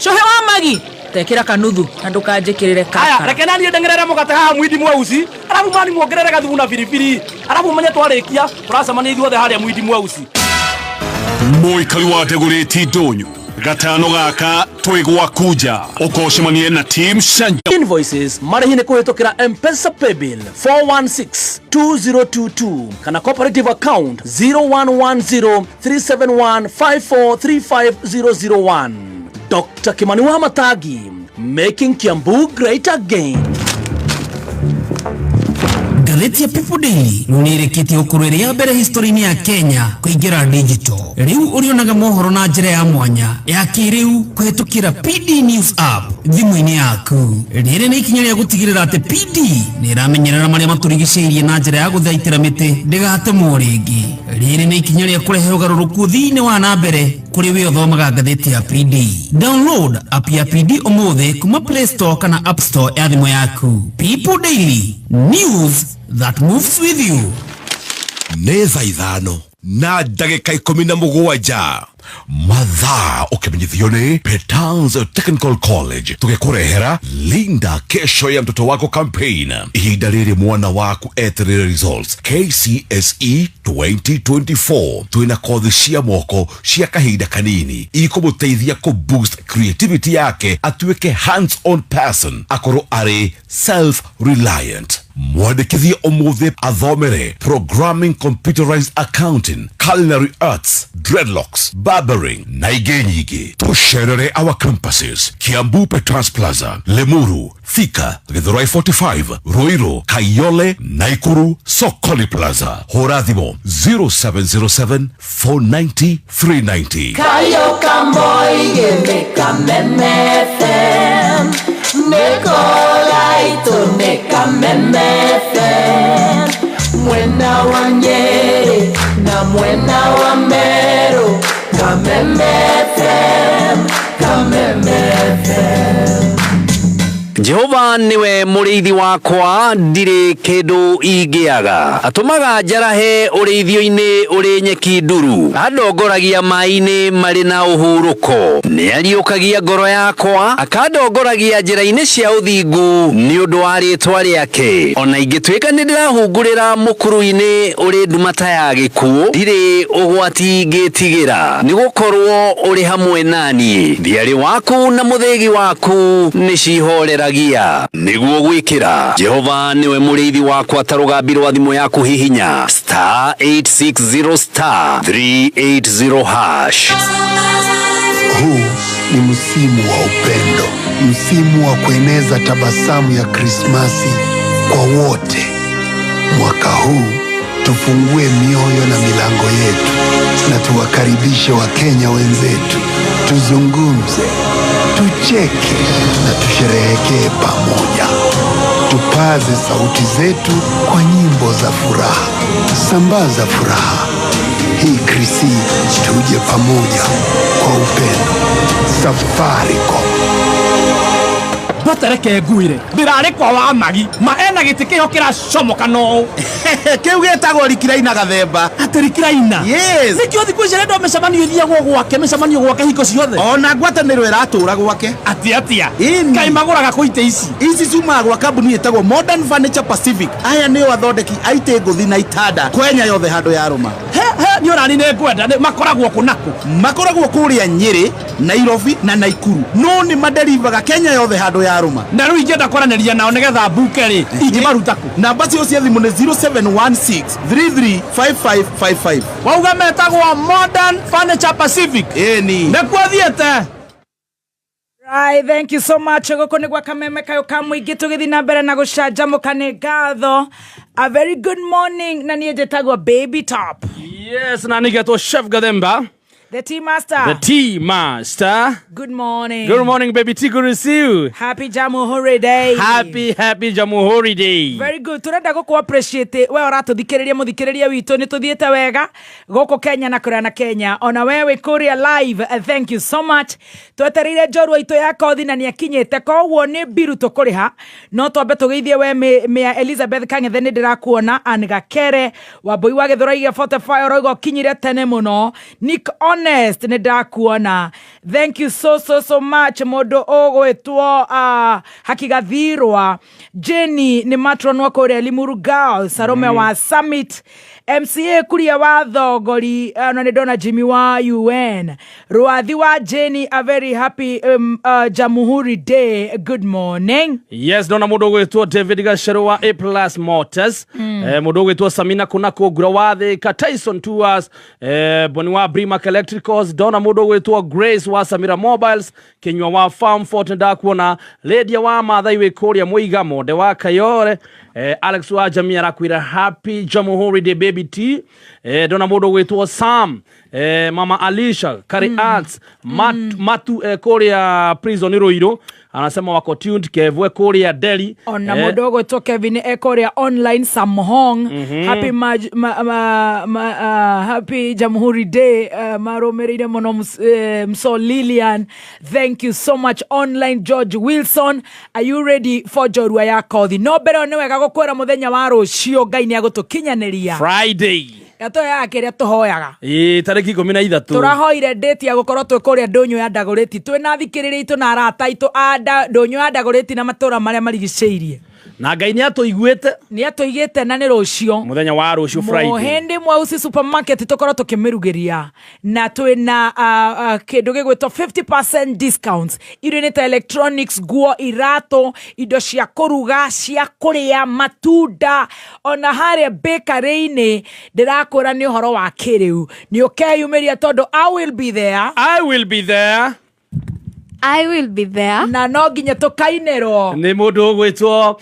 Cohe wa magi tekĩra kanuthu na ndũkanjĩkĩrĩre Aya, kakara. Reke naniĩ ndeng'erere mũgate haha mwindi mweusi, arabu mani muongerere gathubu na biribiri, arabu menye twarĩkia tũracemania ithuothe harĩa mwindi mweusi. Mũikari wa ndegũrĩti ndũnyũ gatano gaka twĩ gwaku nja ũkocemanie na team Shanja. Invoices marĩhi nĩ kũhĩtũkĩra Mpesa paybill 4162022 kana cooperative account 01103715435001. Dr. Kimani wa Matangi, making Kiambu great again. Ngathĩti ya People Daily rĩu nĩ ĩrĩkĩtie gũkorwo ĩrĩ ya mbere history-inĩ ya Kenya kũingĩra digital. Rĩu ũrĩonaga mohoro na njĩra ya mwanya ya kĩrĩu kũhĩtũkĩra PD News app thimũ-inĩ yaku. Rĩrĩ nĩ ikinya rĩa gũtigĩrĩra atĩ PD nĩ ĩramenyerera marĩa matũrigicĩirie na njĩra ya gũthaitĩra mĩtĩ ndĩgatemwo rĩngĩ. Rĩrĩ nĩ ikinya rĩa kũrehe ũgarũrũku thĩinĩ wa na mbere kũrĩ we ũthomaga ngathĩti ya PD. Download app ya PD ũmũthĩ kuma Play Store kana App Store ya thimũ yaku. People Daily, news that moves with you. Nĩ thaa 5 na ndagĩka 17 mathaa, ũkĩmenyithio nĩ Petans Technical College, tũgĩkũrehera Linda Kesho ya Mtoto Wako campaign. Ihinda rĩrĩ mwana waku eterere results KCSE 2024, twĩna kothi cia moko cia kahinda kanini ikũmũteithia kũ boost creativity yake, atuĩke hands on person, akorwo arĩ self reliant. Mwandĩkithie ũmũthĩ athomere programming, computerized accounting, culinary arts, dreadlocks, barbering na ingĩ nyingĩ. Tũcerere our campuses: Kiambu, Petras Plaza; Limuru, Thika, Githurai 45; Ruiru, Kayole; Naikuru, Sokoli Plaza. Hũra thimũ 0707 490 390. Kayo Kamboige Kameme FM Nekolaito ne Kameme FM Mwena wa Nyeri na mwena wa Meru. Kameme FM, Kameme FM. Jehova niwe mũrĩithi wakwa, ndirĩ kĩndũ ingĩaga. Atũmaga njarahe ũrĩithio-inĩ ũrĩ nyeki nduru, andongoragia maĩ-inĩ marĩ na ũhurũko. Nĩariũkagia ngoro yakwa, akandongoragia njĩra-inĩ cia ũthingu nĩ ũndũ wa rĩtwa rĩake. Ona ingĩtuĩka nĩ ndĩrahungurĩra mũkuru-inĩ ũrĩ nduma ta ya gĩkuũ, ndirĩ ũgwati ingĩtigĩra, nĩ gũkorwo ũrĩ hamwe naniĩ. Thiarĩ waku na mũthĩgi waku nĩ cihoreragia. Nĩguo gwĩkĩra Jehova nĩwe mũrĩithi wakwa ta rũgambi rwa thimũ yaku, hihinya *860*380#. Huu ni msimu wa upendo, msimu wa kueneza tabasamu ya Krismasi kwa wote. Mwaka huu tufungue mioyo na milango yetu na tuwakaribishe Wakenya wenzetu, tuzungumze, tucheke na tusherehekee pamoja. Tupaze sauti zetu kwa nyimbo za furaha. Sambaza furaha hii Krisi, tuje pamoja kwa upendo. Safaricom. Batareke ngwire ndĩrarĩ kwa wa magi ma ena gĩtĩ kĩho kĩracomoka no. Kĩu gĩtagwo recliner, gathemba. Atĩ recliner? Yes. Nĩkĩo thikũ ici arendwo mĩcemanio ĩthiagwo gwake, mĩcemanio gwake hingo ciothe. Ona ngwatanĩro ĩratũra gwake. Atĩ atia? Ĩni. Kaĩ magũraga kũ itĩ ici? Ici ciumaga gwa kambuni ĩtagwo Modern Furniture Pacific. Aya nĩo athondeki a itĩ ngũthi na itanda kwenya yothe handũ ya rũma. He he, nĩ ũrani nĩ ngwenda. Makoragwo kũ nakũ? Makoragwo kũrĩa Nyĩrĩ, Nairobi na Naikuru, no nĩ maderivaga Kenya yothe handũ ya rũma. Na rĩu ingĩenda kwaranĩria nao nĩgetha mbuke rĩ, ingĩmaruta kũ? Namba cio cia thimũ nĩ 0716 335555. Wauga metagwo Modern Furniture Pacific? Ĩni. Nĩkuo thiĩte. Right, thank you so much. Gũkũ nĩ gwa Kameme Kayo ka Mũingĩ, tũgĩthiĩ na mbere na gũcanjamũka. Nĩ ngatho. A very good morning, na niĩ njĩtagwo Baby Top. Yes, na nigetwo Chef Gathemba. The Tea Master. The Tea Master. Good morning. Good morning, Baby T. Good to see you. Happy Jamuhuri Day. Happy, happy Jamuhuri Day. Very good. Turenda gũkũ appreciate we ũratũthikĩrĩria, mũthikĩrĩria witũ. Nĩ tũthiĩte wega gũkũ Kenya na kũrĩa na Kenya, ona we wĩ kũrĩa live, thank you so much. Twetereire njorua itũ ya kothi na nĩ akinyĩte, koguo nĩ mbiru tũkũrĩha, no twambe tũgeithie we mĩa Elizabeth Kang'ethe, nĩ ndĩrakuona. Ann Gakere Wambui wa Gĩthũrai 45 ũroiga ũkinyire tene mũno. Nick Honest nĩ ndakuona. Thank you so so so much mũndũ ũgwĩtwo Hakigathirwa Jenny nĩ matron wa kũrĩa Limuru Girls, Arũme wa Summit, MCA Kuria wa Thogori, na nĩ ndona Jimmy wa UN Rwathi wa Jenny, a very happy Jamhuri Day, good morning. Yes, ndona mundu ugwitwo David Gacheru wa A Plus Motors, mundu ugwitwo Samina Kunako Ngura wa Thika, Tyson Tours, Boni wa Brimac Electricals, ndona mundu ugwitwo Grace wa Samira Mobiles, Kinyua wa Farm Fort, ndakuona Lydia wa Mathai wi kuria Muiga, Monde wa Kayore, Alex wa Jamia arakwira happy Jamhuri Day baby T, ndona mundu ugwitwo Sam, Mama Alisha Kari Arts, Matu kuria Prison Ruiru anasema wako tuned, Kevwe kuria Delhi, ona mundu ũgwĩtwo Kevin ekoria online Samhong, happy happy Jamhuri Day, marũmĩrĩire mũno Mso Lilian, thank you so much online. George Wilson, are you ready for njorua ya kothi? No mbere nĩ wega gũkwĩra mũthenya wa rũciũ Ngai nĩ agũtũkinyanĩria Friday gatoya kĩrĩa tũhoyaga tarĩki 13 tũrahoire date ya gũkorwo twĩ kũrĩa ndũnyũ ya Ndagũrĩti twĩna thikĩrĩria itũ na arata aitũ a ndũnyũ ya Ndagũrĩti na matũra marĩa marigicĩirie, na Ngai nĩ atũiguĩte, nĩ atũigĩte na nĩ rũciũ mũthenya wa rũciũ Friday Mũhĩndĩ Mweusi Supermarket tũkorwo tũkĩmĩrugĩria na twĩna kĩndũ gĩgwĩtwo 50% discounts. Irio nĩ ta electronics, nguo, iratũ, indo cia kũruga, cia kũrĩa, matunda, ona harĩa bakery-inĩ ndĩrakwĩra nĩ ũhoro wa kĩrĩu. Nĩ ũkeyumĩria tondũ I will be there. I will be there. I will be there. Na no nginya tũkainĩrwo nĩ mũndũ ũgwĩtwo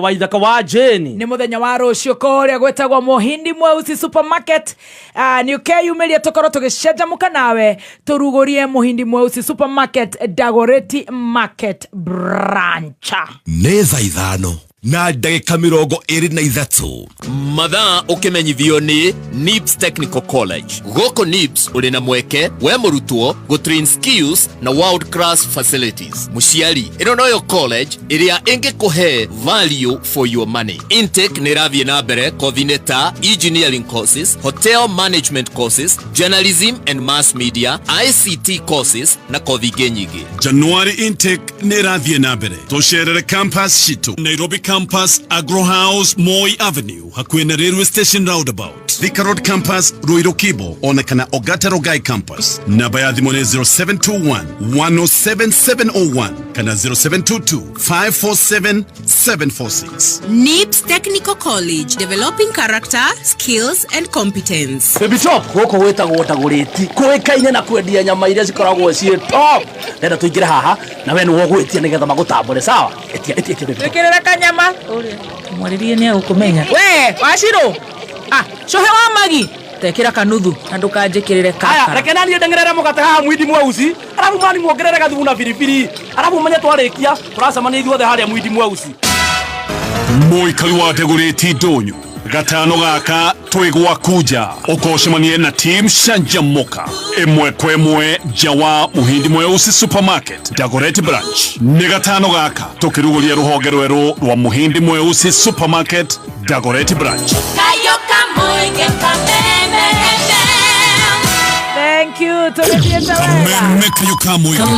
Waithaka wa Jane. Nĩ mũthenya wa rũciũ kũrĩa gwĩtagwo Mũhindi Mweusi Supermarket. Nĩ ũkeyumĩria tũkorwo tũgĩcanjamũka nawe tũrugũrie Mũhindi Mweusi Supermarket Dagoretti Market Branch. Nĩ thaa 5 na ndagĩka 23. Mathaa ũkĩmenyithio nĩ NIBS Technical College. Gũkũ NIBS ũrĩ na mweke we mũrutwo gũtrain skills na world class facilities. Mũciari, ĩno noyo college ĩrĩa ĩngĩkũhe value for your money. Intake nĩ ĩrathiĩ na mbere kothi-inĩ ta engineering courses, hotel management courses, journalism and mass media, ICT courses na kothi ingĩ nyingĩ. January intake nĩ ĩrathiĩ na mbere. Tũcerere campus citũ Nairobi Campus, Agro House, Moi Avenue, hakuhĩ na Railway Station Roundabout, Thika Road Campus, Ruiru Kibo, ona kana Ogata Rogai Campus. Namba ya thimũ nĩ 0721 107 701 kana 0722 547 746. NIBS Technical College, developing character, skills and competence. Baby Top gũkũ gwĩtagwo Ndagũrĩti kũĩkaine na kwendia nyama iria cikoragwo ciĩ top. Ndenda tũingĩre haha na we nĩwe ũgwĩtia nĩgetha magũtambũre, sawa? Ĩtia ĩtia ĩtia Baby Top. Twĩkĩrĩre kanyama mwarĩrie nĩ agũkũmenya we wacirũ cohe wa magi tekĩra kanuthu na ndũkanjĩkĩrĩre Aya, kakara. reke naniĩ ndeng'erere mũgate haha Mwindi Mweusi, arabu mani muongerere gathumu na biribiri, arabu menye twarĩkia tũracemania ithuothe harĩa Mwindi Mweusi. Mũikari wa Ndagũrĩti ndũnyũ gatano gaka twĩ gwaku nja ũkocemanie na team Canjamũka ĩmwe kwa ĩmwe nja wa Mũhindi Mweusi Supermarket Dagoretti Branch. Nĩ gatano gaka tũkĩrugũria rũhonge rwerũ rwa Mũhindi Mweusi Supermarket Dagoretti Branch. Thank you, tũgĩthiĩte wega. Kameme kayo ka mũingĩ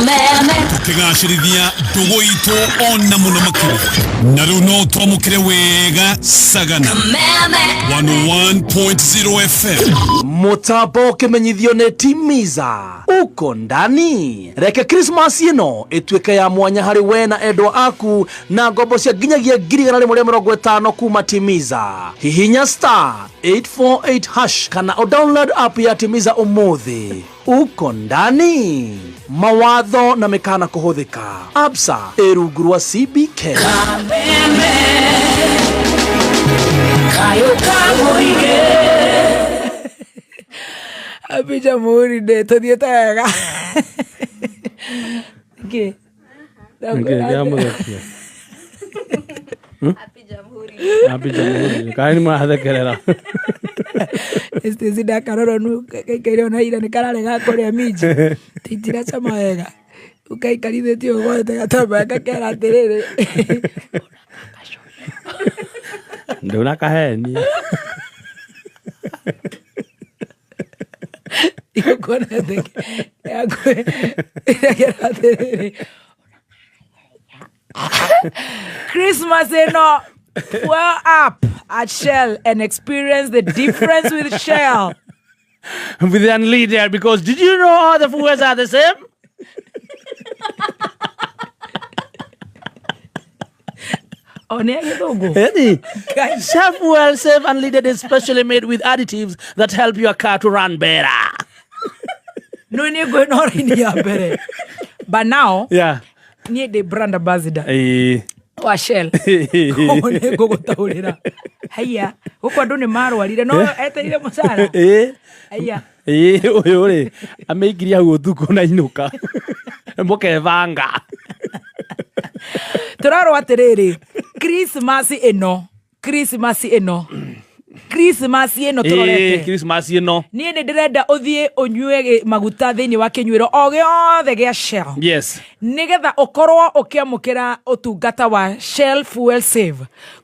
tũkĩgacĩrithia ndũgũ itũ ona mũno makĩria, na rĩu no twamũkĩre wega Sagana 101.0 FM. Mũtambo ũkĩmenyithio nĩ Timiza uko ndani. Reke Christmas ĩno ĩtuĩke ya mwanya harĩ we na endwa aku na ngombo cia nginyagia 150,000 kuma Timiza. Hihinya star 848 hash kana o download app ya Timiza ũmũthĩ. Uko ndani. Mawatho na mĩkana kũhũthĩka. Absa ĩ rungu rwa CBK. Happy Jamhuri Day, tũthiĩte wega. Ngĩ? Ngĩ Happy Jamhuri. Kaĩ nĩ marathekerera? Stacy ndakarora nu kaikaire ona ira nĩ kararega kũrĩa minji tindiracama wega ũkaikarithĩtie ũgwete gatambaya gakera atĩrĩrĩ Ndũnakahenia. Ikuona thenge ĩrekera atĩrĩrĩ, Christmas ĩno, fuel up at Shell and experience the difference with Shell. With the unleaded, because did you know all the fuels are the same? O nĩ ya gĩthũngũ. Eni. Shell Fuel Save Unleaded is specially made with additives that help your car to run better. No nĩ ngwĩna raini ya mbere, but now niĩ ndĩ brand ambassador wa Shell, koguo nĩ ngũgũtaũrĩra. Haiya, gũkũ andũ nĩ marwarire no etereire mũcara. Haiya. Ĩĩ, ũyũ rĩ amĩikirie hau ũtukũ na inũka mũkebanga. Tũrarwo atĩrĩrĩ, Christmas ĩno, Christmas ĩno, Christmas ĩno tũrorete. Christmas ĩno. Niĩ nĩ ndĩrenda ũthiĩ ũnyue maguta thĩinĩ wa kĩnyuĩro o gĩothe gĩa Shell, nĩgetha ũkorwo ũkĩamũkĩra ũtungata wa Shell Fuel Save.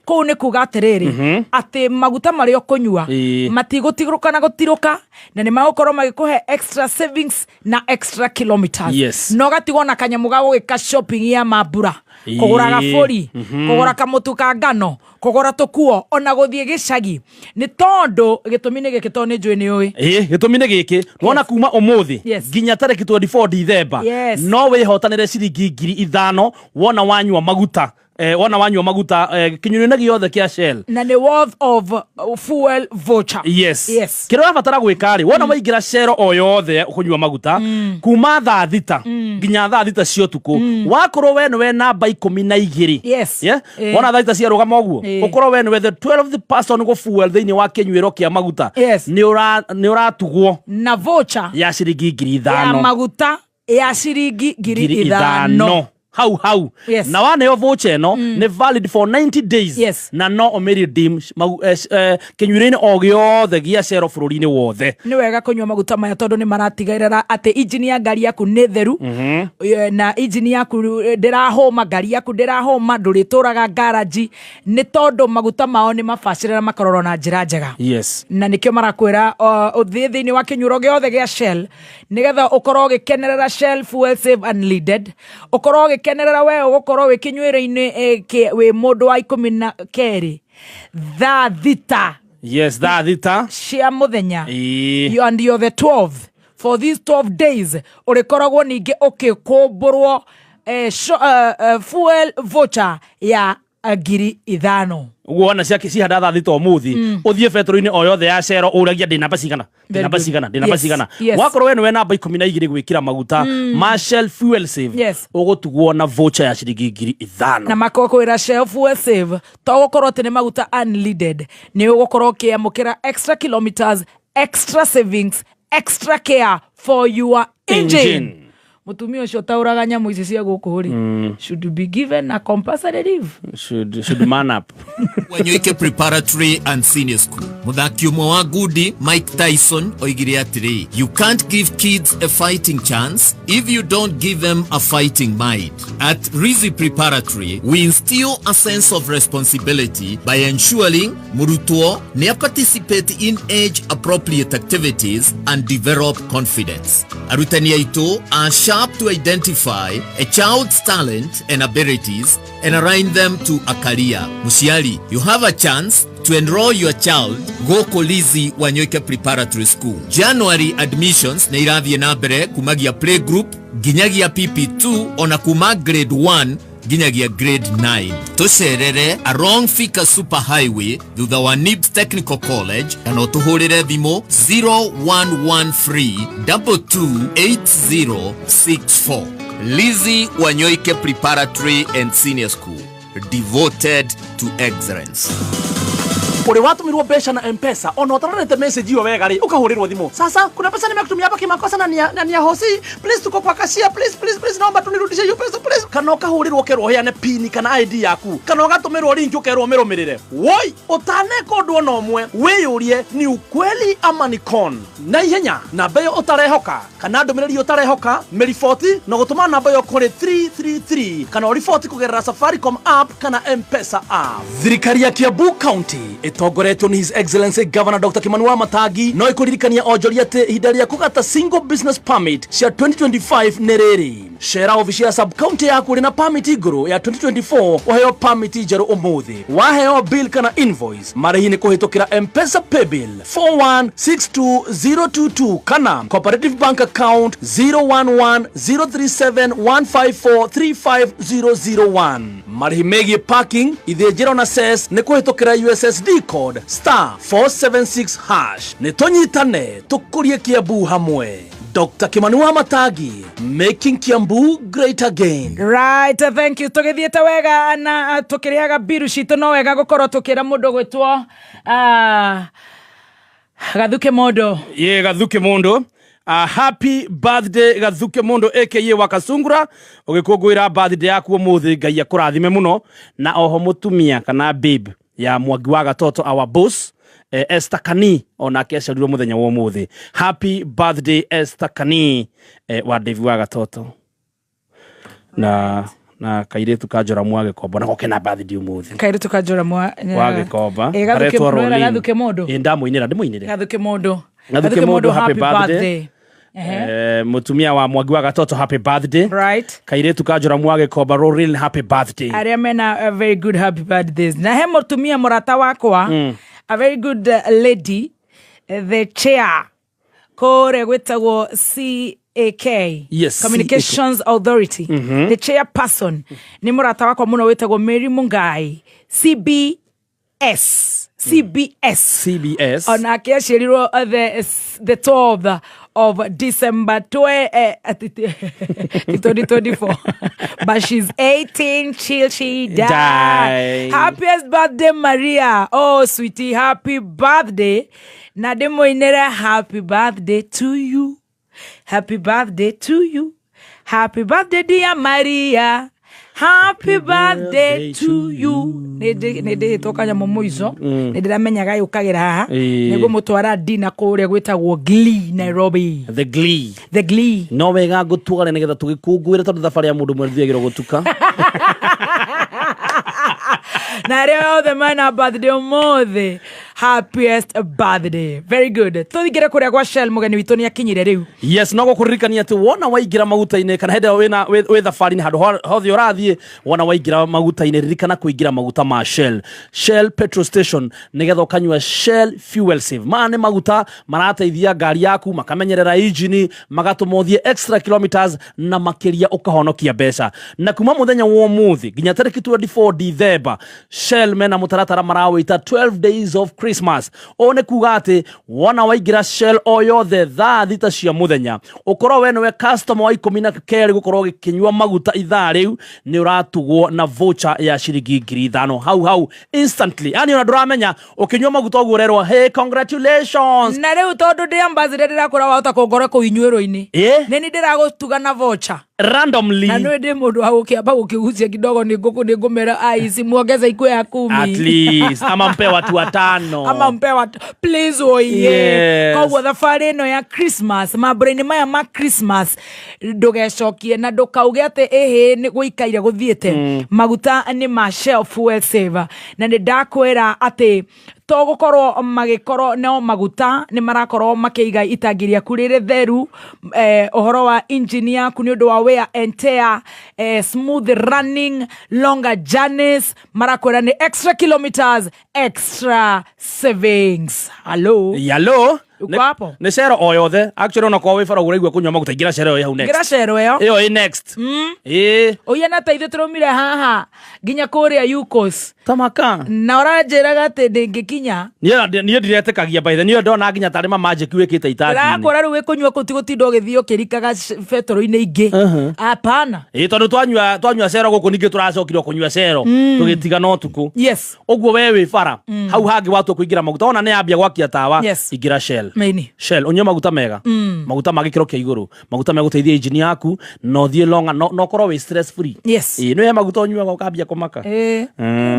Kũu nĩ kuga atĩrĩrĩ, atĩ maguta marĩa ũkũnyua matigũtigũrũka na gũtirũka, na nĩ magũkorwo magĩkũhe extra savings na extra kilometers, na ũgatigwo na kanyamũ ga gũgĩka shopping ya mambura, kũgũra gabũri, kũgũra kamũtu ka ngano, kũgũra tũkuo, ona gũthiĩ gĩcagi. Nĩ tondũ gĩtũmi nĩ gĩkĩ, tondũ nĩ njũĩ nĩ ũĩ. Ĩĩ, gĩtũmi nĩ gĩkĩ, nĩwona kuma ũmũthĩ nginya tarĩki 24 Dithemba, no wĩhotanĩre ciringi 5,000 wona wanyua maguta, wona wanyua maguta kinyuĩro-inĩ gĩothe kĩa Shell. Na nĩ worth of fuel voucher. Yes. Kĩrĩa ũrabatara gwĩka rĩ, wona waingĩra Shell o yothe kũnyua maguta, kuma thaa 6 nginya thaa 6 cia ũtukũ, wakorwo we nĩwe namba 12. Yeah? Wona thaa 6 ciarũgama ũguo, ũkorwo we nĩwe the 12th person gũ fuel thĩinĩ wa kĩnyuĩro kĩa maguta, nĩ ũratugwo na voucher ya ciringi ngiri ya ithano maguta ya ciringi ngiri ngiri ithano. ithano hau hau. Na waneo voucher ĩno nĩ valid for 90 days, na no ũmĩ redeem kĩnyuĩro-inĩ o gĩothe gĩa Shell bũrũri-inĩ wothe. Nĩ wega kũnyua maguta maya tondũ nĩ maratigaĩrĩra atĩ injini ya ngari yaku nĩ theru, na injini yaku ndĩrahũma, ngari yaku ndĩrahũma, ndũrĩtũraga ngaraji, nĩ tondũ maguta mao nĩ mabacĩrĩra, makarorwo na njĩra njega. Na nĩkĩo marakwĩra ũthiĩ thĩinĩ wa kĩnyuĩro gĩothe gĩa Shell nĩgetha ũkorwo ũgĩkenerera Shell Fuel Save Unleaded, ũkorwo ũgĩkenerera we ũgũkorwo wĩ kĩnyuĩro-inĩ wĩ mũndũ wa 12 thaa 6 Yes, thaa 6 cia mũthenya. You and you're the 12th for these 12 days, ũrĩkoragwo ningĩ ũkĩkũmbũrwo fuel voucher ya 5,000. Ũguo wona ciake cihanda thaa 6 ũmũthĩ, ũthiĩ betũrũ-inĩ o yothe ya Shell ũragia, ndĩ namba cigana, ndĩ Very namba good. cigana, ndĩ namba cigana. Wakorwo we nĩwe namba 12 gwĩkĩra maguta ma Shell Fuel Save, ũgũtugwo na voucher ya ciringi 5,000. Na makokwĩra Shell Fuel Save to gũkorwo atĩ nĩ maguta unleaded, nĩ ũgũkorwo ũkĩamũkĩra extra kilometers, extra savings, extra care for your engine. Engine. Mũtumia ũcio ũtaũraga nyamũ ici cia gũkũ rĩ, should be given a compulsory leave. Should man up. Wanyoike Preparatory and Senior School. Mũthaki ũmwe wa ngundi Mike Tyson oigire atĩrĩ, "You can't give kids a fighting chance if you don't give them a fighting mind." At Rizzi Preparatory, we instill a sense of responsibility by ensuring mũrutwo nĩ participate in age appropriate activities and develop confidence. Arutani aitũ are sharp to identify a child's talent and abilities and align them to a career. Mũciari, you have a chance to enroll your child gũkũ Lizzy Wanyoike Preparatory School. January admissions nĩ irathiĩ na mbere kumagia playgroup nginyagia PP2, ona kuma grade 1 nginyagia grade 9. Tũcerere along Thika Super Highway thutha wa Nibs Technical College, kana ũtũhũrĩre thimũ 0113 228064. Lizzy Wanyoike Preparatory and Senior School, devoted to excellence. Ũrĩ watũmirwo mbeca na Mpesa ona ũtarorete message iyo wega rĩ, ũkahũrĩrwo thimũ, "Sasa kuna pesa nimekutumia hapa kimakosa na ni ya hosi, please tuko kwa kashia, please, please, please, naomba tunirudishe hiyo pesa, please." Kana ũkahũrĩrwo ũkerwo ũheane pini kana ID yaku, kana ũgatũmĩrwo link ũkerwo ũmĩrũmĩrĩre. Woi, ũtaneka ũndũ ona ũmwe, wĩyũrie ni ukweli ama ni con. Na ihenya namba ĩyo ũtarehoka kana ndũmĩrĩri ũtarehoka, mĩriboti na gũtũma namba ĩyo kũrĩ 333 kana ũriboti kũgerera Safaricom app kana M-Pesa app. Thirikari ya Kiambu County ĩtongoretio nĩ His Excellency Governor Dr. Kimani Wamatangi no ĩkũririkania onjoria atĩ ihinda rĩa kũgata single business permit cia 2025 nĩ rĩrĩ. Cera obici ya sub county yaku ũrĩ na permit ngũrũ ya 2024 ũheo permit njerũ ũmũthĩ. Waheo bill kana invoice, marĩhi nĩ kũhĩtũkĩra M-Pesa paybill 4162022 kana Cooperative Bank account 0110371543501. Marĩhi megiĩ parking, ithĩnjĩro na cess nĩ kũhĩtũkĩra USSD code star 476 hash. Nĩ tũnyitane tũkũrie Kiambu hamwe. Dr. Kimani Wamatangi, making Kiambu great again. Right, thank you. Tũgĩthiĩte wega na tũkĩrĩaga mbiru citũ, no wega gũkorwo tũkĩra mũndũ gwĩtwo Gathuke Mondo. Ye Gathuke Mondo. Happy birthday Gathuke Mondo aka Wakasungura, ũgĩkũngũĩra birthday yaku ũmũthĩ, Ngai akũrathime mũno. Na oho mũtumia kana babe ya Mwangi wa Gatoto, our boss, Esther Kani, onake aciarirwo mũthenya wa ũmũthĩ. Happy birthday Esther Kani, wa Dave wa Gatoto na kairĩtu ka Njoramu wa Gĩkomba, nako kena birthday ũmũthĩ. Kairĩtu ka Njoramu wa Gĩkomba. Gathuke Karetwo Mwera. Rolin. Gathuke Mondo. Ĩ, ndamũinĩra, ndĩmũinĩre. Gathuke Mondo. Gathuke Mondo, happy birthday. Mutumia wa Mwangi wa Gatoto, happy birthday. Right. Kairĩtu ka Njoramu wa Gĩkomba, Rolin, happy birthday. Arĩa mena a very good happy birthdays, na he mũtumia mũrata wakwa, a very good lady, the chair kũrĩa gwĩtagwo CAK, Communications Authority, the chairperson nĩ mũrata wakwa mũno wĩtagwo Mary Mungai, CBS, CBS. CBS. Onake aciarirwo the 12th of December 2024, but she's 18 till she die. Die. Happiest birthday, Maria. Oh sweetie, happy birthday, na ndĩmũinĩre happy birthday to you, happy birthday to you, happy birthday dear Maria, happy birthday to you. Nĩ ndĩhĩtwo kanyamũ mũico, nĩ ndĩramenyaga yũkagĩra haha. Nĩ ngũmũtwara dina kũrĩa gwĩtagwo Glee, Nairobi. The Glee. The Glee. No wega ngũtware nĩgetha tũgĩkũngũĩre, tondũ thabarĩ ya mũndũ mwe thiagĩrwo gũtuka. Na arĩa othe mena birthday ũmũthĩ, happiest birthday. Very good. Tũthingĩre kũrĩa gwa Shell, mũgeni witũ nĩ akinyire rĩu. Yes, no gũkũririkania atĩ wona waingĩra maguta-inĩ kana hĩndĩ ĩyo wĩ thabarĩ-inĩ, handũ hothe ũrathiĩ, wona waingĩra maguta-inĩ, ririkana kũingĩra maguta ma Shell, Shell petrol station, nĩgetha ũkanyua Shell Fuel Save. Maya nĩ maguta marateithia ngari yaku, makamenyerera injini, magatũma ũthiĩ extra kilometers na makĩria ũkahonokia mbeca. Na kuma mũthenya wa ũmũthĩ nginya tarĩki 24 December, Shell mena mũtaratara marawĩta 12 days of Christmas. Ũũ nĩ kuga atĩ wona waingĩra Shell o yothe thaa 6 cia mũthenya, ũkorwo we nĩwe customer wa 12 gũkorwo ũgĩkĩnyua maguta ithaa rĩu, nĩ ũratugwo na voucher ya ciringi 5,000 hau hau instantly. Yani ona ndũramenya ũkĩnyua maguta ũguo ũrerwo, "Hey, congratulations." Na rĩu tondũ ndĩ ambassador, ndĩrakũra wahota kũngora kũu inyuĩro-inĩ. Ĩ? Nĩ ni ndĩragũtuga na voucher. Randomly. Na nĩ ndĩ mũndũ wa gũkĩamba gũkĩgucia kidogo, nĩ ngũmera aici muongeze ikue ya 10. At least ama mpe watu watano. Ama mpe watu, please, oye. Koguo thabarĩ ĩno ya Christmas, mambura-inĩ maya ma Christmas, ndũgecokie na ndũkauge atĩ ĩhĩ nĩ gũikaire gũthiĩte. Maguta nĩ ma Shell Fuel Saver, na nĩ ndakwĩra atĩ to gũkorwo magĩkorwo no maguta, nĩ marakorwo makĩiga itangi rĩaku rĩrĩ theru, ũhoro wa engine yaku nĩ ũndũ wa wear and tear, smooth running, longer journeys. Marakwĩra nĩ extra kilometers, extra savings. Hello. Yalo. Uko hapo? Nĩ cero o yothe actually, ona korwo wĩ bara ũraigua kũnyua maguta, ingĩra cero ĩyo ĩ hau next. Ngĩra cero ĩyo. Ĩyo ĩ next. Ĩ. Ũiana ta ithuĩ tũraumire haha nginya kũrĩa Yukos. Tamaka. Na ũranjĩraga atĩ ndĩngĩkinya. Niĩ ndiretĩkagia, by the niĩ ndona nginya tarĩ ma magic wĩkĩte itangi-inĩ. Ndĩrakwĩra rĩu wĩkũnyua kũu ti gũtinda ũgĩthiĩ ũkĩrikaga betũrũ-inĩ ingĩ, hapana. Ĩ, tondũ twanyua cero gũkũ, ningĩ tũracokire kũnyua cero tũgĩtigana ũtukũ. Ũguo we wĩ bara hau hangĩ watua kũingĩra maguta, wona nĩ yambia gwakia tawa, ingĩra Shell. Maini. Shell ũnyue maguta mega. Maguta ma gĩkĩro kĩa igũrũ, maguta megũteithia engine yaku na ũthiĩ long no ũkorwo wĩ stress free. Ĩĩ, nĩ he maguta ũnyuaga ũkambia kũmaka.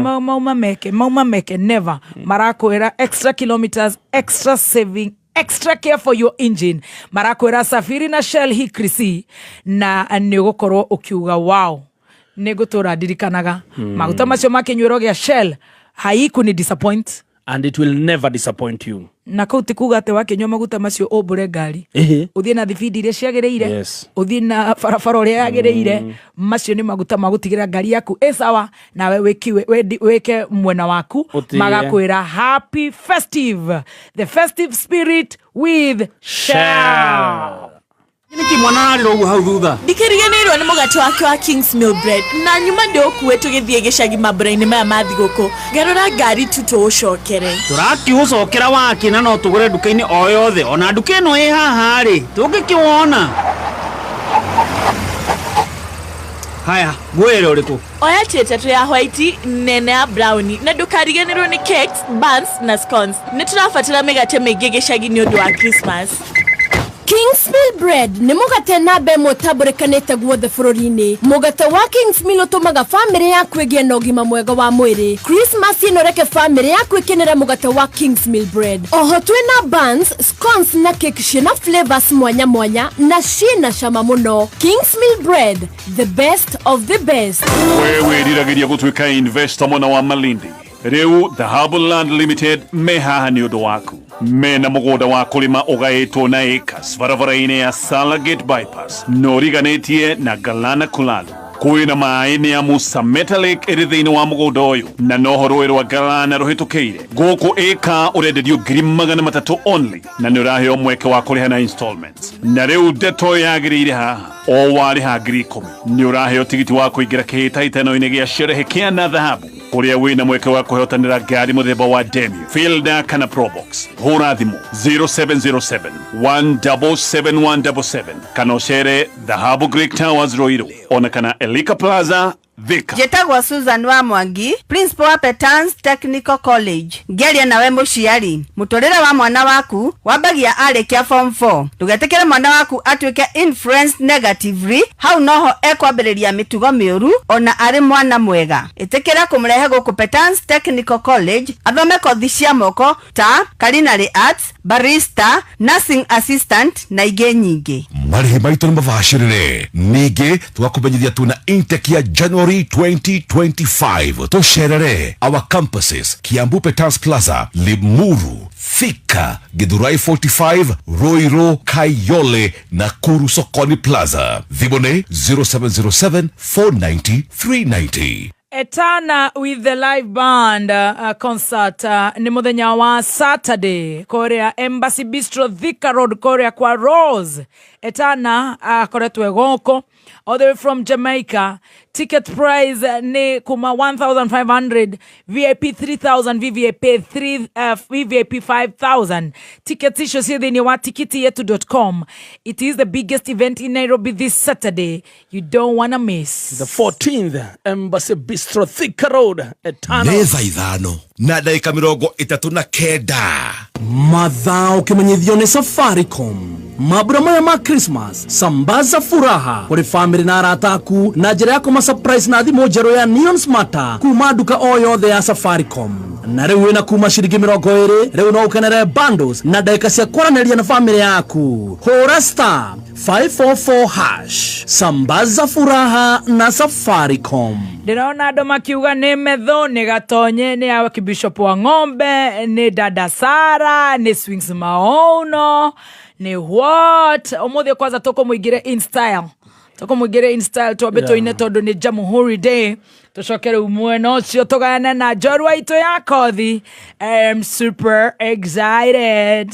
Mauma meke, mauma meke never. Marakwĩra extra kilometers, extra saving, extra care for your engine. Marakwĩra safiri na Shell Hikrisi na nĩ ũgũkorwo ũkiuga wow, nĩ ngũtũra ndirikanaga. Maguta macio ma kĩnyuĩro gĩa Shell haikuni disappoint. And it will never disappoint you. Na kũu ti kuga atĩ wakĩnyua maguta macio ũmbũre ngari, ũthiĩ na thibindi iria ciagĩrĩire, ũthiĩ na barabara ũrĩa yagĩrĩire. Macio nĩ maguta ma gũtigĩrĩra ngari yaku ĩ sawa, nawe wĩke mwena waku. Ũtĩe. Magakwĩra happy festive, the festive spirit with Shell. Nĩkĩ mwana ararĩra ũguo hau thutha? Ndikĩriganĩirwo nĩ mũgate wake wa Kings Mill Bread na nyuma ndĩũkue tũgĩthiĩ gĩcagi mambura-inĩ maya ma thigũkũ. Ngarũra ngari tu tũũcokere. Tũrakiũcokera wakĩ na no tũgũre nduka-inĩ o yothe, ona nduka ĩno ĩ haha rĩ, tũngĩkĩwona. Haya, ngwĩre ũrĩkũ? Oya tia ĩtatũ ya white, nene ya brownie, na ndũkariganĩrwo nĩ cakes, buns na scones. Nĩ tũrabatara mĩgate mĩingĩ gĩcagi nĩ ũndũ wa Christmas. Kingsmill Bread nĩ mũgate namba ĩmwe ũtambũrĩkanĩte guothe bũrũri-inĩ. Mũgate wa Kingsmill ũtũmaga bamĩrĩ yaku ĩgĩe na ũgima mwega wa mwĩrĩ. Christmas ĩno reke bamĩrĩ yaku ĩkenere mũgate wa Kingsmill Bread. Oho twĩna buns, scones na cake ciĩna flavors mwanya mwanya na ciĩna cama mũno. Kingsmill Bread, the best of the best. We wĩriragĩria gũtuĩka investor mwena wa Malindi, rĩu Dhahabu Land Limited me haha nĩ ũndũ waku. Mena mũgũnda wa kũrĩma ũgaĩtwo na acres barabara-inĩ ya Salagate Bypass na ũriganĩtie na Galana Kulalu. Kwĩna maĩ nĩ amu Sameta Lake ĩrĩ thĩinĩ wa mũgũnda ũyũ na noho rũĩ rwa Galana rũhĩtũkĩire. Gũkũ ĩka ũrenderio 300,000 only na nĩ ũraheo mweke wa kũrĩha na installments. Na rĩu ndeto yagĩrĩire haha, o warĩha 10,000 nĩ ũraheo tigiti wa kũingĩra kĩhĩtahĩtano-inĩ gĩa sherehe kĩa na dhahabu kũrĩa wĩna mweke wa kũhotanĩra ngari mũthemba wa Demio, Fielder kana Probox. Hũra thimũ 0707 177 kana ũcere Dhahabu Greek Towers Ruiru ona kana Elika Plaza Thika. Njĩtagwo Susan wa Mwangi, principal wa Petans Technical College. Ngĩaria nawe mũciari, mũtũrĩre wa mwana waku wambagia arĩkia form 4. Ndũgetĩkĩre mwana waku atuĩke influenced negatively, hau noho ekwambĩrĩria mĩtugo mĩũru ona arĩ mwana mwega. Ĩtĩkĩra kũmũrehe gũkũ Petans Technical College athome kothi cia moko ta culinary arts, barista, nursing assistant na ingĩ nyingĩ. Marĩhi maitũ nĩ mabacĩrĩre, ningĩ tũgakũmenyithia tuna intake ya January 2025. Tũcerere our campuses: Kiambu Petans Plaza, Limuru, Thika, Githurai 45, Ruiru, Kayole, Nakuru Sokoni Plaza. Thimũ nĩ 0707 490 390. Etana with the live band concert nĩ mũthenya wa Saturday kũrĩa Embassy Bistro, Thika Road, kũrĩa kwa Rose. Etana akoretwo e gũkũ all the way from Jamaica. Ticket price nĩ kuma 1500, VIP 3000, VVIP 3, VVIP 5000. Tickets icio ciĩ thĩinĩ wa tikitiyetu.com. It is the biggest event in Nairobi this Saturday. You don't wanna miss. The 14th, Embassy Bistro, Thika Road, Etana. Nĩ thaa 5:39. Mathaa ũkĩmenyithio nĩ Safaricom. Mambura maya ma Christmas, sambaza furaha kũrĩ famĩlĩ na arata aku na njĩra ya kũma surprise na thimũ njerũ ya Neon Smarter kuma nduka o yothe ya Safaricom. Na rĩu wĩna kuma ciringi 20, rĩu no ũkenere bundles na ndagĩka cia kwaranĩria na famĩlĩ yaku. Hũra *544#. Sambaza furaha na Safaricom. Ndĩrona andũ makiuga nĩ metho, nĩ gatonye, nĩ Archbishop wa ng'ombe, nĩ dada Sara, nĩ Swings Maono, nĩ what. Ũmũthĩ kwanza tũkũmũingĩre in style, tũkũmũingĩre in style, twambe tũine tondũ nĩ Jamhuri Day, tũcoke rĩu mwena ũcio tũgayane na njorua itũ ya kothi. I'm super excited.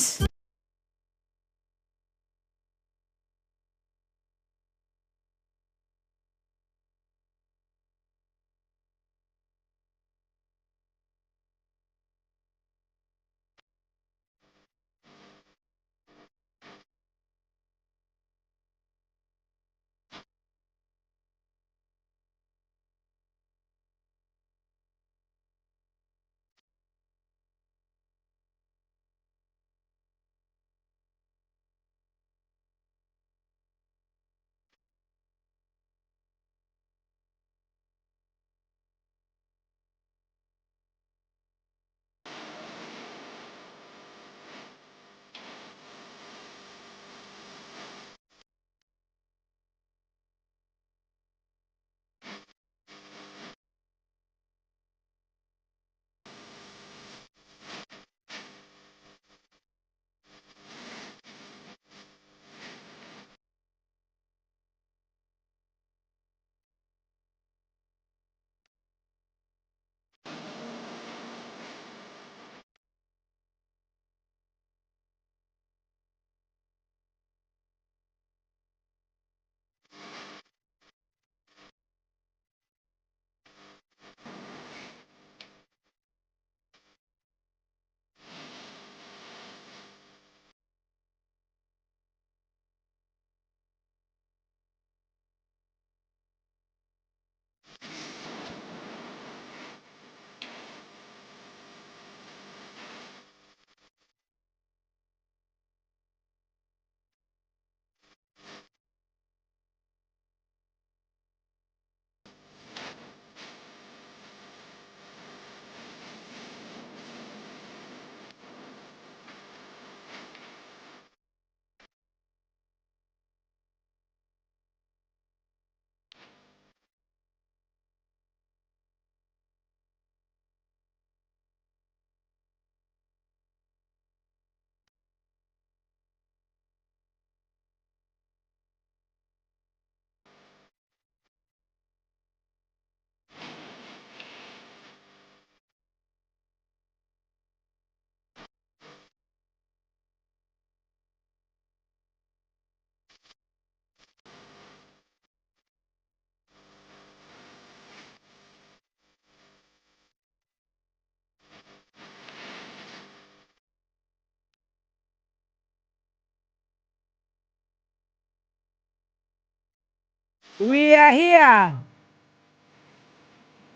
We are here.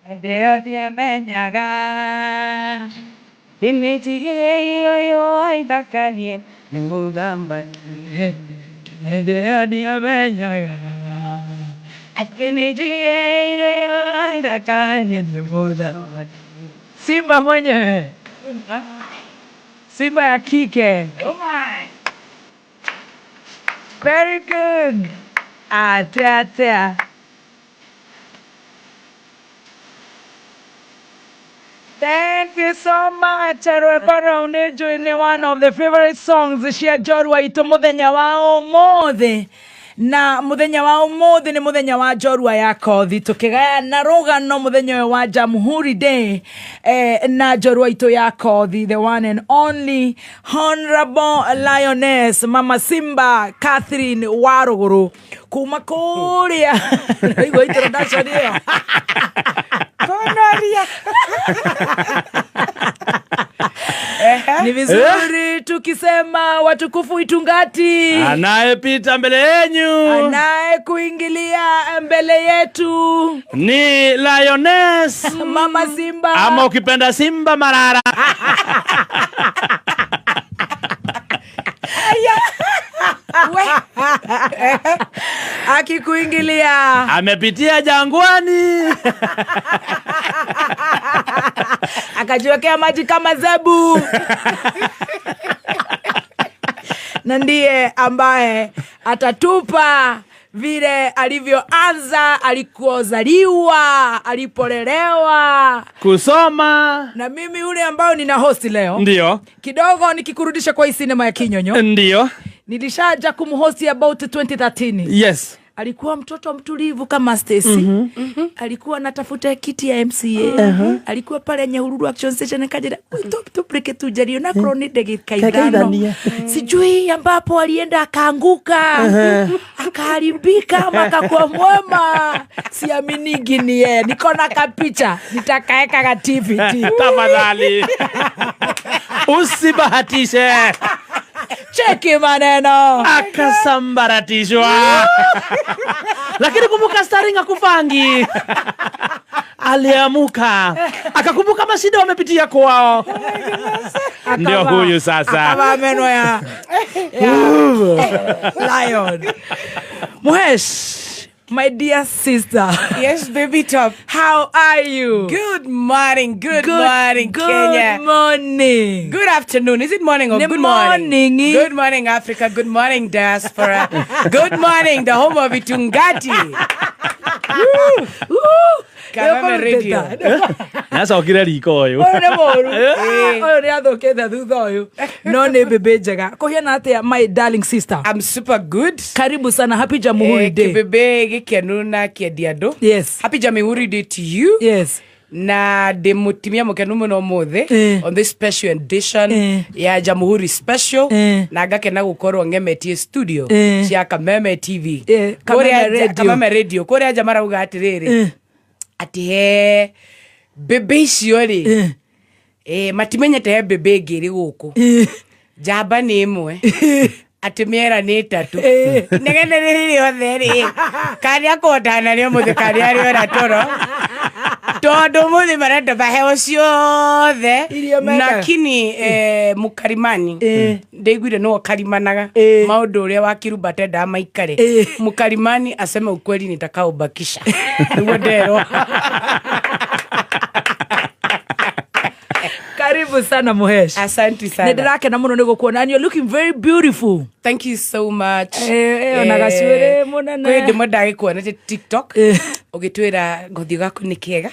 Ndĩyo ndiamenyaga Imĩtigĩrĩire ũyũ ithakanie nĩ mũthamba Ndĩyo ndiamenyaga Atĩ nĩnjigĩire ũyũ ithakanie nĩ mũthamba. Simba mwenyewe, simba ya kike. Very good. Atea atea. Thank you so much. Rwĩmbo rũu nĩ njũĩ nĩ one of the favorite songs cia njorua itũ mũthenya wa ũmũthĩ. Na mũthenya wa ũmũthĩ nĩ mũthenya wa njorua ya kothi, tũkĩgayana rũgano mũthenya ũyũ wa Jamhuri Day, na njorua itũ ya kothi, the one and only Honorable Lioness Mama Simba Catherine Warũgũrũ kuma kũrĩa. Igua introduction ĩyo. Konoria. Ni vizuri tukisema watukufu Itungati, anayepita mbele yenyu, anayekuingilia mbele yetu ni Lioness Mama Simba, ama ukipenda Simba Marara. Akikuingilia amepitia jangwani akajiwekea maji kama zebu na ndiye ambaye atatupa vile alivyoanza, alikozaliwa, alipolelewa, kusoma. Na mimi yule ambao nina host leo, ndio kidogo nikikurudisha kwa hii sinema ya Kinyonyo, ndio nilishaja kumhost about 2013. Yes. Alikuwa mtoto mtulivu kama Stacy. Alikuwa anatafuta kiti ya MCA. Alikuwa pale Nyahururu Action Station akajira tupreke tujario na kroni ndagika 5. Sijui ambapo alienda akaanguka. Akaharibika ama akakuwa mwema. Siaminigi ni yeye. Niko na kapicha nitakaeka ka TVT. Tafadhali. Usibahatishe. Cheki maneno. Akasambaratishwa. Lakini kumbuka starring akufangi. Aliamuka. Akakumbuka mashida wamepitia kwao. Ndio huyu sasa. Akava meno ya lion. Muhesh, my dear sister. Yes, baby top. How are you? Good morning. Good morning, Kenya. Good morning. Good afternoon. Is it morning or good morning? Morning. Good morning, Africa. Good morning, diaspora. Good morning, the home of Itungati. Woo! Kameme Radio. Nacokire riko ũyũ. Ũyũ nĩ mũru. Ũyũ nĩ athũkĩte thutha ũyũ. No nĩ mbĩmbĩ njega. Kũhiana atĩa, my darling sister? I'm super good. Karibu sana. Happy Jamhuri Day. Kibebe gĩkenu na kĩendia andũ. Yes. Happy Jamhuri Day to you. Yes. Na ndĩ mũtumia mũkenu mũno ũmũthĩ on this special edition ya Jamhuri special, na ngakena gũkorwo ngemetie studio cia Kameme TV. Kameme Radio. Kameme Radio. Kũrĩa nja marauga atĩrĩrĩ, atĩ he mbĩmbĩ icio rĩ, matimenyete he mbĩmbĩ ĩngĩ ĩrĩ gũkũ. Njamba nĩ ĩmwe, atĩ mĩera nĩ ĩtatũ. Inegene rĩrĩ rĩothe rĩ, karĩa kũhotana nĩ ũmũthĩ, karĩa rĩora toro. Tondũ ũmũthĩ marenda maheo ciothe. Lakini mũkarimani ndĩiguire nĩwe ũkarimanaga maũndũ ũrĩa wa Kiruba atendaga maikare. Mũkarimani aseme ukweli nitakaobakisha. Nĩguo nderwo. Karibu sana Muhesh. Asante sana. Nĩndĩrakena mũno nĩ gũkuona and you're looking very beautiful. Thank you so much. Ona gacuĩrĩ mũnene. Kwĩ hĩndĩ ĩmwe ndagĩkuona TikTok ũgĩtwĩra gũthiũ gaku nĩ kega,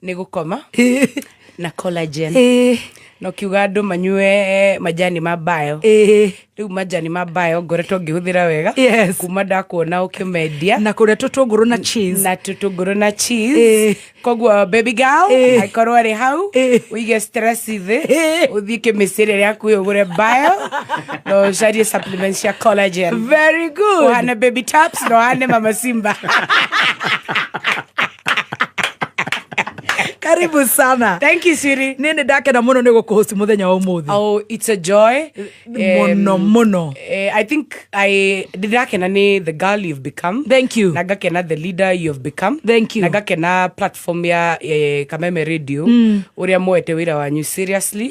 nĩ gũkoma na collagen. Na ũkiuga andũ manyue majani ma bio. Rĩu majani ma bio ngoretwo ngĩhũthĩra wega. Yes. Kuma ndakuona ũkĩmendia. Na kũrĩa tũtũngũrũ na cheese. Na tũtũngũrũ na cheese. Koguo baby girl, angĩkorwo arĩ hau, ũige stress thĩ, ũthiĩ kĩmĩcĩrĩ rĩaku ũgũre bio, na ũcarie supplements cia collagen. Very good. Ũhane baby tops na ũhane mama Simba. Karibu. Karibu sana. Thank you, sweetie. Nĩ nĩ ndakena mũno nĩ gũkũhost mũthenya wa ũmũthĩ. Oh, it's a joy. Mũno mũno. I think I ndĩrakena nĩ the girl you've become. Thank you. Na ngakena the leader you've become. Thank you. Na ngakena platform ya Kameme Radio ũrĩa moete wĩra wanyu seriously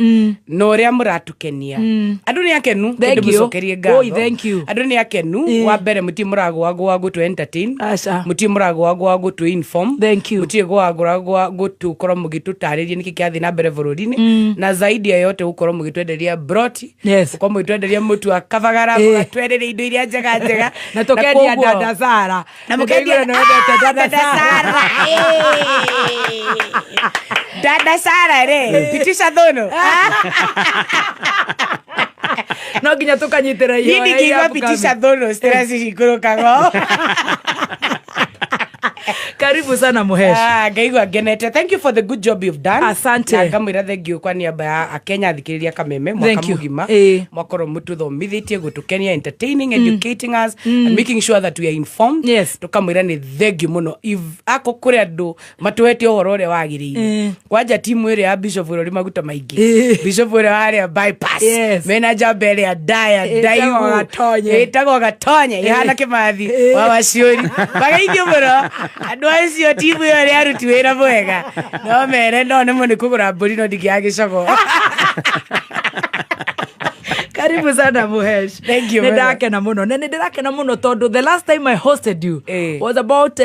na ũrĩa mũratukenia. Andũ nĩ akenu. Thank Kĩndũ you. mũcokerie ngatho. Oi, thank you. Andũ nĩ akenu. Wa mbere mũtirĩ mũragũagũa gũtũ entertain. Aca. Mũtirĩ mũragũagũa gũtũ inform. Thank you. Mũtirĩ gũagũragũa gũtũkorwo mũgĩtũtarĩria nĩkĩ kĩrathiĩ na mbere bũrũri-inĩ na zaidi ya yote gũkorwo mũgĩtwenderia broti. Yes. Gũkorwo mũgĩtwenderia mũtu wa kabagara, mũgatwenderia indo iria njega njega. Na tũkendia dada Sara. Na mũkendia Nĩndaigua nĩ wendete dada Dada Sara. Dada Sara rĩ, pitisha thono. No nginya tũkanyitĩra Niĩ ihoya ndingĩigua pitisha thono stress cikũrũkaga. Karibu sana Muhesh. Ah, ngaigua ngenete. Thank you for the good job you've done. Asante. Na ngamwĩra thank you kwa niaba ya akenya athikĩrĩria Kameme mwaka Thank you. mũgima. Mwakorwo mũtũthomithĩtie, gũtũkenia, entertaining, educating us and making sure that we are informed. Yes. Tũkamwĩra nĩ thank you mũno. If ako kũrĩ andũ matũhete ũhoro ũrĩa wagĩrĩire. Kwanja timu ĩrĩa ya Bishop ũrĩa maguta maingĩ. Bishop ũrĩa warĩa bypass. Yes. Mena njamba ĩrĩa ndaya Ĩtagwo ndaihu. Gatonye. Ĩtagwo Gatonye. Ĩhana Kĩmathi wa Waciũri. Mageithio mũno. Andũ acio timu ĩyo ĩrĩa aruti wĩra mwega. No mere no nĩmo nĩ kũgũra mbũri no ndingĩaga gĩcogo. Karibu sana Muhesh. Thank you Nĩ very ndakena mũno. Na nĩ ndĩrakena mũno tondũ the last time I hosted you was about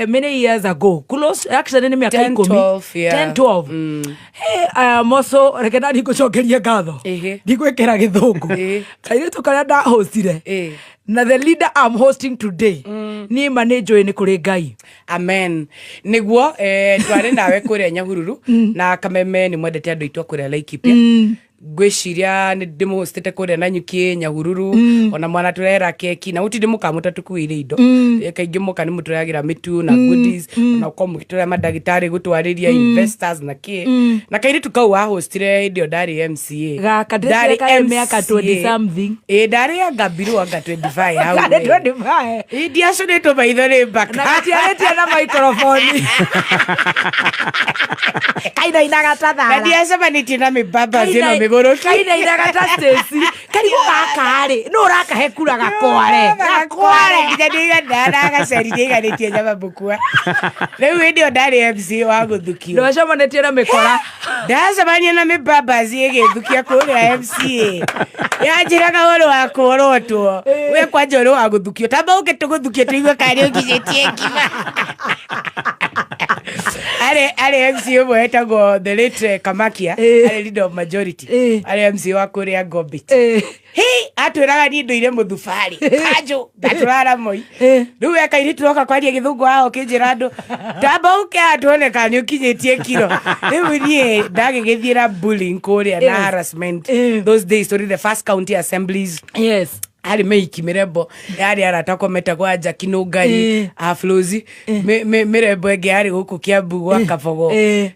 many years ago. Close, actually nĩ mĩaka 10, 10. 12, yeah. 10, 12. Hey, I am also reke nani ngũcokerie ngatho. Ndigwĩkĩra gĩthũngũ. Kairĩtu karĩa ndahostire. Na the leader I'm hosting today. Niĩ ma nĩ njũĩ nĩ kũrĩ Ngai. Amen. Nĩguo twarĩ nawe kũrĩa Nyahururu na Kameme nĩ mwendete andũ aitũ a kũrĩa Laikipia. Ngwĩciria nĩ ndĩmũhostete kũrĩa Nanyuki, Nyahururu, ona mwana tũrehera keki na gũtirĩ mũkamũtatũkuĩire indo. Kaingĩ mũka nĩ mũtũrehagĩra mĩtu na goodies, ona gũkorwo mũgĩtũrehe mandagĩtarĩ gũtwarĩria investors na kĩ. Na kairĩtu kau wahostire hĩndĩ ĩyo ndarĩ MCA. Gaka Ndarĩ ndĩreciria karĩ mĩaka MCA. 20 something. Ĩ ndarĩ anga mbirũ anga 25 hau. Karĩ 25. Ĩ ndiacũnĩtwo maitho nĩ mbaka. Na gatiarĩtie na microphone. Kainainaga ta Na thara. ndiacemanĩtie na mĩbamba ĩno mĩgũrũki. Kainainaga ta Stacy. Karigũ gaka rĩ, nũ ũrakahe kura gakware? Gakware nginya nĩigana ndiaiganĩtie nyama mũkua. Rĩu hĩndĩ ĩyo ndarĩ MC wa gũthukio. Ndwacemanĩtie na mĩkora. Ndacemania na mĩbambaci ĩgĩthukia kũrĩa MCA. Yanjĩraga ũhoro wa kũorotwo. We kwanja ũrĩ wa gũthukio. Tamba ũke tũgũthukie tũigue kana nĩ ũkinyĩtie ngima. Arĩ MC ũmwe wetagwo the late Kamakia, arĩ leader of majority. Arĩ MC wa kũrĩa Gombit. Hĩ, atwĩraga niĩ ndũire mũthubarĩ. Kanjũ, ndatũrara Moi. Rĩu we kairĩtu roka kwaria gĩthũngũ haha ũkĩnjĩra andũ, tamba ũke haha tuone kana nĩ ũkinyĩtie kiro. Rĩu niĩ ndagĩgĩthiĩra bullying kũrĩa na Yes. harassment. Those days tũrĩ the first county assemblies. Yes. Harĩ mĩiki mĩrembo yarĩ aratakwa metagwo Jackie Nũngari, Aflozi, mĩrembo ĩngĩ yarĩ gũkũ Kiambu gwa Kabogo,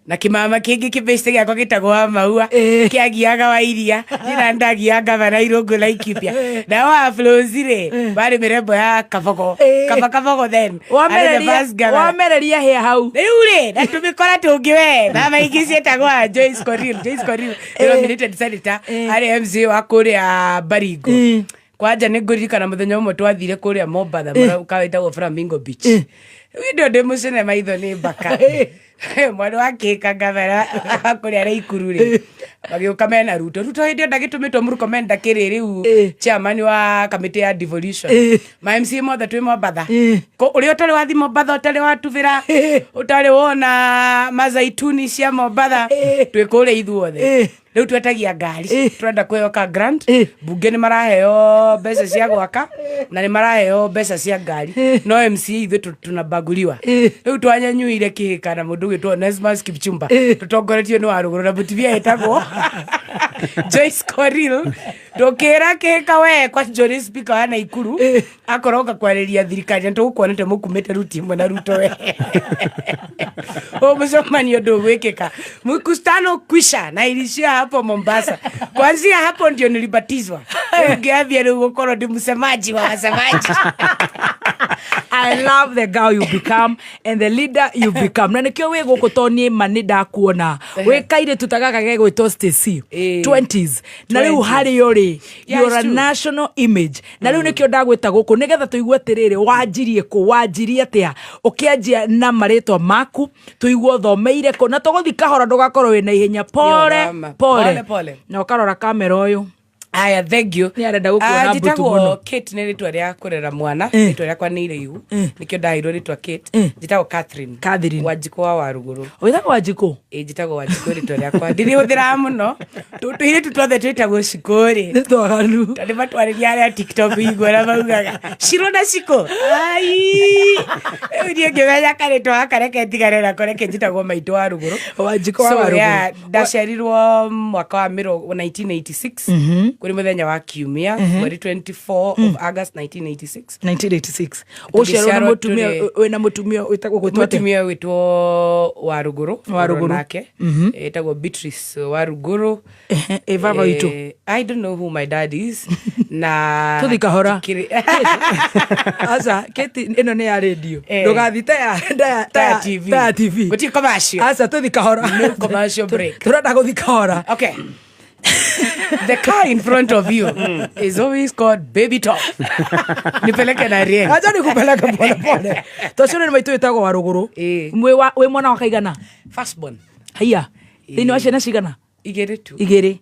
na kĩmama kĩngĩ kĩbĩcite gĩakwa gĩtagwo wa Maua kĩagiaga wa iria nina ndagiaga gavana Irũngũ Laikipia. Nao Aflozi rĩ marĩ mĩrembo ya Kabogo, Kaba Kabogo then arĩ the first governor. Wamereria hĩa hau. Rĩu rĩ na tũmĩkora tũngĩ we mama ingĩ ciĩtagwo a Joyce Korir. Joyce Korir nĩ nominated senator, arĩ MCA wa kũrĩa Baringo. Kwanja nĩ ngũririkana mũthenya ũmwe twathire kũrĩa Mombatha kawĩtagwo Flamingo Beach. Rĩu hĩndĩ ĩyo ndĩ mũcene maitho nĩ mbaka. Mwana wa kĩka gavana kũrĩa Naikuru rĩ magĩũka mena Ruto. Ruto hĩndĩ ĩyo ndagĩtũmĩtwo Murkomen ndakĩrĩ rĩu chairman wa kamĩtĩ ya devolution. Ma MCA mothe twĩ Mombatha. Ũrĩa ũtarĩ wathi Mombatha, ũtarĩ watubĩra, ũtarĩ wona mazaituni cia Mombatha, twĩ kũrĩa ithuothe. Rĩu twetagia ngari, tũrenda kwĩhoka grant, bunge nĩ maraheo mbeca cia gwaka na nĩ maraheo mbeca cia ngari, no MCA ithuĩ tunabaguliwa. Rĩu twanyanyuire kĩhĩka na mũndũ ũgwĩtwo Onesmus Kipchumba, tũtongoretio nĩ Warũgũrũ na mũtumia etagwo Joyce Korir. Ndũkĩra kĩhĩka we kwa Johnny Speaker wa Naikuru akoroka kwarĩria thirikari na tũgũkuonete mũkumĩte ruti ĩmwe na Ruto we. Ũyũ mũcemanio ndũgwĩkĩka, mkutano kwisha na ilishia hapo. Hapo Mombasa. Kuanzia hapo ndio nilibatizwa. Rĩu ngĩambia rĩu gũkorwo ndi msemaji wa wasemaji. I love the girl you become and the leader you become. Na nikio wĩ gũkũ to niĩ ma nĩ ndakuona wĩ kairĩtu ta gaka gegwĩtwo Stacy, 20s, na rĩu 20s. harĩ rĩ, Yeah, you're a it's true. national image, na rĩu nĩkĩo ndagwĩta gũkũ nĩgetha tũigue atĩrĩrĩ, wanjirie kũ, wanjirie atĩa, ũkĩanjia na marĩtwa maku, tũigue ũthomeire kũ, na tũgũthi kahora, ndũgakorwo wĩna ihenya, pole. Yo, pole. Pole, pole. Na ũkarora kamera ũyũ. Aya, thank you. Nĩ arenda gũkuona Ah, mbutu njĩtagwo mũno. Kate nĩ rĩtwa rĩa kũrera mwana. Rĩtwa rĩakwa nĩ iraihu, nĩkĩo ndaheirwo rĩtwa Kate. Njĩtagwo Catherine. Catherine. Wanjikũ wa Warugũrũ. Wĩtagwo Wanjikũ? Ĩ, njĩtagwo Wanjikũ rĩtwa rĩakwa ndirĩhũthĩraga mũno. Tũirĩtu twothe twĩtagwo Cikũ rĩ, Nĩ twaganu. Tondũ matwarĩria arĩa TikTok igua na maugaga Ciro na Cikũ. Ai, rĩu niĩ ngĩmenya karĩtwa gaka reke ndigane nako, reke njĩtagwo maitũ wa rugũrũ. Wanjikũ wa So, Warugũrũ. yeah, ndaciarirwo mwaka wa 1986 kũrĩ mũthenya wa kiumia, mweri 24 of August 1986. 1986 ũciarwo na Tũgĩciarwo mũtumia wĩna mũtumia wĩtagwo gwĩtwo atĩa? Mũtumia wĩtwo Warugũrũ. Warugũrũ. Nake ĩtagwo Beatrice Warugũrũ. Ĩ baba witũ? I don't know who my dad is na Tũthi kahora. Aca kĩti ĩno nĩ ya radio. Ndũgathi ta ya Ta ya TV. Ta ya TV. Gũtirĩ commercial. Aca, tũthi kahora. No commercial break. Tũrenda gũthi kahora. Okay. The car in front of you is always called Baby Top. Nipeleke na rien. Acha nikupeleke pole pole. Tũcio nĩ maitũ wĩtagwo Warũgũrũ. Wĩ mwana wa kaigana? Firstborn. Haiya, thĩinĩ wa ciana cigana? Igĩrĩ tu. Igĩrĩ.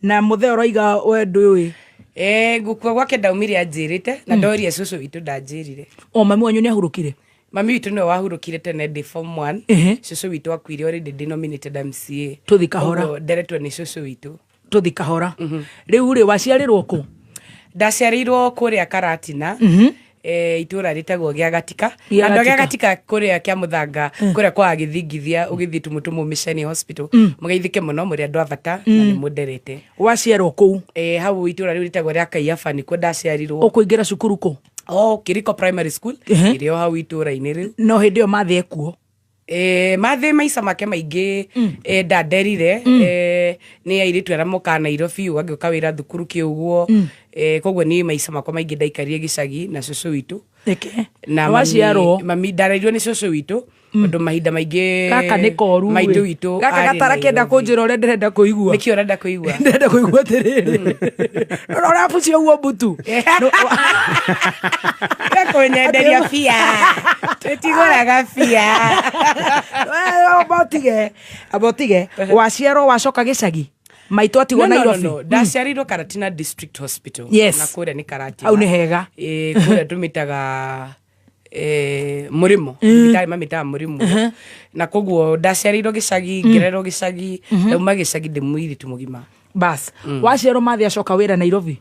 Na mũthee ũroiga we ndũĩ? Gũkua gwake ndaumire anjĩrĩte na ndoria cũcũ witũ ndanjĩrire. O mami wanyu nĩ ahurũkire? Mami witũ nĩwe wahurũkire tene ndĩ form 1. Cũcũ witũ akuire already ndĩ nominated MCA. Tũthi kahora. Ũguo nderetwo nĩ cũcũ witũ. Tũthi kahora. Rĩu rĩ, waciarĩrwo kũ? Ndaciarĩirwo kũrĩa Karatina, itũra rĩtagwo Gĩagatika. Gĩa Andũ a Gatika. Gĩagatika kũrĩa kĩa mũthanga, kũrĩa kwa gĩthingithia ũgĩthiĩ Tumutumu Mission Hospital. Mũgeithĩke mũno, mũrĩ andũ a bata na nĩ mũnderete. Waciarwo kũu? Hau itũra rĩu rĩtagwo rĩa Kaiafa nĩkuo ndaciarirwo. Ũkũingĩra cukuru kũ? Oh, Kiriko Primary School ĩrĩ o hau itũra-inĩ rĩu. No hĩndĩ ĩyo mathĩ ekuo? Mathĩ maica make maingĩ, ndanderire, nĩ airĩtu arĩa mokaga Nairobi, ũgagĩũka wĩra thukuru kĩũguo. Koguo niĩ maica makwa maingĩ ndaikarire gĩcagi na cũcũ witũ. Nĩkĩ? Na Waciarwo? Mami ndarerirwo nĩ cũcũ witũ tondũ mahinda maingĩ Gaka nĩ koru. Maitũ witũ Gaka arĩ gatarakĩenda Nairobi. kũnjĩra ũrĩa ndĩrenda kũigua. Nĩkĩ ũrenda kũigua? Ndĩrenda kũigua atĩrĩrĩ, rora ũrĩa bucia ũguo mbutu. Kũnyenderia bia, tũtigũraga bia. Amba ũtige. Waciarwo wacoka gĩcagi, maitũ atigwo No, no, no, Nairobi? no. Ndaciarĩirwo Karatina District Hospital. Na kũrĩa nĩ Karatina. Hau nĩ hega. Kũrĩa tũmĩtaga mũrĩmo, thibitarĩ mamĩtaga mũrĩmo, na koguo ndaciarĩirwo gĩcagi, ngĩrerwo gĩcagi, ndauma gĩcagi ndĩ mũirĩtu mũgima. Bas, waciarwo mathĩ acoka wĩra Nairobi?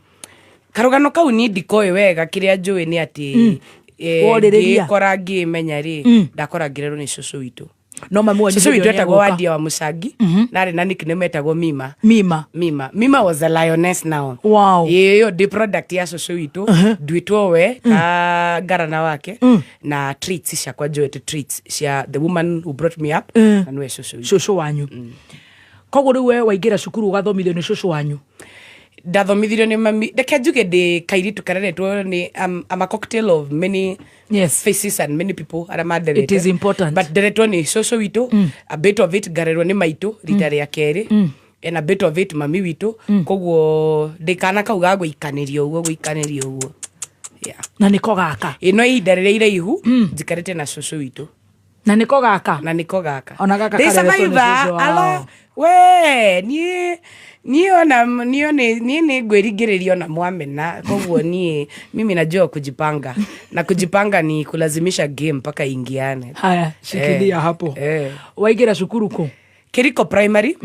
Karũgano kau niĩ ndikoĩ wega. Kĩrĩa njũĩ nĩ atĩ Worĩrĩria. ngĩkora ngĩmenya rĩ, ndakora ngĩrerwo nĩ cũcũ witũ. No mami wanyu Cũcũ hĩndĩ witũ ĩyo etagwo nĩegũka? Wandia wa Mũcangi, na arĩ na nickname etagwo Mima. Mima. Mima. Mima was a lioness now. Ĩyo ndĩ product ya cũcũ witũ, nduĩtwo we ta ngarana wake, na traits ciakwa njoete traits cia the woman who brought me up, na nĩwe cũcũ witũ. Cũcũ wanyu. Koguo rĩu we waingĩra cukuru ũgathomithio nĩ cũcũ wanyu? Ndathomithirio nĩ mami. Reke njuge ndĩ kairitu kareretwo nĩ I'm a cocktail of many faces and many people arĩa manderete. It is important. But nderetwo nĩ cũcũ witũ, a bit of it ngarerwo nĩ maitũ rita rĩa kerĩ, and a bit of it mami witũ. Koguo ndĩ kana kau ga gũikanĩrio ũguo, gũikanĩrio ũguo. Yeah. Na nĩko gaka? Ĩ, no ihinda rĩrĩa iraihu njikarĩte na cũcũ witũ. Na nĩko gaka? Na nĩko gaka. Ona gaka Ndĩ kareretwo nĩ survivor, cũcũ wao. ala we niĩ niĩ ona niĩ nĩ niĩ nĩ ngwĩringĩrĩria ona mwamena. Koguo niĩ mimi najua kujipanga, na kujipanga ni kulazimisha game mpaka ingiane. Haya, shikilia hapo. Waingĩra cukuru kũ? Kiriko Primary.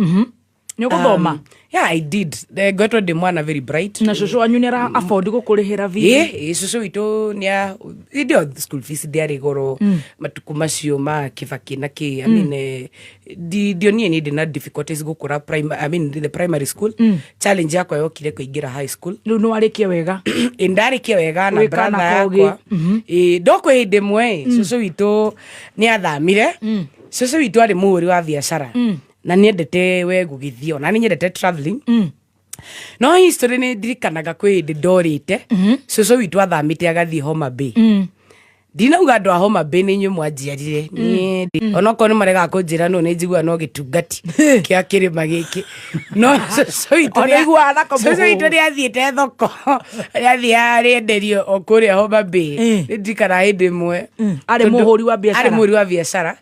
Nĩ ũgũthoma? Yeah, I did. Ngwetwo ndĩ mwana very bright. Na cũcũ wanyu nĩ ara afford gũkũrĩhĩra Ĩ, ĩ, cũcũ witũ nĩa hĩndĩ ĩyo school fees ndĩarĩ goro matukũ macio ma Kĩbakĩ na kĩ. I mean, ndionire niĩ ndĩ na difficulties gũkũra I mean, the primary school. Challenge yakwa yokire kũingĩra high school. Rĩu nĩ warĩkia wega? Ĩ, ndarĩkia wega na Wĩ kana brother kogĩ. yakwa. Ĩ, ndo kwĩ hĩndĩ ĩmwe ĩ, cũcũ witũ nĩ athamire. Cũcũ witũ arĩ mũhũri wa biacara. Na niendete we gũgĩthiĩ, ona nĩ nyendete traveling. No history nĩ ndirikanaga kwĩ hĩndĩ ndorĩte. Cũcũ witũ athamĩte agathiĩ Homa Bay. Ndinauga andũ a Homa Bay nĩ inyuĩ mwanjiarire niĩ onokorwo nĩ maregaga kũnjĩra, no nĩ njiguaga no gĩtungati kĩa kĩrĩma gĩkĩ, no cũcũ witũ Ona iguaga nako cũcũ witũ mũhũhũ. nĩ athiĩte thoko, nĩ athiaga rĩenderio o kũrĩa Homa Bay. Nĩ ndirikanaga hĩndĩ ĩmwe Arĩ mũhũri wa biacara. Arĩ mũhũri wa biacara.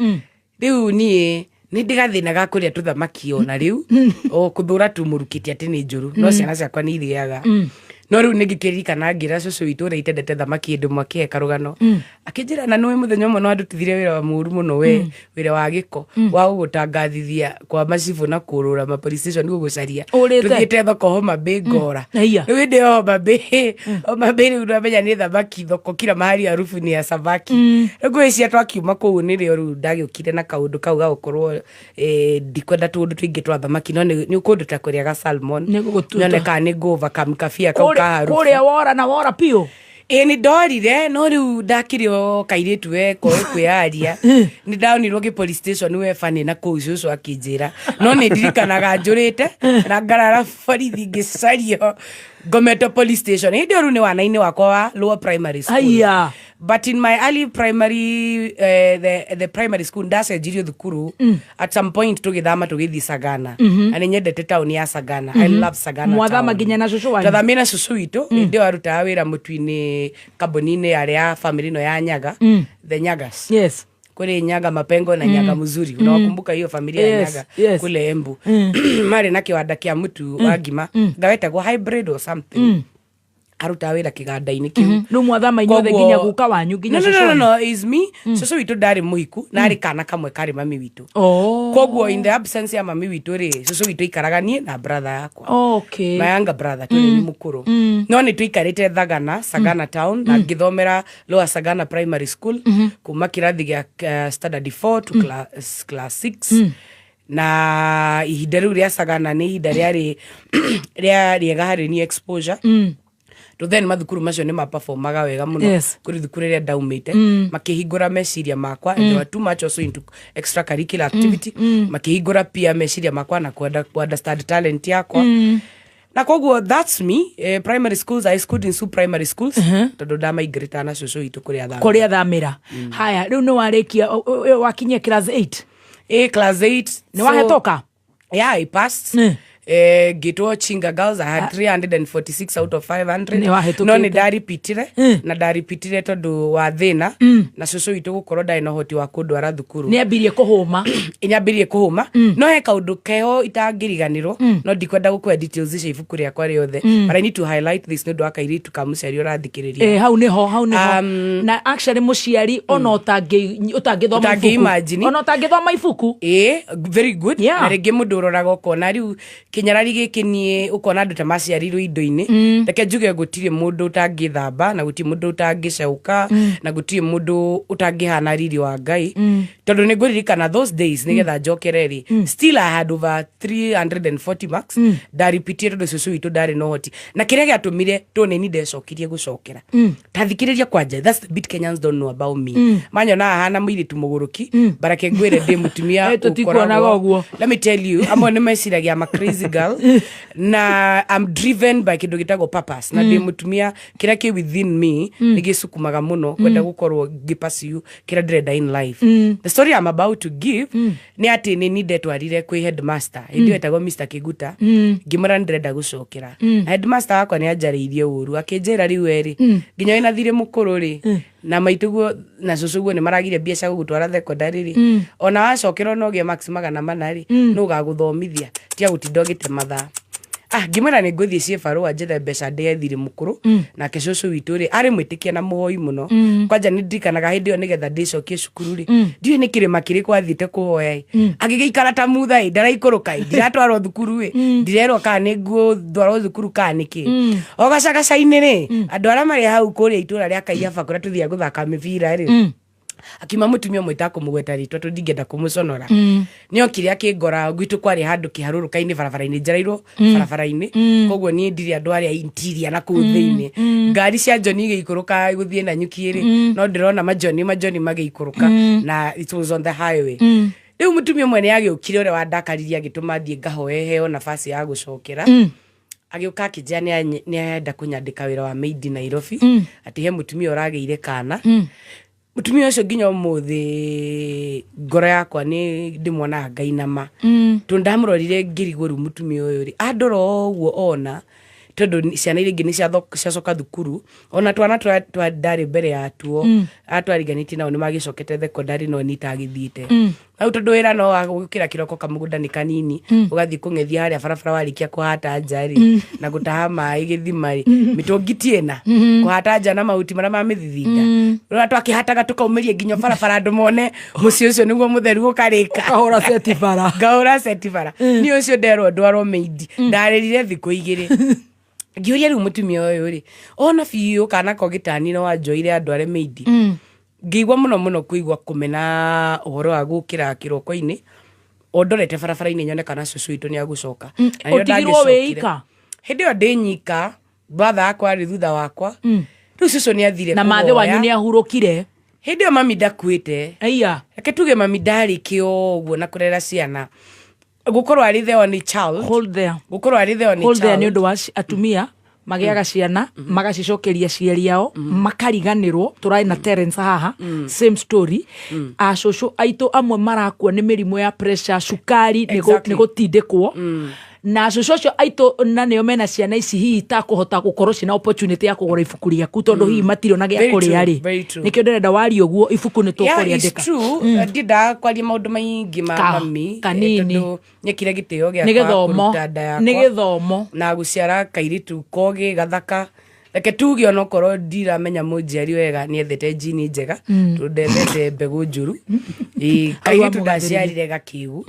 Rĩu niĩ nĩ ndĩ gathĩna ga kũrĩa tũthamaki, ona rĩu o kũthũra tu mũrukĩte atĩ nĩ njũru, no ciana ciakwa nĩ irĩaga. No rĩu nĩ ngĩkĩririkana ngĩra cũcũ witũ ũrĩa itendete thamaki hĩndĩ ĩmwe akĩhe karũgano, akĩnjĩra na nĩwe mũthenya ũmwe no andutithire wĩra wa mũru mũno, we wĩra wa gĩko wa gũgũtangathithia kwa macibũ na kũrũra ma police station gũgũcaria. Ũrĩte? Tũthiĩte thoko Homa Bay ngora. Aiya. Rĩu hĩndĩ ĩyo Homa Bay, Homa Bay rĩu ndamenya nĩ thamaki thoko kila mahali, harufu ni ya samaki. Rĩu ngwĩciria twakiuma kũu nĩrĩo rĩu ndagĩũkire na kaũndũ kau ga gũkorwo ndikwenda tũũndũ tũingĩ twa thamaki, no nĩ kũndũ ta kũrĩaga salmon. Nĩ gũgũtuta. Nyone kana nĩ ngũ overcome kabia kau ka harufu. Kũrĩa wora na wora piũ. Ĩ, nĩ ndorire, no rĩu ndakĩrĩ o kairĩtu we koĩ kwĩyaria, nĩ ndaonirwo gĩ police station we bani na kũu cũcũ akĩnjĩra, no nĩ ndirikanaga njũrĩte na ngarara borithi ngĩcario ngomete police station. Hĩndĩ ĩyo rĩu nĩ wana-inĩ wakwa wa lower primary school. Haiya. But in my early primary, the primary school, ndacenjirio thukuru at some point, tũgĩthama tũgĩthiĩ Sagana. Na nĩ nyendete taũni ya Sagana. I love Sagana Mwathama town. nginya na cũcũ wanyu? Twathamire na cũcũ witũ. Hĩndĩ ĩyo arutaga wĩra mũtu-inĩ kambuni-inĩ yarĩ ya family ĩno ya Nyaga. The Nyagas. Kule Nyaga Mapengo na Nyaga Mzuri, unawakumbuka hiyo familia ya Yes, Nyaga? yes. Kule Embu marĩ na kĩwanda kĩa mũtu wa ngima ngawetagwo Hybrid or something. Arutaga wĩra kĩganda-inĩ kĩu. Rĩu mwathama inyuothe nginya guka wanyu nginya No, no, cũcũ no, wanyu? no, is me. Cũcũ witũ ndarĩ mũhiku na arĩ kana kamwe karĩ mami witũ. Oh. Koguo in the absence ya mami witũ rĩ, cũcũ witũ aikaraga niĩ na brother yakwa, my younger brother, tondũ nĩ mũkũrũ. No nĩ tũikarĩte Thagana, Sagana town, na ngĩthomera Lower Sagana Primary School kuma kĩrathi gĩa standard 4 to class 6. Na ihinda rĩu rĩa Sagana nĩ ihinda rĩarĩ rĩa rĩega harĩ ni exposure to then mathukuru macio nĩ maperformaga wega mũno kũrĩ thukuru ĩrĩa ndaumĩte. Makĩhingũra meciria makwa, and they were too much also into extracurricular activity. Makĩhingũra pia meciria makwa na ku understand talent yakwa. Na koguo that's me. Primary schools, I schooled in two primary schools tondũ ndamaingĩrĩte na cũcũ witũ kũrĩa thamĩra. Kũrĩa thamĩra. Haya, rĩu nĩ warĩkia, wakinyia class 8? Eh, class 8. Nĩ wahetoka? Yeah, I passed. Ngĩtwo Chinga Girls. I had 346 out of 500. Nĩ wahĩtũkĩte. No nĩ ndaripitire, na ndaripitire tondũ wa thĩna na cũcũ witũ gũkorwo ndarĩ na ũhoti wa kũndwara thukuru. Nĩ ambirie kũhũma. Nyambirie kũhũma, no he kaũndũ keho itangĩriganĩrwo. No ndikwenda gũkũhe details icio ibuku rĩakwa rĩothe, but I need to highlight this nĩ ũndũ wa kairĩtu ka mũciari ũrathikĩrĩria. Eh, hau nĩho, hau nĩho. Na actually mũciari ona ũtangĩthoma Ũtangĩ ibuku, imagine. ona ũtangĩthoma ibuku. Ĩ, very good. Na rĩngĩ mũndũ ũroraga ũkona rĩu kĩnyarari gĩkĩ, niĩ ũkona andũ ta maciarirwo indo-inĩ. Reke njuge gũtirĩ mũndũ ũtangĩthamba, na gũtirĩ mũndũ ũtangĩceuka, na gũtirĩ mũndũ ũtangĩhana riri wa Ngai. Tondũ nĩ ngũririkana those days, nĩgetha njokere rĩ, still I had over 340 marks. Ndaripitie tondũ cũcũ witũ ndarĩ na ũhoti, na kĩrĩa gĩatũmire tondũ nĩ ni ndecokirie gũcokera. Ta thikĩrĩria kwanja, that's the bit Kenyans don't know about me. Manyonaga hana mũirĩtu mũgũrũki, barake ngwĩre ndĩ mũtumia Eh, tũtikuonaga ũkoragwo- ũguo. Let me tell you, amwe nĩ meciragia I'm a crazy girl, na I'm driven by kĩndũ gĩtagwo purpose, na ndĩ mũtumia kĩrĩa kĩ within me nĩ gĩcukumaga mũno kwenda gũkorwo ngĩ-pursue kĩrĩa ndĩrenda in life. The story I'm about to give nĩ atĩ nĩ ni ndetwarire kwĩ headmaster hĩndĩ ĩyo etagwo Mr Kiguta, ngĩmwĩra nĩ ndĩrenda gũcokera. Na headmaster wakwa nĩ anjarĩirie ũru, akĩnjĩra rĩu erĩ nginya wĩna thirĩ mũkũrũ rĩ, na maitũguo na cũcũguo nĩ maragire mbia cia gũgũtwara thekondarĩ rĩ, ona wacokera ona ũgĩe max 400 rĩ, nũ ũgagũthomithia tiga gũtinda ũgĩte mathaa. Ah, ngĩmwĩra nĩ ngũthiĩ ciĩ barũa njethe mbeca ndĩe thirĩ mũkũrũ. Nake cũcũ witũ rĩ, arĩ mwĩtĩkia na mũhoi mũno. Kwanja nĩ ndirikanaga hĩndĩ ĩyo nĩgetha ndĩcokie cukuru rĩ, ndiũĩ nĩ kĩrĩma kĩrĩkũ athiĩte kũhoya ĩ, agĩgĩikara ta mutha ĩ, ndaraikũrũka ĩ, ndiratwarwo thukuru ĩ, ndirerwo kana nĩ ngũtwarwo thukuru kana nĩkĩ. O gacagaca-inĩ rĩ, andũ arĩa marĩ hau kũrĩa itũra rĩa Kaiyaba kũrĩa tũthiaga gũthaka mĩbira rĩ, akiuma mũtumia ũmwe itakũmũgweta rĩtwa tondũ ndingĩenda kũmũconora. Nĩ okire akĩngora gwitũ, kwarĩ handũ kĩharũrũka-inĩ barabara-inĩ njereirwo barabara-inĩ. Koguo niĩ ndirĩ andũ arĩa interior na kũu thĩinĩ. Ngari cia Njoni igĩikũrũka gũthiĩ na nyuki rĩ, no ndĩrona majoni majoni magĩikũrũka, na it was on the highway. Rĩu mũtumia ũmwe nĩ agĩũkire ũrĩa wandakaririe, agĩtũma thiĩ ngahoe heo nafasi ya gũcokera. Agĩũka akĩnjĩra nĩ arenda kũnyandĩka wĩra wa maid Nairobi, atĩ he mũtumia ũragĩire kana. Mũtumia ũcio nginya ũmũthĩ ngoro yakwa nĩ ndĩmwonaga ngainama, tondũ ndamũrorire ngĩrigwo, rĩu mũtumia ũyũ rĩ, andora ũguo ona tondũ ciana iria ingĩ nĩ ciacoka thukuru, ona twana twa ndarĩ mbere yatuo atwariganĩtie nao nĩ magĩcokete thekondarĩ, no niĩ itagĩthiĩte hau, tondũ wĩra no wa gũkĩra kĩroko, kamũgũnda nĩ kanini, ũgathiĩ kũng'ethia harĩa barabara, warĩkia kũhata nja rĩ, na gũtaha maĩ gĩthima rĩ, mĩtũngi ti ĩna, kũhata nja na mahuti marĩa ma mĩthithinda rĩrĩa twakĩhataga, tũkaumĩria nginya barabara andũ mone mũciĩ ũcio nĩguo mũtheru ũkarĩka. Ũkahũra seti bara. Ngahũra seti bara. Niĩ ũcio nderwo ndwarwo maid, ndarĩrire thikũ 2 ngĩũria, rĩu mũtumia ũyũ rĩ, ona biũ kana ko gĩtani no wanjoire andware maid? Ngĩigua mũno mũno kũigua kũmena ũhoro wa gũkĩra kĩroko-inĩ o ndorete barabara-inĩ nyone kana cũcũ witũ nĩ agũcoka. Na nĩrĩo Ũtigirwo wĩ ndagĩcokire. ika? Hĩndĩ ĩyo ndĩ nyika, brother yakwa arĩ thutha wakwa. Rĩu cũcũ nĩ athire Na mathĩ wanyu kũhoya. nĩ ahurũkire? Hĩndĩ ĩyo mami ndakuĩte. Aiya. Reke tuge mami ndarĩ kĩo ũguo na kũrera ciana, gũkorwo arĩ the only child. Hold there. Gũkorwo arĩ the only Hold there. Nĩ child. ũndũ wa atumia magĩaga ciana magacicokeria ciari ao, makariganĩrwo. Tũrarĩ na Terence haha, same story. Acũcũ aitũ amwe marakua nĩ mĩrimũ ya pressure, cukari, nĩ nĩ gũtindĩkwo na acũcũ acio aitũ, na nĩo mena ciana ici hihi itakũhota gũkorwo ciĩna opportunity ya kũgũra ibuku rĩaku, tondũ hihi matirĩ ona gĩa Very true, kũrĩa rĩ. very true. Nĩkĩo ndĩrenda warie ũguo, ibuku nĩ Yeah, it's tũkũrĩandĩka. true. Ndiendaga kwaria maũndũ maingĩ ma mami, kanini. tondũ nyekire gĩtĩo Nĩ gĩakwa gĩthomo. kũruta nda yakwa Nĩ gĩthomo. na gũciara kairĩtu kogĩ gathaka. Reke tuge onokorwo ndiramenya mũnjiari wega, nĩ ethete njini njega, tondũ ndethete mbegũ njũru. Ĩĩ, kairĩtu Amũgathĩrĩria. ndaciarire gakĩgu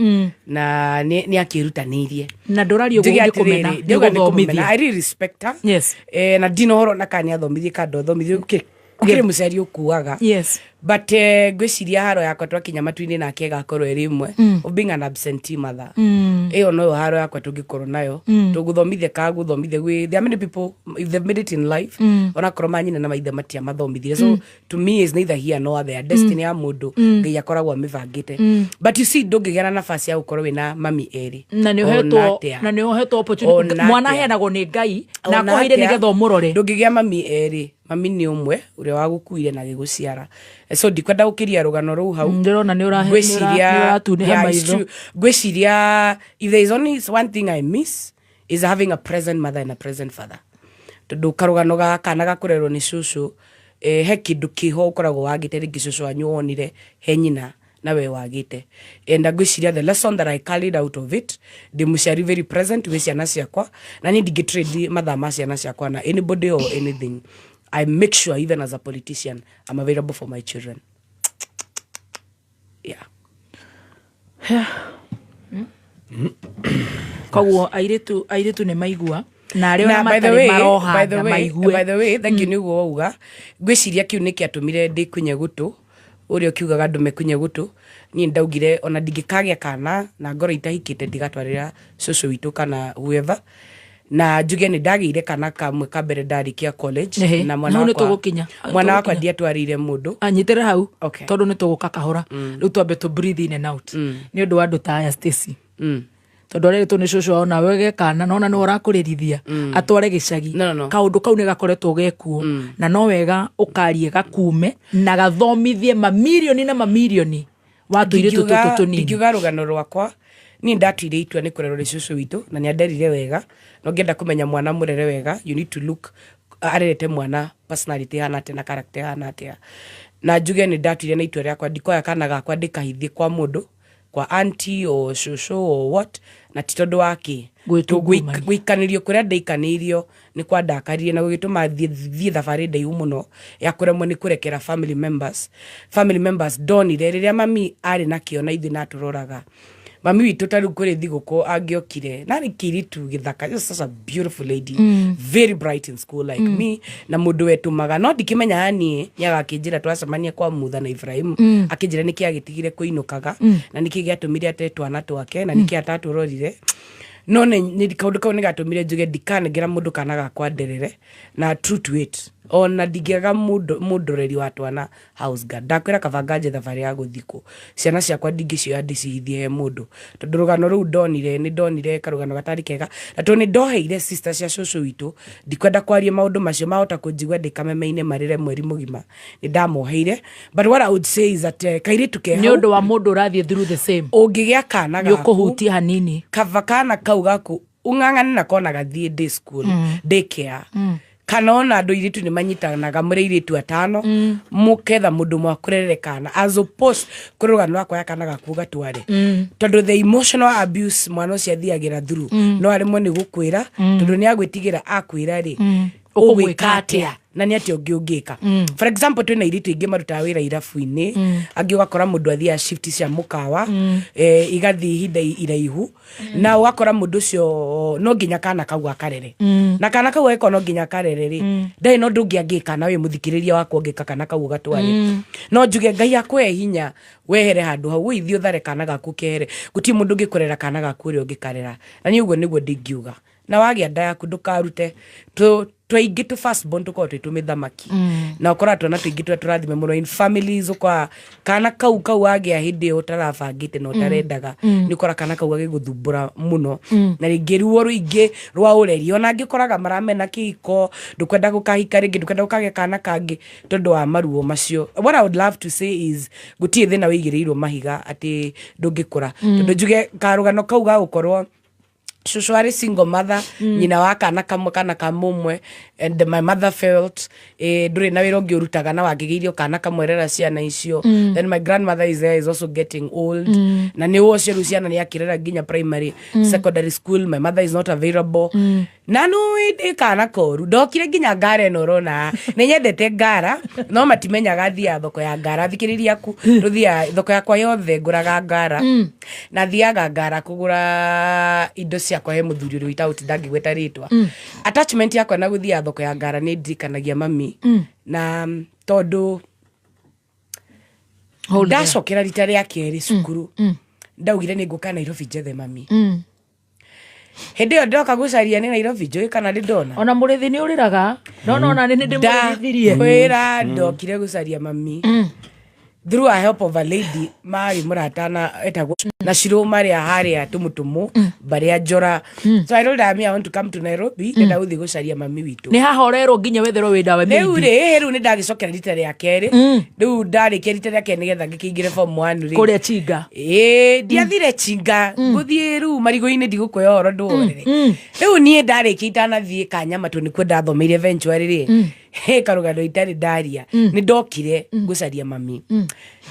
na nĩ akĩrutanĩirie. Na ndũraria ũguo Njuge nĩ atĩrĩrĩ, kũmena, nĩ ndiauga nĩ kũmũmena. gũthomithia. I really respect her. Yes. Na ndina ũhoro na kana nĩ athomithie kana ndothomithie, gũkĩrĩ mũciari ũkuaga. But ngwĩciria haro yakwa twakinya matu-inĩ nake ĩgakorwo ĩrĩ ĩmwe, of being an absentee mother. Ĩyo noyo haro yakwa tũngĩkorwo nayo. Tũgũthomithia ka gũthomithia gwĩ, there are many people, if they've made it in life, onakorwo manyina na maithe matiamathomithire. So to me is neither here nor there. Destiny ya mũndũ, Ngai akoragwo amĩbangĩte. But you see, ndũngĩgĩa na nafasi ya gũkorwo wĩna mami erĩ. Na nĩ Ona ũhetwo atĩa. na nĩ ũhetwo opportunity. Ona Mwana atĩa. aheanagwo nĩ Ngai na Ona akũheire atĩa, nĩgetha ũmũrore. Ndũngĩgĩa mami erĩ. Mami nĩ ũmwe ũrĩa wagũkuire na gĩgũciara. So ndikwenda gũkĩria rũgano rũu hau. Ndĩrona nĩ Ngwĩciria nĩ ũratunĩha Yeah, it's maitho. true. Ngwĩciria if there is only one thing I miss is having a present mother and a present father, tondũ karũgano ga kana gakũrerwo nĩ cũcũ, he kĩndũ kĩho ũkoragwo wagĩte, rĩngĩ cũcũ wanyu wonire he nyina na we wagĩte. And ngwĩciria the lesson that I carried out of it, ndĩ mũciari very present gwĩ ciana ciakwa, na niĩ ndingĩ trade mathaa ma ciana ciakwa na anybody or anything. I make sure even as a politician I'm available for my children, yeah. Koguo airĩtu nĩ maigua, na arĩa Na ona by the matarĩ way, maroha by the na way, maigue. by the way, thank you nĩ ũguo wauga. Ngwĩciria kĩu nĩ kĩatũmire ndĩkunye gũtũ ũrĩa ũkiugaga andũ mekunye gũtũ. Niĩ ndaugire ona ndingĩkagĩa kana na ngoro itahikĩte, ndigatwarĩra cũcũ witũ kana whoever. Na njuge nĩ ndagĩire kana kamwe ka mbere ndarĩkia college. Ehe, Na mwana hau nĩ wakwa tũgũkinya. mwana wakwa Tũgũkinya. ndiatwarĩire mũndũ. Anyitĩre hau, Okay. tondũ nĩ tũgũka kahora. Rĩu twambe tũ breathe in and out nĩ ũndũ wa andũ ta aya, Stacy, tondũ arerĩtwo nĩ cũcũ wao nawe ge kana nona nĩwe ũrakũrĩrithia atware gĩcagi. No. Kaũndũ kau nĩ gakoretwo gekuo, na no wega ũkarie gakume na gathomithie mamirioni na mamirioni wa tũirĩtu tũtũ tũnini. Ndingiuga rũgano rwakwa, niĩ ndatuire itua nĩ kũrerwo nĩ cũcũ witũ, na nĩ anderire wega. Na ũngĩenda kũmenya mwana mũrere wega, you need to look arerete mwana personality ĩhana atĩa na character ĩhana atĩa. Na njuge nĩ ndatuire na itua rĩakwa, ndikoya kana gakwa ndĩkahithie kwa mũndũ, kwa auntie or cũcũ or what, na ti tondũ wa kĩ. Gwĩtungumania. Gũikanĩrio kũrĩa ndaikanĩirio nĩ kwandakaririe na gũgĩtũma thiĩ thabarĩ ndaihu mũno ya kũremwo nĩ kũrekera family members. Family members ndonire rĩrĩa mami arĩ nakĩo na ithuĩ natũroraga mami witũ. Ta rĩu kũrĩ thigũkũ angĩokire narĩ kĩirĩtu gĩthaka, just such a beautiful lady, very bright in school like me, na mũndũ wetũmaga, no ndikĩmenyaga niĩ nĩ agakĩnjĩra twacemania kwa Mutha na Ibrahimu, akĩnjĩra nĩkĩ agĩtigire kũinũkaga na nĩkĩ gĩatũmire ate twana twake na nĩkĩ atatũrorire. No nĩ kaũndũ kau nĩ gatũmire njuge ndikanengera mũndũ kana gakwa nderere, na true to it. Ona ndingĩaga mũndoreri wa twana, house guard. Ndakwĩra kaba nganje thabarĩ ya gũthikwo, ciana ciakwa ndingĩcioya ndĩcihithie he mũndũ, tondũ rũgano rũu ndonire, nĩ ndonire karũgano gatarĩ kega, na tondũ nĩ ndoheire sister cia cũcũ witũ, ndikwenda kwaria maũndũ macio, mahota kũnjigua ndĩ kameme-inĩ marĩre mweri mũgima. Nĩ ndamoheire, but what I would say is that kairĩtu ke nĩ hau ũndũ wa mũndũ ũrathiĩ through the same. Ũngĩgĩa kana nĩ gaku, ũkũhutia hanini. Kaba kana kau gaku ung'ang'ane nako ona gathiĩ day school, daycare, kana ona andũ airĩtu nĩ manyitanaga mũrĩ airĩtu atano, mũketha mũndũ mwakũrerere kana, as opposed kũrĩ rũgano rwa kuoya kana gaku gatware, tondũ the emotional abuse mwana ũcio athiagĩra through, no aremwo nĩ gũkwĩra, tondũ nĩ agwĩtigĩra akwĩra rĩ, Ũkũmwĩka atĩa? Na nĩ atĩa ũngĩ ũngĩka? For example, twĩna airĩtu aingĩ marutaga wĩra irabu-inĩ, angĩ ũgakora mũndũ athiaga shift cia mũkawa, igathiĩ ihinda iraihu, na ũgakora mũndũ ũcio no nginya kana kau akarere, na kana kau agĩkorwo no nginya akarere rĩ, ndarĩ na ũndũ ũngĩ angĩka. Na wĩ mũthikĩrĩria wakwa, ũngĩka kana kau ũgatware, no njuge Ngai akũhe hinya wehere handũ hau, ũithiĩ ũthare kana gaku kehere. Gũtirĩ mũndũ ũngĩkũrera kana gaku ũrĩa ũngĩkarera, na niĩ ũguo nĩguo ndingiuga. Na wagĩa nda yaku, ndũkarute. Twaingĩ tũ first born tũkoragwo twĩ tũmĩthamaki, na ũkoraga twana tũingĩ tũrĩa tũrathime mũno in families, ũkora kana kau kau wagĩa hĩndĩ ĩyo ũtarabangĩte na ũtarendaga, nĩ ũkora kana kau gagĩgũthumbũra mũno, na rĩngĩ ruo rũingĩ rwa ũreri. Ona angĩ ũkoraga maramena kĩhiko, ndũkwenda gũkahika rĩngĩ, ndũkwenda gũkagĩa kana kangĩ tondũ wa maruo macio. What I would love to say is gũtirĩ thĩna wĩigĩrĩirwo mahiga atĩ ndũngĩkũra, tondũ njuge karũgano kau ga gũkorwo cũcũ arĩ single mother, nyina wa kana kamwe, kana ka mũmwe, and my mother felt ndũrĩ na wĩra ũngĩ ũrutaga na wangĩgĩirio kana kamwe, rera ciana icio. Then my grandmother is there, is also getting old, na nĩ ũcio rĩu ciana nĩ akĩrera nginya primary, secondary school. My mother is not available, na nĩ ndĩ kana koru, ndokire nginya ngara ĩno ũrona. Nĩ nyendete ngara, no matimenyaga thiaga thoko ya ngara. Thikĩrĩria aku, tũthiaga thoko yakwa yothe, ngũraga ngara, na thiaga ngara kũgũra indo ciakwa he mũthuri ũrĩa wĩtagwo ndangĩgweta rĩtwa. Attachment yakwa na gũthiaga thoko ya ngara nĩ ndirikanagia mami, na tondũ Hold there. Ndacokera rita rĩa kerĩ cukuru, ndaugire nĩ ngũka Nairobi njethe mami. Hĩndĩ ĩyo ndoka gũcaria nĩ Nairobi, njũĩ kana nĩ ndona. Ona mũrĩthi nĩ ũrĩraga, no nona nĩ ndĩmũrĩrithirie. Kwĩra ndokire gũcaria mami through a help of a lady marĩ mũrata na etagwo na Shiro, marĩa harĩa tũmũtũmũ mbarĩ ya Njora. So I told her, "Me, I want to come to Nairobi, ndenda gũthiĩ gũcaria mami witũ." Nĩ hahorerwo nginya wetherwo wĩ ndawa. Rĩu rĩ, rĩu nĩ ndagĩcokera rita rĩa kerĩ. Rĩu ndarĩkia rita rĩa kerĩ nĩgetha ngĩkĩingĩre form 1 rĩ. Kũrĩa Chinga. Ĩĩ, ndiathire Chinga, ngũthiĩ rĩu marigũ-inĩ, ndigũkũhe ũhoro ndũhorere. Rĩu niĩ ndarĩkia, itanathiĩ Kanyama, tondũ nĩkuo ndathomeire eventually rĩ, he karũgano itarĩ ndaria. Nĩ ndokire gũcaria mami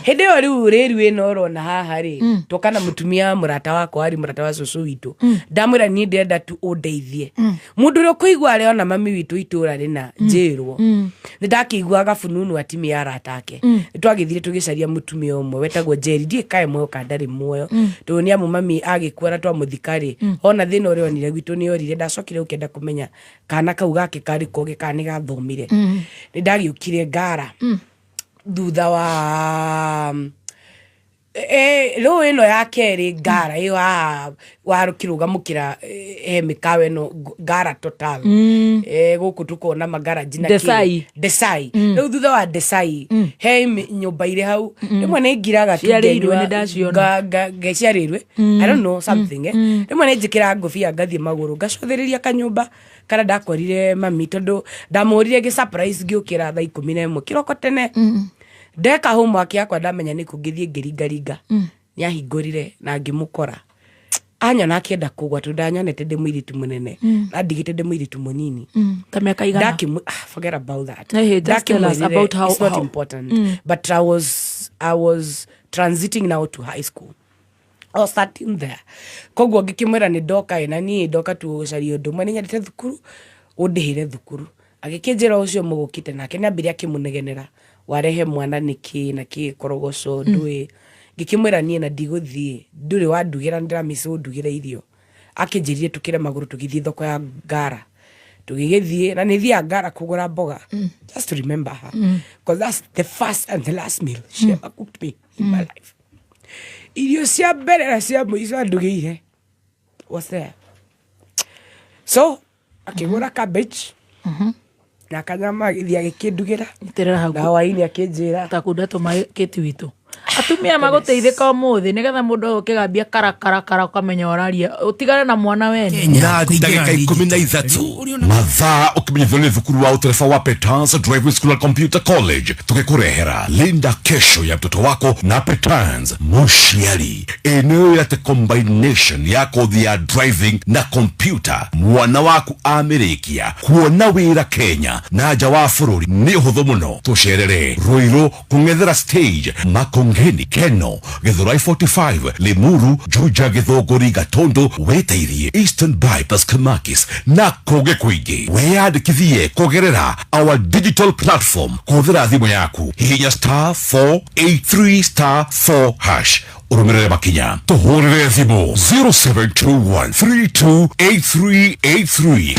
hĩndĩ ĩyo. Rĩu rĩru ĩno ũrona haha rĩ, twoka na mũtumia mũrata wakwa, arĩ mũrata wa cũcũ witũ. Ndamwĩra niĩ ndĩrenda tu ũndeithie, mũndũ ũrĩa ũkũigua arĩ ona mami witũ itũra rĩna njĩrwo. Nĩ ndakĩiguaga fununu atimia ya arata ake. Nĩ twagĩthire tũgĩcaria mũtumia ũmwe wetagwo Njeri, ndiĩ kae muoyo kana ndarĩ muoyo, tondũ nĩ amu mami agĩkua na twamũthika rĩ, ona thĩna ũrĩa onire gwitũ nĩ orire. Ndacokire gũkĩenda kũmenya kana kau gake karĩ koge kana nĩ gathomire. Nĩ ndagĩũkire ngara thutha wa rũĩ ĩno ya kerĩ, ngara ĩyo haha warũkĩrũgamũkĩra, he mĩkawa ĩno ngara total, gũkũ tũkona magaraji na kĩ. Desai. Desai. Rĩu thutha wa Desai he nyũmba irĩ hau, rĩmwe nĩ ngiraga tu. Ciarĩirwe. Ngenyua- Nĩ ndaciona. Ciarĩirwe, I don't know something, rĩmwe nĩ njĩkĩraga ngũbia, ngathiĩ magũrũ, ngacũthĩrĩria kanyũmba karĩa ndakorire mami, tondũ ndamũrire gĩ surprise ngĩũkĩra thaa 11 kĩroko tene. Ndeka homework yakwa, ndamenya nĩ kũ ngĩthiĩ, ngĩringaringa, nĩ ahingũrire na ngĩmũkora. Anyona akĩenda kũgwa, tondũ ndanyonete ndĩ mũirĩtu mũnene na ndigĩte ndĩ mũirĩtu mũnini. Ta mĩaka igana? Ah, forget about that. Hey, hey, just tell us Ndakĩmwĩrire, about how- it's not important, but I was transiting now to high school or starting there, koguo ngĩkĩmwĩra nĩ ndoka ĩ, na niĩ ndoka tu gũcaria ũndũ ũmwe, nĩ nyendete thukuru, ũndĩhĩre thukuru. Agĩkĩnjĩra ũcio mũgũkĩte nake nĩ ambire akĩmũnegenera, warehe mwana nĩkĩ na kĩ korogoco ndũĩ. Ngĩkĩmwĩra niĩ na ndigũthiĩ, ndũrĩ wandugĩra, ndĩramĩci ũndugĩre irio. Akĩnjĩrire tũkĩre magũrũ tũgĩthiĩ thoko ya ngara. Tũgĩgĩthiĩ, na nĩ thiaga ngara kũgũra mboga, just to remember her, because that's the first and the last meal she ever cooked me in my life. Irio cia mbere na cia mũico andugĩire was there. So akĩgũra cabbage. Na kanyama agĩthiĩ agĩkĩndugĩra. Nyitĩrĩra hau. Na hwaĩ-inĩ akĩnjĩra. Takunda tũmaĩ kĩti witũ. Atumia magũteithĩka ũmũthĩ nĩgetha mũndũ agũkĩgambia karakarakara ũkamenya ũraria ũtigane na mwana wene. Na ndagĩka 13 mathaa ũkĩmenyithio nĩ thukuru wa ũtereba wa Petans Driving School and Computer College, tũgĩkũrehera Linda Kesho ya mtoto wako na Petans mũciari. Eneo ya combination ya kothi ya driving na computer, mwana waku amĩrĩkia kuona wĩra Kenya na nja wa bũrũri nĩ ũhũthũ mũno. Tũcerere Ruiru kũng'ethera stage, Makongeni, Keno, Githurai 45, Limuru, Juja, Githũngũri, Gatundu, Wĩtairie, Eastern Bypass, Kamakis na kũngĩ kũingĩ. Wĩyandĩkithie kũgerera our digital platform kũhũthĩra thimũ yaku, hihinya star 483 star 4 hash, ũrũmĩrĩre makinya. Tũhũrĩre thimũ 0721328383.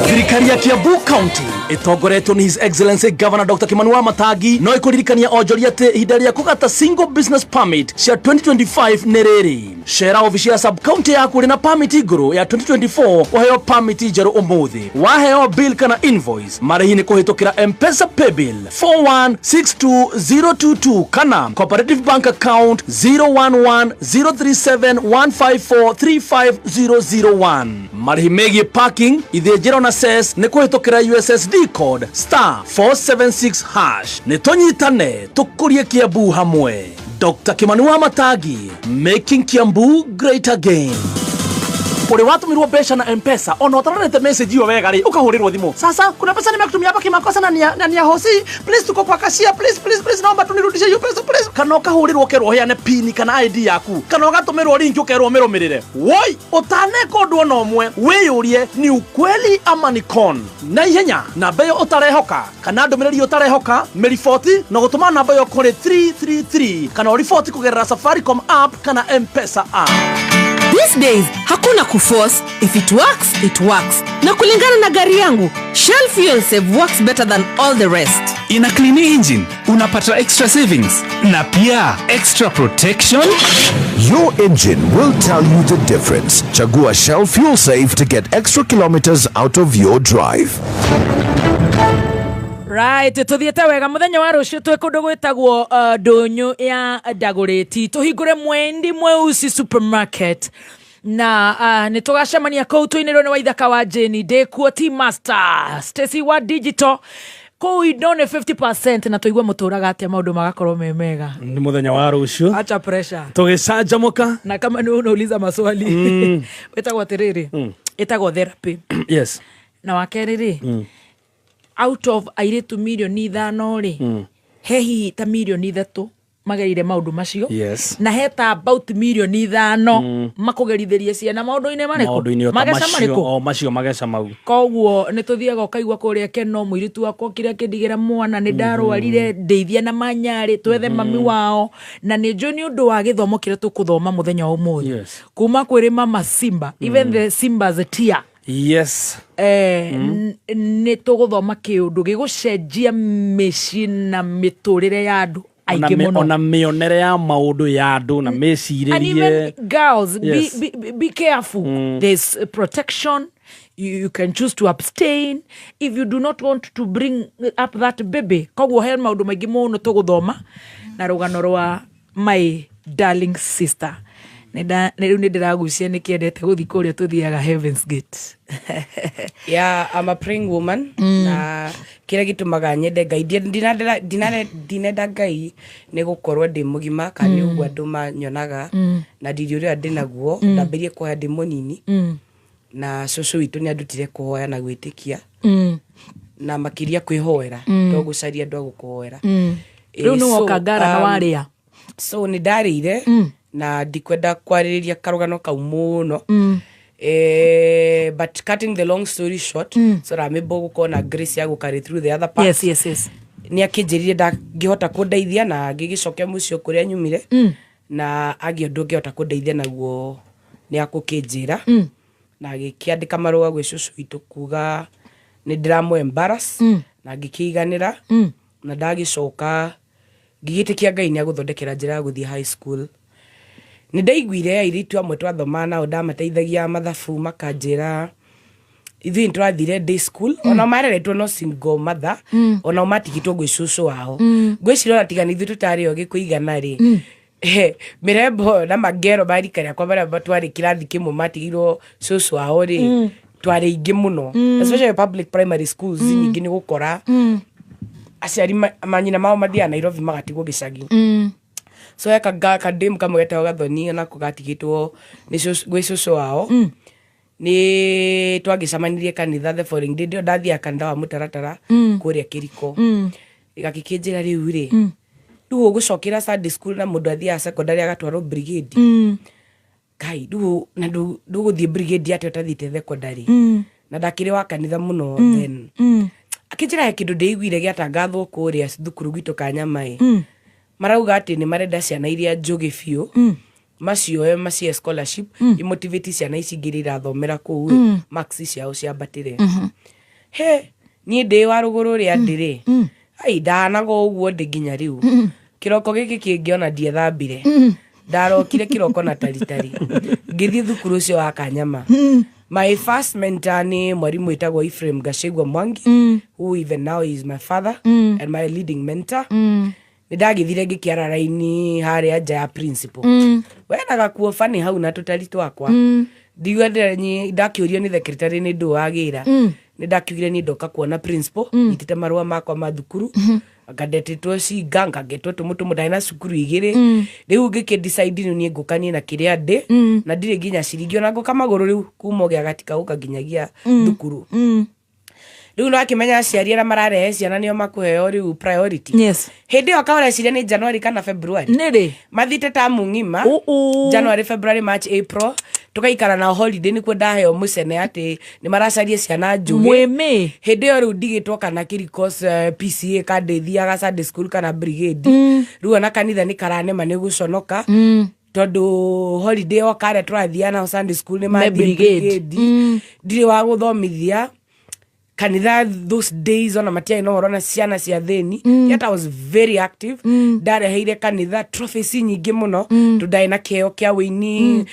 Thirikari ya Kiambu County ĩtongoretio nĩ His Excellency Governor Dr. Kimani Wamatangi no ĩkũririkania onjoria atĩ ihinda rĩa kũgata single business permit cia 2025 nĩ rĩrĩ. Cera obici ya sub county yaku ũrĩ na permit ngũrũ ya 2024 ũheo permit njerũ ũmũthĩ. Waheo bill kana invoice, marĩhi nĩ kũhĩtũkĩra M-Pesa paybill 4162022 kana Cooperative Bank account 0110371543501. Marĩhi megiĩ parking, ithĩnjĩro na cess nĩ kũhĩtũkĩra USSD code star 476 hash. Nĩ tũnyitane tũkũrie Kiambu hamwe. Dr. Kimani Wamatangi, making Kiambu great again. Ũrĩ watũmĩrwo mbeca na M-Pesa ona ũtarorete message ĩyo wega rĩ, ũkahũrĩrwo thimũ, "Sasa kuna pesa nimekutumia hapa kimakosa na ni ya hosi, please, tuko kwa cashier, please, please, please, naomba tunirudishie hiyo pesa, please." Kana ũkahũrĩrwo ũkerwo ũheane pin kana ID yaku, kana ũgatũmĩrwo link ũkerwo ũmĩrũmĩrĩre. Woi, ũtaneka ũndũ ona ũmwe, wĩyũrie ni ukweli ama ni con. Na ihenya namba ĩyo ũtarehoka kana ndũmĩrĩri ũtarehoka, mĩriboti na gũtũma namba ĩyo kũrĩ 333 kana ũriboti kũgerera Safaricom app kana M-Pesa app. These days hakuna kuforce. If it works, it works. Na kulingana na gari yangu, Shell Fuel Save works better than all the rest. Ina clean engine, unapata extra savings na pia extra protection. Your engine will tell you the difference. Chagua Shell Fuel Save to get extra kilometers out of your drive. Right, tuthiĩte wega. Mũthenya wa rũciũ twĩ kũndũ gwĩtagwo ndũnyũ ya Ndagũrĩti, tũhingũre Mwendi Mweusi Supermarket na nĩ tũgacemania kũu, tũinĩrwo nĩ Waithaka wa Jane, ndĩkuo, T Master Stacy wa digital. Kũu indo nĩ 50% na tũigue mũtũraga atĩa, maũndũ magakorwo me mega. Nĩ mũthenya wa rũciũ. Acha pressure. Tũgĩcanjamũka. Na kama nĩ unauliza maswali, wĩtagwo atĩrĩrĩ, ĩtagwo therapy. Na wakerĩ rĩ, out of airĩtu mirioni 5 rĩ, he hihi ta mirioni 3 magereire maũndũ macio, na he ta about mirioni 5 makũgerithĩrie ciana maũndũ-inĩ marĩkũ? Maũndũ-inĩ o ta Mageca macio. marĩkũ? O macio mageca mau. Koguo nĩ tũthiaga ũkaigua kũrĩa keno mũirĩtu wakwa okire akĩndigĩra mwana, nĩ ndarwarire, ndeithia na manyarĩ twethe mami wao. Na nĩ njũĩ nĩ ũndũ wa gĩthomo kĩrĩa tũkũthoma mũthenya wa ũmũthĩ kuma kwĩrĩ mama Simba, even the Simba's tear, nĩ tũgũthoma kĩũndũ gĩgũcenjia mĩciĩ na mĩtũrĩre ya andũ aingĩ mũno. Ona mĩonere ya maũndũ ya andũ na And mĩcirĩrie. Even girls, be careful. There's protection. You can choose to abstain if you do not want to bring up that baby. Koguo he maũndũ maingĩ mũno tũgũthoma na rũgano rwa my darling sister. Rĩu nĩ ndĩragucia nĩ kĩendete gũthiĩ kũrĩa tũthiaga Heaven's Gate. Yeah, I'm a praying woman. Na kĩrĩa gĩtũmaga nyende Ngai, ndinenda Ngai nĩ gũkorwo ndĩ mũgima kana nĩ ũguo andũ manyonaga, na ndiri ũrĩa ndĩ naguo. Ndambĩrie kũhoya ndĩ mũnini, na cũcũ witũ nĩ andutire kũhoya na gwĩtĩkia, na makĩria kwĩhoera, to gũcaria andũ a gũkũhoera. Rĩu nĩ woka ngara na warĩa. So nĩ ndarĩire na ndikwenda kwarĩrĩria karũgano kau mũno. But cutting the long story short, so that I'm able gũkorwo na grace ya gũcarry through the other part, nĩ akĩnjĩrire ndangĩhota kũndeithia na ngĩgĩcokia mũciĩ o kũrĩa nyumire, na agĩ ũndũ ũngĩhota kũndeithia naguo nĩ akũkĩnjĩra, na agĩkĩandĩka marũa gwĩ cũcũ witũ kuga nĩ ndĩramũ embarrass, na ngĩkĩiganĩra, na ndagĩcoka ngĩgĩtĩkia Ngai nĩ agũthondekera njĩra ya gũthiĩ high school. Nĩ ndaiguire airĩtu amwe twathomaga nao, ndamateithagia mathabu, makanjĩra Ithuĩ nĩtwathire day school, ona mareretwo no single mother, ona matigĩtwo gwĩ cũcũ wao. Ngwĩciria ona tiga nĩ ithuĩ tũtarĩ ogĩ kũigana rĩ, mĩrembo na mangero ma rika rĩakwa marĩa twarĩ kĩrathi kĩmwe matigirwo cũcũ wao rĩ, twarĩ aingĩ mũno, especially public primary schools. Nyingĩ nĩ gũkora aciari manyina mao mathiaga Nairobi, magatigwo gĩcagi. So he kademu kamwe getagwo Gathoni, onako gatigĩtwo nĩ gwĩ cũcũ wao. Nĩ twagĩcemanirie kanitha the following day. Ndio ndathiaga kanitha wa mũtaratara kũrĩa Kĩriko. Gagĩkĩnjĩra, rĩu rĩ, rĩu ũgũcokera Sunday school na mũndũ athiaga secondary agatwarwo brigade. Kai, rĩu na ndũgũthiĩ brigade atĩa ũtathiĩte secondary? Na ndakĩrĩ wa kanitha mũno. Then akĩnjĩra he kĩndũ ndĩiguire gĩatangathwo kũrĩa thukuru gwitũ Kanyama-ĩ. Marauga atĩ nĩ marenda ciana iria njũgĩ biũ, macioe macie scholarship, imotivate ciana ici ingĩ iria irathomera kũu ĩ, marks ciao ciambatĩre. He niĩ ndĩ wa rũgũrũ rĩa ndĩrĩ ai ndanaga ũguo ndĩ nginya rĩu. Kĩroko gĩkĩ kĩngĩ ona ndiethambire, ndarokire kĩroko na taritari ngĩthiĩ thukuru ũcio wa Kanyama. My first mentor nĩ mwarimũ wĩtagwo Ephraim Gachagua Mwangi, who even now is my father and my leading mentor. Nĩ ndagĩthire ngĩkĩara raini harĩa nja ya principal. Wena gakuo bani hau na tũtari twakwa. Ndigua ndakĩũrio nĩ secretary nĩ ndũ wagĩra. Nĩ ndakiugire niĩ ndoka kuona principal, nyitĩte marũa makwa ma thukuru, ngandetĩtwo cinga ngagetwo tũmũtũmũ. Ndarĩ na cukuru igĩrĩ. Rĩu ngĩkĩ decide rĩu niĩ ngũka niĩ na kĩrĩa ndĩ na ndirĩ nginya ciringi, ona ngũka magũrũ rĩu kuma ũgĩa gatika gũka nginyagia thukuru. Rĩu no akĩmenya aciari arĩa mararehe ciana nĩo makũheo rĩu priority. Hĩndĩ ĩyo kaũreciria nĩ January kana February. Nĩrĩ? Mathiĩte tamu ng'ima, January, February, March, April, tũgaikara nao holiday. Nĩkuo ndaheo mũcene atĩ nĩ maracaria ciana njũgĩ. Mwĩmĩ. Hĩndĩ ĩyo rĩu ndigĩtwo kana kĩrikos PCA kandĩthiaga Sunday school kana brigade. Rĩu ona kanitha nĩ karanema nĩ gũconoka, tondũ holiday yoka arĩa tũrathiaga nao Sunday school nĩ Me mathiĩ brigade. brigade. Ndirĩ wa gũthomithia kanitha those days, ona matiarĩ na ũhoro na ciana cia thĩni. Yet I was very active. Ndareheire kanitha trophies nyingĩ mũno, tondũ ndarĩ na kĩheo kĩa wĩini.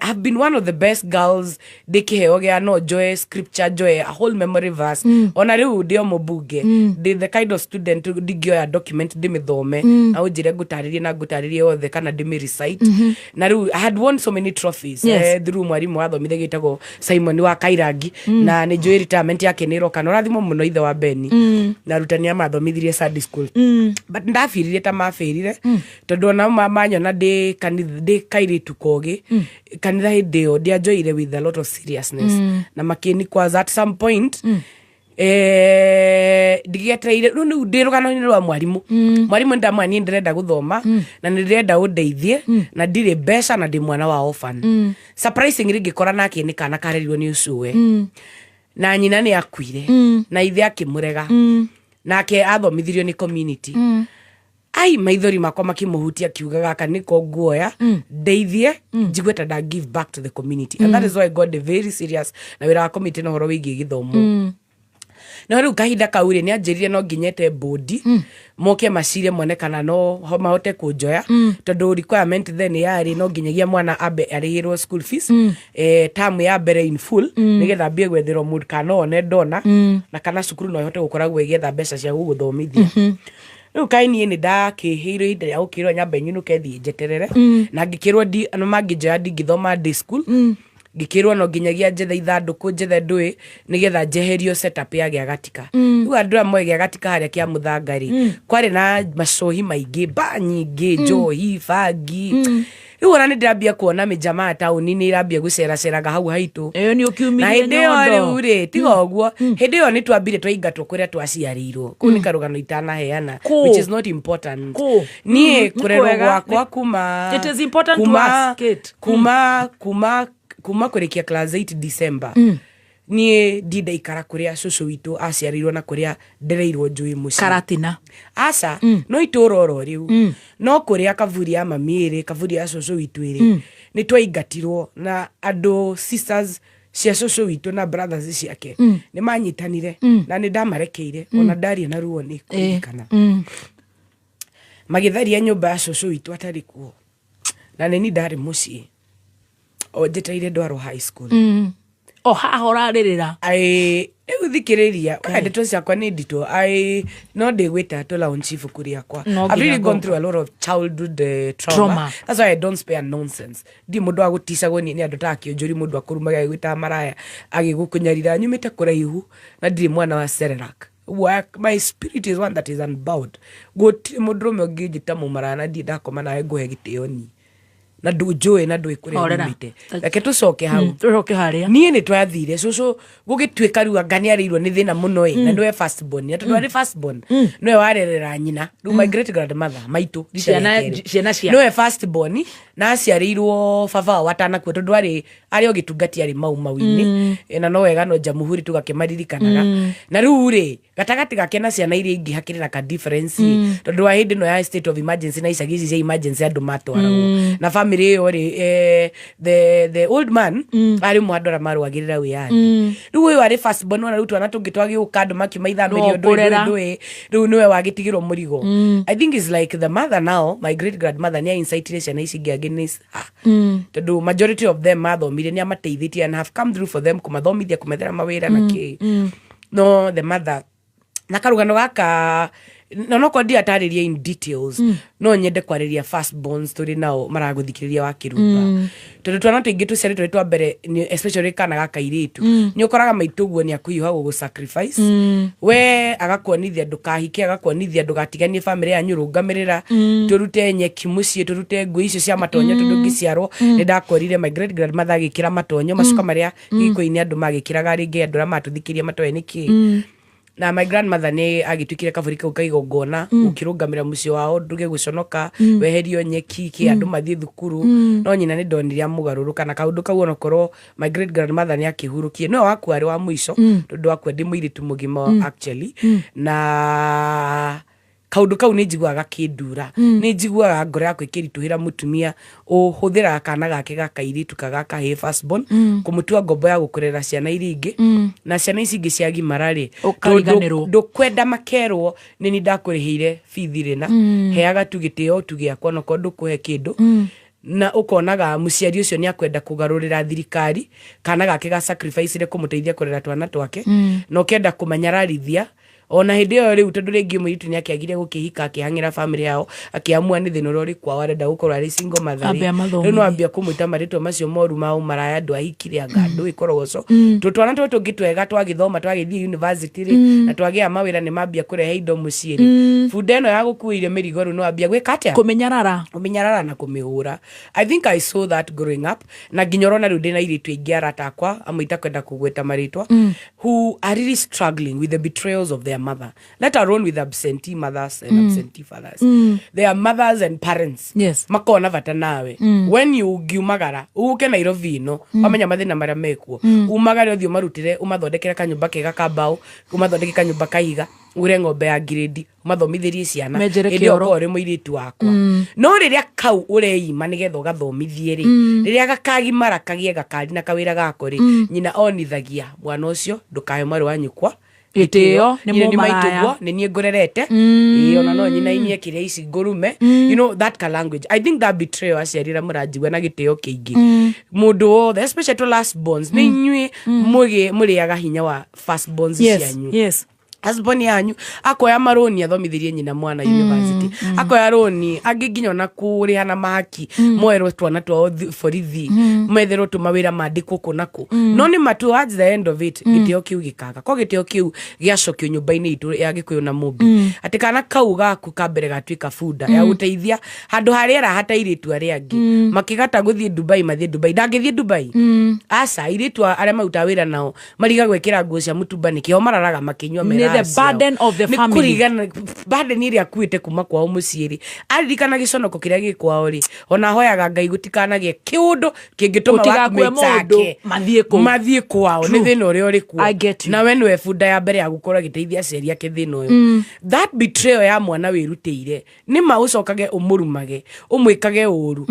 I've been one of the best girls ndĩ kĩheo gĩa no njoe scripture, njoe a whole memory verse. Ona rĩu ndĩ o mũmbunge, ndĩ the kind of student ndingĩoya document ndĩmĩthome na ũnjĩre ngũtarĩrie na ngũtarĩrie yothe kana ndĩmĩ recite. Na rĩu I had won so many trophies through mwarimũ wathomithagia wĩtagwo Simon wa Kairangi, na nĩ njũĩ retirement yake nĩ ĩroka na ũrathimwo mũno ithe wa Beni na arutani a mathomithirie Sunday school. But ndabirire ta mabĩrire, tondũ ona manyona ndĩ kanitha, ndĩ kairĩtu kogĩ kanitha hĩndĩ ĩyo ndianjoire with a lot of seriousness na makĩnikwaza at some point. Ndigĩetereire rĩu nĩu ndĩ rũgano-inĩ rwa mwarimũ. Mwarimũ ndamwĩra niĩ ndĩrenda gũthoma na nĩ ndĩrenda ũndeithie na ndirĩ mbeca na ndĩ mwana wa orphan. Surprisingly ngĩkora nake nĩ kana karerirwo nĩ ũcũwe na nyina nĩ akuire na ithe akĩmũrega, nake athomithirio nĩ community. Ai, maithori makwa makĩmũhutia, akiuga gaka nĩko nguoya ndeithie njigue ta nda give back to the community. And that is why God is very serious na wĩra wa community na ũhoro wĩgiĩ gĩthomo. No rĩu kahinda kau rĩ, nĩ anjĩrire no nginya ete bodi moke macire mone kana no mahote kũnjoya, tondũ requirement then yarĩ no nginyagia mwana ambe arĩhĩrwo school fees term ya mbere in full, nĩgetha ambie gwetherwo mũndũ kana no one ndona na kana cukuru no ĩhote gũkoragwo ĩgĩetha mbeca cia gũgũthomithia. Rĩu kaĩ niĩ nĩ ndakĩhĩirwo ihinda rĩa gũkĩrwo nyambe nyinũke thiĩ njeterere, na ngĩkĩrwo no mangĩnjoya ndingĩthoma day school. Ngĩkĩrwo no nginyagia njethe ithandũkũ, njethe ndũĩ, nĩgetha njeherio setup ya gĩagatika. Rĩu andũ aya moĩ gĩagatika harĩa kĩa mũthanga rĩ, kwarĩ na macohi maingĩ, ba nyingĩ, njohi, bangi. Rĩu ona nĩ ndĩrambia kuona mĩjamaa taũni nĩ ĩrambia gũceraceraga hau haitũ. Ĩyo nĩ ũkiumirie Na hĩndĩ ĩyo nyondo. rĩu rĩ, tiga ũguo, hĩndĩ ĩyo nĩ twambire twaingatwo kũrĩa twaciarĩirwo. Kũu nĩ karũgano itanaheana, Kũ? which is not important. Kũ? Niĩ Nĩ kũrerwo kwega. gwakwa kuma It is important to us, Kate. Kuma kũrĩkia class 8 December, niĩ ndindaikara kũrĩa cũcũ witũ aciarĩirwo na kũrĩa ndereirwo njũĩ mũciĩ. Karatina. Aca, no itũra oro rĩu, no kũrĩa kaburi ya mami ĩrĩ, kaburi ya cũcũ witũ ĩrĩ, nĩ twaingatirwo na andũ sisters cia cũcũ witũ na brothers ciake nĩ manyitanire na nĩ ndamarekeire. Ona ndaria na ruo nĩ kũririkana. Magĩtharia nyũmba ya cũcũ witũ atarĩ kuo, na nĩ ni ndarĩ mũciĩ o njetereire ndwarwo high school. O haha ũrarĩrĩra. Rĩu thikĩrĩria, we, ndeto ciakwa nĩ nditũ. No ndĩgwĩta tũ launch ibuku rĩakwa. No I've nginya really gone ngũka. through a lot of childhood trauma. Trauma. That's why I don't spare nonsense. Ndi mũndũ wa gũticagwo nĩ andũ ta akĩũnjũri, mũndũ akũrumaga agĩgwĩtaga maraya, agĩgũkũnyarira. Nyumĩte kũraihu na ndirĩ mwana wa Cerelac. Ũguo my spirit is one that is unbowed. Gũtirĩ mũndũrũme ũngĩnjĩta mũmaraya na ndirĩ ndakoma nawe ngũhe gĩtĩo niĩ na ndũnjũĩ na ndũĩ kũrĩa Horera. nyumĩte. Reke tũcoke hau. Tũcoke harĩa. Niĩ nĩ twathire cũcũ, gũgĩtuĩka rĩu anga nĩ arĩirwo nĩ thĩna mũno ĩ, na nĩwe first born, na tondũ arĩ first born nĩwe warerera nyina. Rĩu my great grandmother, maitũ rita rĩa kerĩ. Ciana cia Nĩwe first born na aciarĩirwo baba wao atanakua, tondũ arĩ o gĩtungati, arĩ mau mau-inĩ. Na no wega no Jamhuri tũgakĩmaririkanaga. Na rĩu rĩ, gatagatĩ gake na ciana iria ingĩ hakĩrĩ na ka difference, tondũ wa hĩndĩ ĩno ya state of emergency na icagi ici cia emergency andũ matwaragwo. Na family ĩyo rĩ, the old man arĩ ũmwe wa andũ arĩa marũagĩrĩra wĩyathi. Rĩu ũyũ arĩ first born, ona rĩu twana tũngĩ twagĩũka, andũ makiuma ithamĩrio, No kũrera. ndũĩ rĩu nĩwe wagĩtigĩrwo mũrigo. I think is like the mother now, my great grandmother, nĩ aincitire ciana ici ingĩ against her, tondũ majority of them mathomire, nĩ amateithĩtie and have come through for them, kũmathomithia, kũmethera mawĩra na kĩ. No the mother na karugano gaka, na nokorwo ndiatarĩria in details, no nyende kwarĩria first borns tũrĩ nao maragũthikĩrĩria wa kĩrumba, tondũ twana tũingĩ tũciarĩtwo rĩ twa mbere, especially kana ga kairĩtu, nĩ ũkoraga maitũ guo nĩ akũhiũha gũgũ sacrifice. We agakuonithia ndũkahike, agakuonithia ndũgatiganie famĩlĩ yanyu, rũngamĩrĩra, tũrute nyeki mũciĩ, tũrute nguo icio cia matonyo, tondũ ngĩciarwo nĩ ndakorire my great grandmother agĩkĩra matonyo, macuka marĩa gĩkũyũ-inĩ andũ magĩkĩraga rĩngĩ, andũ arĩa matũthikĩria matoĩ nĩkĩ. Na my grandmother nĩ agĩtuĩkire kabũri kau ka igongona, ũkĩrũngamĩra mũciĩ wao, nduge gũconoka, weherio nyeki kĩ, andũ mathiĩ thukuru. No nyina nĩ ndonire amũgarũrũka na kaũndũ kau, onokorwo my great grandmother nĩ akĩhurũkie, nĩwe wakua arĩ wa mũico, tondũ wakua ndĩ mũirĩtu mũgima actually. Na kaũndũ kau nĩ njiguaga gakĩndura, nĩ njiguaga ngoro yakwa ĩkĩritũhĩra mũtumia ũhũthĩraga kana gake ga kairĩtu ka ga kahĩĩ, first born, kũmũtua ngombo ya gũkũrera ciana iria ingĩ. Na ciana ici ingĩ ciagimara rĩ, Ũkariganĩrwo. ndũkwenda makerwo nĩ ni ndakũrĩhĩire bithi rĩna. Heaga tu gĩtĩo tu gĩakwa, onokorwo ndũkũhe kĩndũ. Na ũkonaga mũciari ũcio nĩ akwenda kũgarũrĩra thirikari kana gake ga sacrifice kũmũteithia kũrera twana twake, na ũkenda kũmanyararithia ona hĩndĩ ĩyo rĩu, tondũ rĩngĩ mũirĩtu nĩ akĩagire gũkĩhika, akĩhang'ĩra famĩlĩ yao, akĩamua nĩ thĩna ũrĩa ũrĩ kwao, arenda gũkorwo arĩ single mother Ambe rĩ. amathomithie. Rĩu no ambia kũmwĩta marĩtwa macio moru ma ũmaraya, andũ ahikire anga ndũĩ korogoco. Tũtwana tũtũ tũngĩ twega twagĩthoma, twagĩthiĩ university rĩ, na twagĩa mawĩra, nĩ mambia kũrehe indo mũciĩ rĩ, bunda ĩno ya gũkuĩire mĩrigo rĩu no ambia gwĩka atĩa? Kũmĩnyarara. Kũmĩnyarara na kũmĩhũra. I think I saw that growing up, na nginya ũrona rĩu ndĩna airĩtu aingĩ arata akwa amwe itakwenda kũgweta marĩtwa, who are really struggling with the betrayals of their mother, let alone with absentee mothers and absentee fathers. Their mothers and parents makona bata nawe. When you ngiumagara uke Nairobi ino, wamenya mathĩna marĩa mekuo, umagare ũthiĩ ũmarutĩre, ũmathondekere kanyũmba kega ka mbaũ, ũmathondeke kanyũmba ka ihiga, ũgũre ng'ombe ya ngirĩndi, ũmathomithĩrie ciana. Menjere Hĩndĩ ĩyo kĩoro. ũkorwo ũrĩ mũirĩtu wakwa. No rĩrĩa kau ũreima nĩgetha ũgathomithie rĩ, rĩrĩa gakagimara kagĩe gakari na kawĩra gako rĩ, nyina onithagia mwana ũcio, ndũkahe mwarĩ wa nyũkwa gĩtĩo, nĩ Nyina nĩ mũmaraya. maitũguo, nĩ niĩ ngũrerete. Ĩĩ, ona no nyina inyie kĩrĩa ici ngũrume, you know that ka language. I think that betrayal, aciari arĩa mũranjigua na gĩtĩo kĩingĩ, mũndũ wothe, especially to last borns, nĩ inyuĩ mũrĩaga hinya wa first borns cianyu. Husband yanyu akoya maroni athomithirie nyina mwana university, akoya roni angĩ nginya ona kũrĩha na mahaki, moerwo twana twao borithi, metherwo tũmawĩra mandĩkwo kũ na kũ. No nĩ ma towards the end of it, gĩtĩo kĩu gĩkaga ko gĩtĩo kĩu gĩacokio nyũmba-inĩ itũ ya Gĩkũyũ na Mũmbi, atĩ kana kau gaku ka mbere gatuĩka bunda ya gũteithia handũ harĩa arahata airĩtu arĩa angĩ makĩgata gũthiĩ Dubai, mathiĩ Dubai, ndangĩthiĩ Dubai. Aca, airĩtu arĩa marutaga wĩra nao mariga gwĩkĩra nguo cia mũtumba nĩkĩo mararaga makĩnyua Nĩ the meraha ciao. Burden of the Nĩ family. kũringana burden ĩrĩa akuĩte kuma kwao mũciĩ rĩ, aririkana gĩconoko kĩrĩa gĩ kwao rĩ, ona hoyaga Ngai gũtikanagĩe kĩũndũ kĩngĩtũma Gũtigakue workmates mũndũ, ake mathiĩ kũu. Mathiĩ kwao nĩ True. thĩna ũrĩa ũrĩ kuo. I get you. Na we nĩwe bunda ya mbere ya gũkorwo agĩteithia aciari ake thĩna ũyũ. That betrayal ya mwana wĩrutĩire, nĩ ma ũcokage ũmũrumage, ũmwĩkage ũru,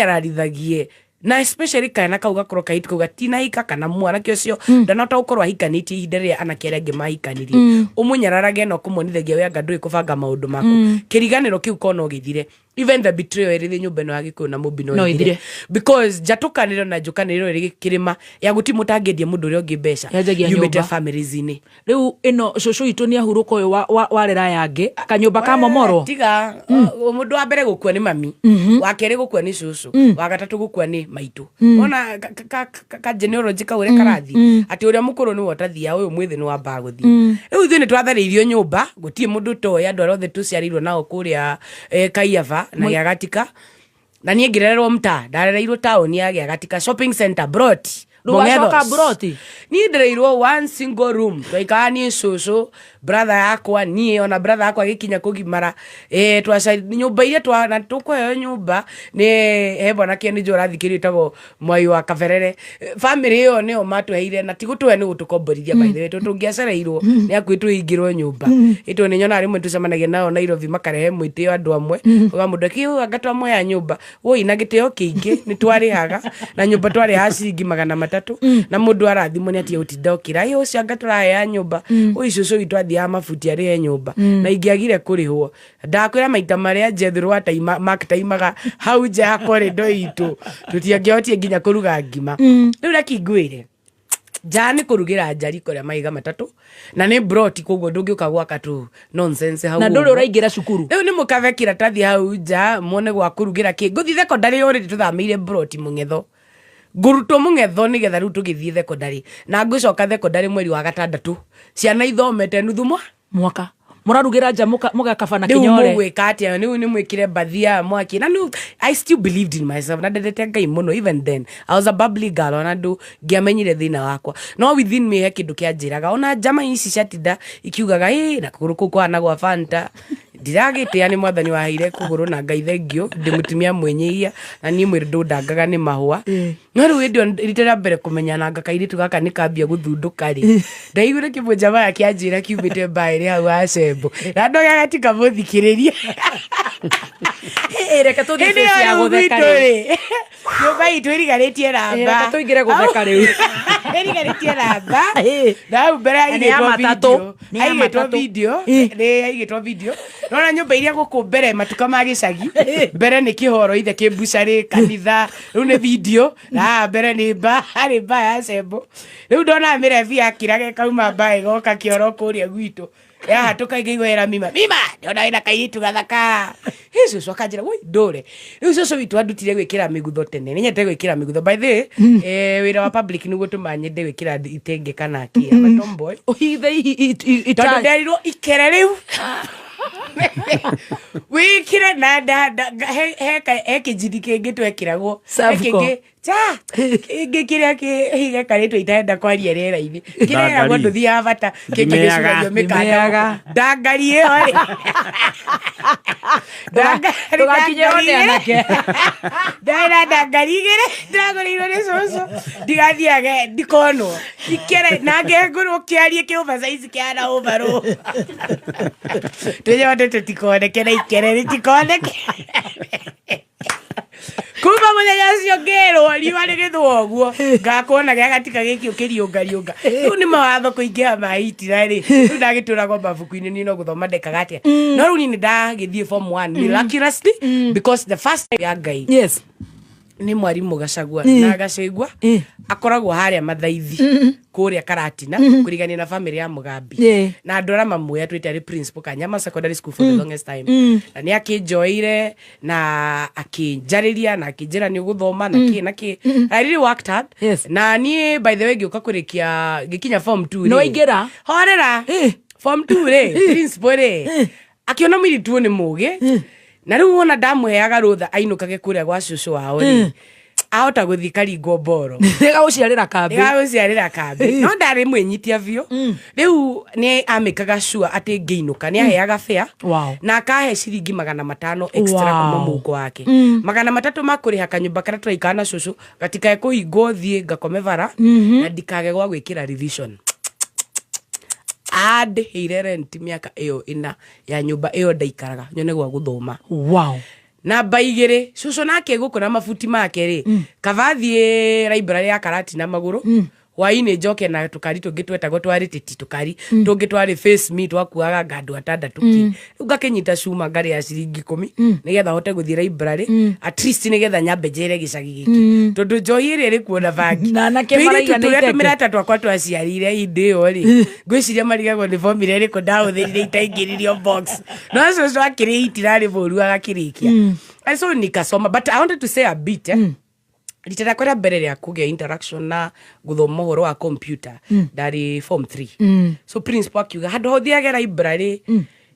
ũmũnyararithagie, na especially kana kau gakorwo kairĩtu kau gatinahika, kana mwanake ũcio ndanahota gũkorwo ahikanĩtie ihinda rĩrĩa anake arĩa angĩ mahikanirie, ũmũnyararage na ũkũmonithagia we anga ndũĩ kũbanga maũndũ maku. Kĩriganĩro kĩu ko no gĩthire. Even the betrayal ĩrĩ thĩ nyũmba ĩno ya Gĩkũyũ na Mũmbi no No ĩthire. ĩthire. Because njatũkanĩro na njũkanĩrĩro ĩrĩ kĩrĩma ya gũtirĩ mũtangĩendia mũndũ ũrĩa ũngĩ mbeca Yanjagia yumĩte nyũmba. families-inĩ. Rĩu ĩno cũcũ witũ nĩ ahurũka ũyũ warera yangĩ kanyũmba ka momorwo. Tiga mũndũ wa mbere gũkua nĩ mami, wa kerĩ gũkua nĩ cũcũ, wa gatatũ gũkua nĩ maitũ. Ona ka genealogy kau ũrĩa karathiĩ, atĩ ũrĩa mũkũrũ nĩwe ũtathiaga, ũyũ mwĩthĩ nĩ wambaga gũthiĩ. Rĩu ithuĩ nĩ twatharĩirio nyũmba, gũtirĩ mũndũ ũtoĩ, andũ arĩa othe tũciarĩirwo nao kũrĩa Kaiaba na Gĩagatika, na niĩ ngĩrererwo mtaa, ndarereirwo taũni ya Gĩagatika, shopping center, Broti. Rĩu wacoka Mũng'etho. Broti? Niĩ ndereirwo one single room, twaikaraga niĩ, cũcũ, brother yakwa, niĩ ona brother yakwa agĩkinya kũgimara, twaca nyũmba iria twa na tũkũheo nyũmba nĩ he mwanake nĩ njũĩ ũrathikĩrĩria wĩtagwo Mwai wa Kaberere. Family ĩyo nĩo matũheire, na ti gũtũhe, nĩ gũtũkomborithia, by the way, tondũ tũngĩacereirwo nĩ hakuhĩ tũhingĩrwo nyũmba. Ĩtũ nĩ nyonaga rĩmwe tũcemanagia nao Nairobi, makarehe mwĩtĩo andũ amwe, uga mũndũ akĩ anga twamũhea nyũmba woi na gĩtĩo kĩingĩ nĩ twarĩhaga, na nyũmba twarĩhaga ciringi 300, na mũndũ arathimwo nĩ atige gũtinda ũkĩra ĩ ũcio anga tũrahea nyũmba oi. Cũcũ witũ athiaga mabuti arĩhe nyũmba, na ingĩagire kũrĩhwo, ndakwĩra maita marĩa Jethro ataima Mark taimaga hau nja ya korido itũ, tũtiangĩhotire nginya kũruga ngima. Rĩu reki ngwĩre, nja nĩ kũrugĩra nja riko rĩa mahiga matatũ, na nĩ broti, koguo ndũngĩũka gwaka tu nonsense hau Na ndũrĩ ũguo. ũraingĩra cukuru. Rĩu nĩ mũkabe kĩratathi hau nja muone gwa kũrugĩra kĩ ngũthiĩ thekondarĩ. Already tũthamĩire broti Mũng'etho, ngũrutwo Mũng'etho nĩgetha rĩu tũgĩthiĩ thekondarĩ, na ngũcoka thekondarĩ mweri wa gatandatũ, ciana ithomete nuthu mwa Mwaka mũrarugĩra nja mũgakabana Rĩu kĩnyore. Mũgwĩka atĩa? Rĩu nĩ mwĩkĩre mbathia mwaki. Na rĩu I still believed in myself na ndendete Ngai mũno. Even then I was a bubbly girl, ona ndũ ngĩamenyire thĩna wakwa, no within me he kĩndũ kĩanjĩraga, ona njama ici ciatinda ikiugaga ĩ na kũgũrũ kũu kũhana gwa Fanta, ndiragĩtĩa nĩ mwathani waheire kũgũrũ, na Ngai thengio, ndĩ mũtumia mwĩnyihia, na niĩ mwĩrĩ ndũndangaga nĩ mahũa. No rĩu hĩndĩ ĩyo rita rĩa mbere kũmenya nanga kairĩtu gaka nĩ kambia gũthundũka rĩ, ndaiguire kĩmwe njama kĩanjĩra kiumĩte mbaĩrĩ hau acembo, na ndogaga tikamũthikĩrĩria. Ĩ, reke tũthiĩ Hĩndĩ face ĩyo ya rĩu gũtheka gwitũ rĩu. rĩ, nyũmba itũ ĩriganĩtie Ĩ, namba. Reke tũingĩre gũtheka rĩu. Ĩriganĩtie namba na hau mbere Na nĩ ya haigĩtwo matatũ. video. Nĩ ya Haigĩtwo matatũ. video, nĩ haigĩtwo video. Nona nyũmba iria gũkũ mbere matuka ma gĩcagi mbere nĩ kĩhoro ithe kĩmbucarĩ kanitha, rĩu nĩ video, na haha mbere nĩ mba harĩ mba ya cembo. Rĩu ndona mĩrebi yakiraga ĩkauma mba ĩgoka kĩoro kũrĩa gwitũ, yahatũka ingĩigua ĩra mima mima, ndona wĩna kairĩtu gathaka. Hĩ, cũcũ akanjĩra woi ndũre. Rĩu cũcũ witũ andutire gwĩkĩra mĩgutho tene, nĩ nyendete gwĩkĩra mĩgutho, by the way. Wĩra wa public nĩguo tũmaga nyende gwĩkĩra itenge kana kĩ. I'm a tomboy. Ũhithe Tondũ nderirwo ikere rĩu wĩkĩre na he kĩnjini kĩngĩ twekĩragwo. He Savco. kĩngĩ cha kĩngĩ kĩrĩa gĩkarĩtwo itaenda kwaria rĩera-inĩ, kĩrĩa Ndangari. ĩragwo ndũthiaga bata, kĩngĩ Ndimĩaga. gĩcuragio mĩkanda. Ndimĩaga. Ndangari ĩyo rĩ, Ndũgakinye one anake. Ndana ndangari igĩrĩ ndagũrĩirwo nĩ cũcũ, ndigathiage ndikonwo ikere na ngengũrwo kĩarie kĩ oversize kĩhana overall, tũnyonde tũtikoneke na ikere rĩtikoneke. Kuma mũthenya ũcio ngĩrwo riũa rĩgĩthũa ũguo ngakuona gĩagatika gĩkĩ ũkĩriũngariũnga. Rĩu nĩ mawatho kũingĩha ma itira rĩ, rĩu ndagĩtũragwo mabuku-inĩ, niĩ no gũthoma ndekaga atĩa. No rĩu niĩ nĩ ndagĩthiĩ form 1 miraculously, because the first time ya Ngai Yes. Nĩ mwarimũ Gacagua, na Gacagua akoragwo harĩa Mathaithi kũrĩa Karatina, kũrigania na family ya Mũgambi, na andũ arĩa mamũĩ atwĩte arĩ principal Kanyama Secondary School for the longest time, na nĩ akĩnjoeire na akĩnjarĩria na akĩnjĩra nĩ ũgũthoma na kĩ na kĩ. I really worked hard. Na niĩ, by the way, ngĩũka kũrĩkia ngĩkinya form 2 Nĩ waingĩra? Horera. Form 2 rĩ, principal rĩ akĩona mũirĩtu ũyũ nĩ mũgĩ, na rĩu wona ndamũheaga rũtha ainũkage kũrĩa gwa cũcũ wao rĩ, ahota gũthiĩ karingwo mboro. Nĩgagũciarĩra kambĩ. Nĩgagũciarĩra kambĩ, no ndarĩ mwĩnyitia biũ. Rĩu nĩ amĩkaga sure atĩ ngĩinũka nĩ aheaga fare na akahe ciringi 500 extra kuma mũhuko wake, 300 ma kũrĩha kanyũmba karĩa tũraikara na cũcũ gatikae kũhingwo, thiĩ ngakome bara na ndikage gwa gwĩkĩra revision. Andĩhĩire rent mĩaka ĩyo 4 ya nyũmba ĩyo ndaikaraga, nyone gwa gũthoma. Namba igĩrĩ, cũcũ nake gũkũ na mabuti make rĩ, kaba thiĩ library ya Karati na magũrũ. Hwainĩ njoke na tũkari tũngĩ twetagwo twarĩ tĩti, tũkari tũngĩ twarĩ face me, twakuaga nga andũ atandatũ ki. Rĩu ngakĩnyita cuma ngarĩa ciringi 10 nĩgetha hote gũthiĩ library at least, nĩgetha nyambe njere gĩcagi gĩkĩ, tondũ njohi ĩrĩa ĩrĩ kuo na bangi. Na anake Tũirĩtu maraiganĩte tũrĩa atĩa? tũmĩrata twakwa twaciarire hĩndĩ ĩyo rĩ, ngwĩciria marigagwo nĩ formula ĩrĩkũ ndahũthĩrire itaingĩririo box, no cũcũ akĩrĩ itirarĩ mũru agakĩrĩkia. And so nikasoma, but I wanted to say a bit, eh? Rita rĩakwa rĩa mbere rĩa kũgĩa interaction na gũthoma ũhoro wa computer, ndarĩ form 3. So principal akiuga handũ ha ũthiage library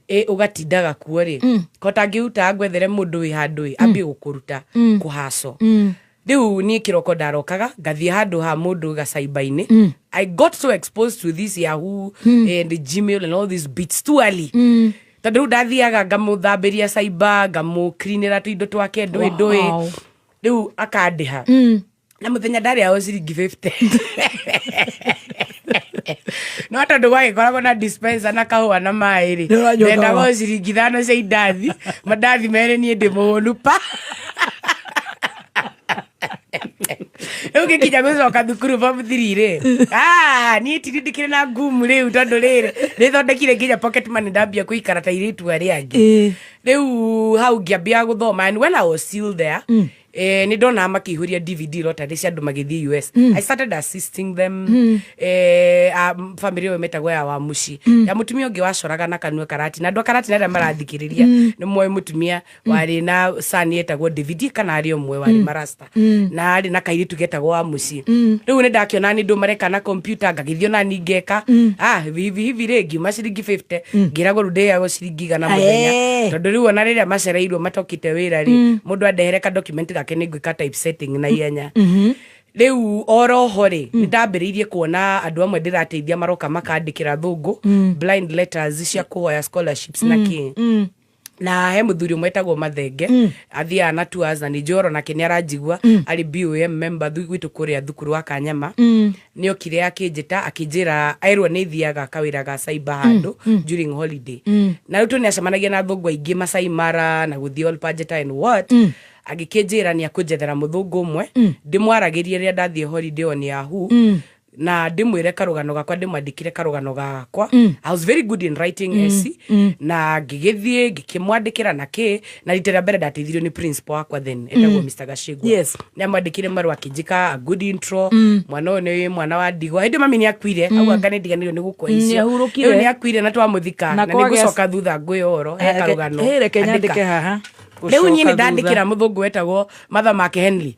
ĩ ũgatindaga kuo rĩ, ko tangĩruta ngwethere mũndũ wĩ handũ ĩ ambie gũkũruta kũhaco. Rĩu niĩ kĩroko ndarokaga ngathiĩ handũ ha mũndũ gacaiba-inĩ. I got so exposed to this Yahoo and Gmail and all these bits too early, tondũ rĩu ndathiaga ngamũthambĩria cyber, ngamũcleanĩra tũindo twake ndũĩ ndũĩ. Rĩu akandĩha na mũthenya ndarĩago ciringi 50, no tondũ gwagĩkoragwo na dispenser na kahũa na maĩ rĩ, Nĩ ũranyua ndendaga kahũa. o ciringi 5 cia indathi, mandathi merĩ, niĩ ndĩ mũhũnu pa. Rĩu ngĩkinya gũcoka thukuru form 3 rĩ, ah, niĩ tiri ndikĩrĩ na ngumu rĩu, tondũ rĩrĩ nĩthondekire nginya pocket money, ndambia kũikara ta airĩtu arĩa angĩ. Rĩu hau ngĩambia gũthoma, and when I was still there, nĩ ndonaga makĩihũria DVD lottery cia andũ magĩthiĩ US. I started assisting them. Family ĩyo metagwo ya Wamuci, ya mũtumia ũngĩ wacoraga na kanua karati, na andũ a karati na arĩa marathikĩrĩria nĩ moĩ mũtumia warĩ na son etagwo David, kana arĩ ũmwe warĩ marasta, na arĩ na kairĩtu getagwo Wamuci. Rĩu nĩ ndakĩona nĩ ndũ mareka na computer, ngagĩthiĩ ona ni ngeka. Ah, hivi hivi rĩ, ngiuma ciringi 50, ngĩragwo rĩu ndĩagwo ciringi 100 mũthenya, tondũ rĩu ona rĩrĩa macereirwo matokĩte wĩra rĩ, mũndũ andehere ka document gake nĩ ngwĩka typesetting na ihenya. Rĩu oroho rĩ, nĩ ndambĩrĩirie kuona andũ amwe ndĩrateithia maroka makandĩkĩra thũngũ blind letters cia kũhoya scholarships na kĩ. Na he mũthuri ũmwe etagwo Mathenge, athiaga na tours, na nĩ njoro nake nĩ aranjigua, arĩ BOM member gwitũ kũrĩa thukuru wa Kanyama. Nĩ okire akĩnjĩta, akĩnjĩra erwo nĩ thiaga kawĩra ga cyber handũ during holiday, na rĩu tũ nĩ acemanagia na thũngũ aingĩ Masai Mara na gũthiĩ Ol Pajeta and what. Agĩkĩnjĩra nĩ akũnjethera mũthũngũ ũmwe ndĩmwaragĩrie rĩrĩa ndathiĩ holiday on Yahoo, na ndĩmwĩre karũgano gakwa, ndĩmwandĩkire karũgano gakwa. I was very good in writing essay, na ngĩgĩthiĩ ngĩkĩmwandĩkĩra na kĩ. Na rita rĩa mbere ndateithirio nĩ principal wakwa then etagwo Mr. Gashigwa. Nĩ amwandĩkire marũa, akĩnjĩka a good intro. Mwana ũyũ nĩ mwana wa ndigwa, hĩndĩ mami nĩ akuire. Au anga nĩ ndiganĩirwo nĩ gũkua icio. Nĩahurũkire. Rĩu nĩ akuire na twamũthika Na na nĩ kwagĩa- ngũcoka thutha ngwĩ ũhoro he karũgano. Hĩ, reke Andĩka. nyandĩke haha. Rĩu niĩ Gũcoka nĩ ndandĩkĩra thutha. mũthũngũ wetagwo Martha McHenry.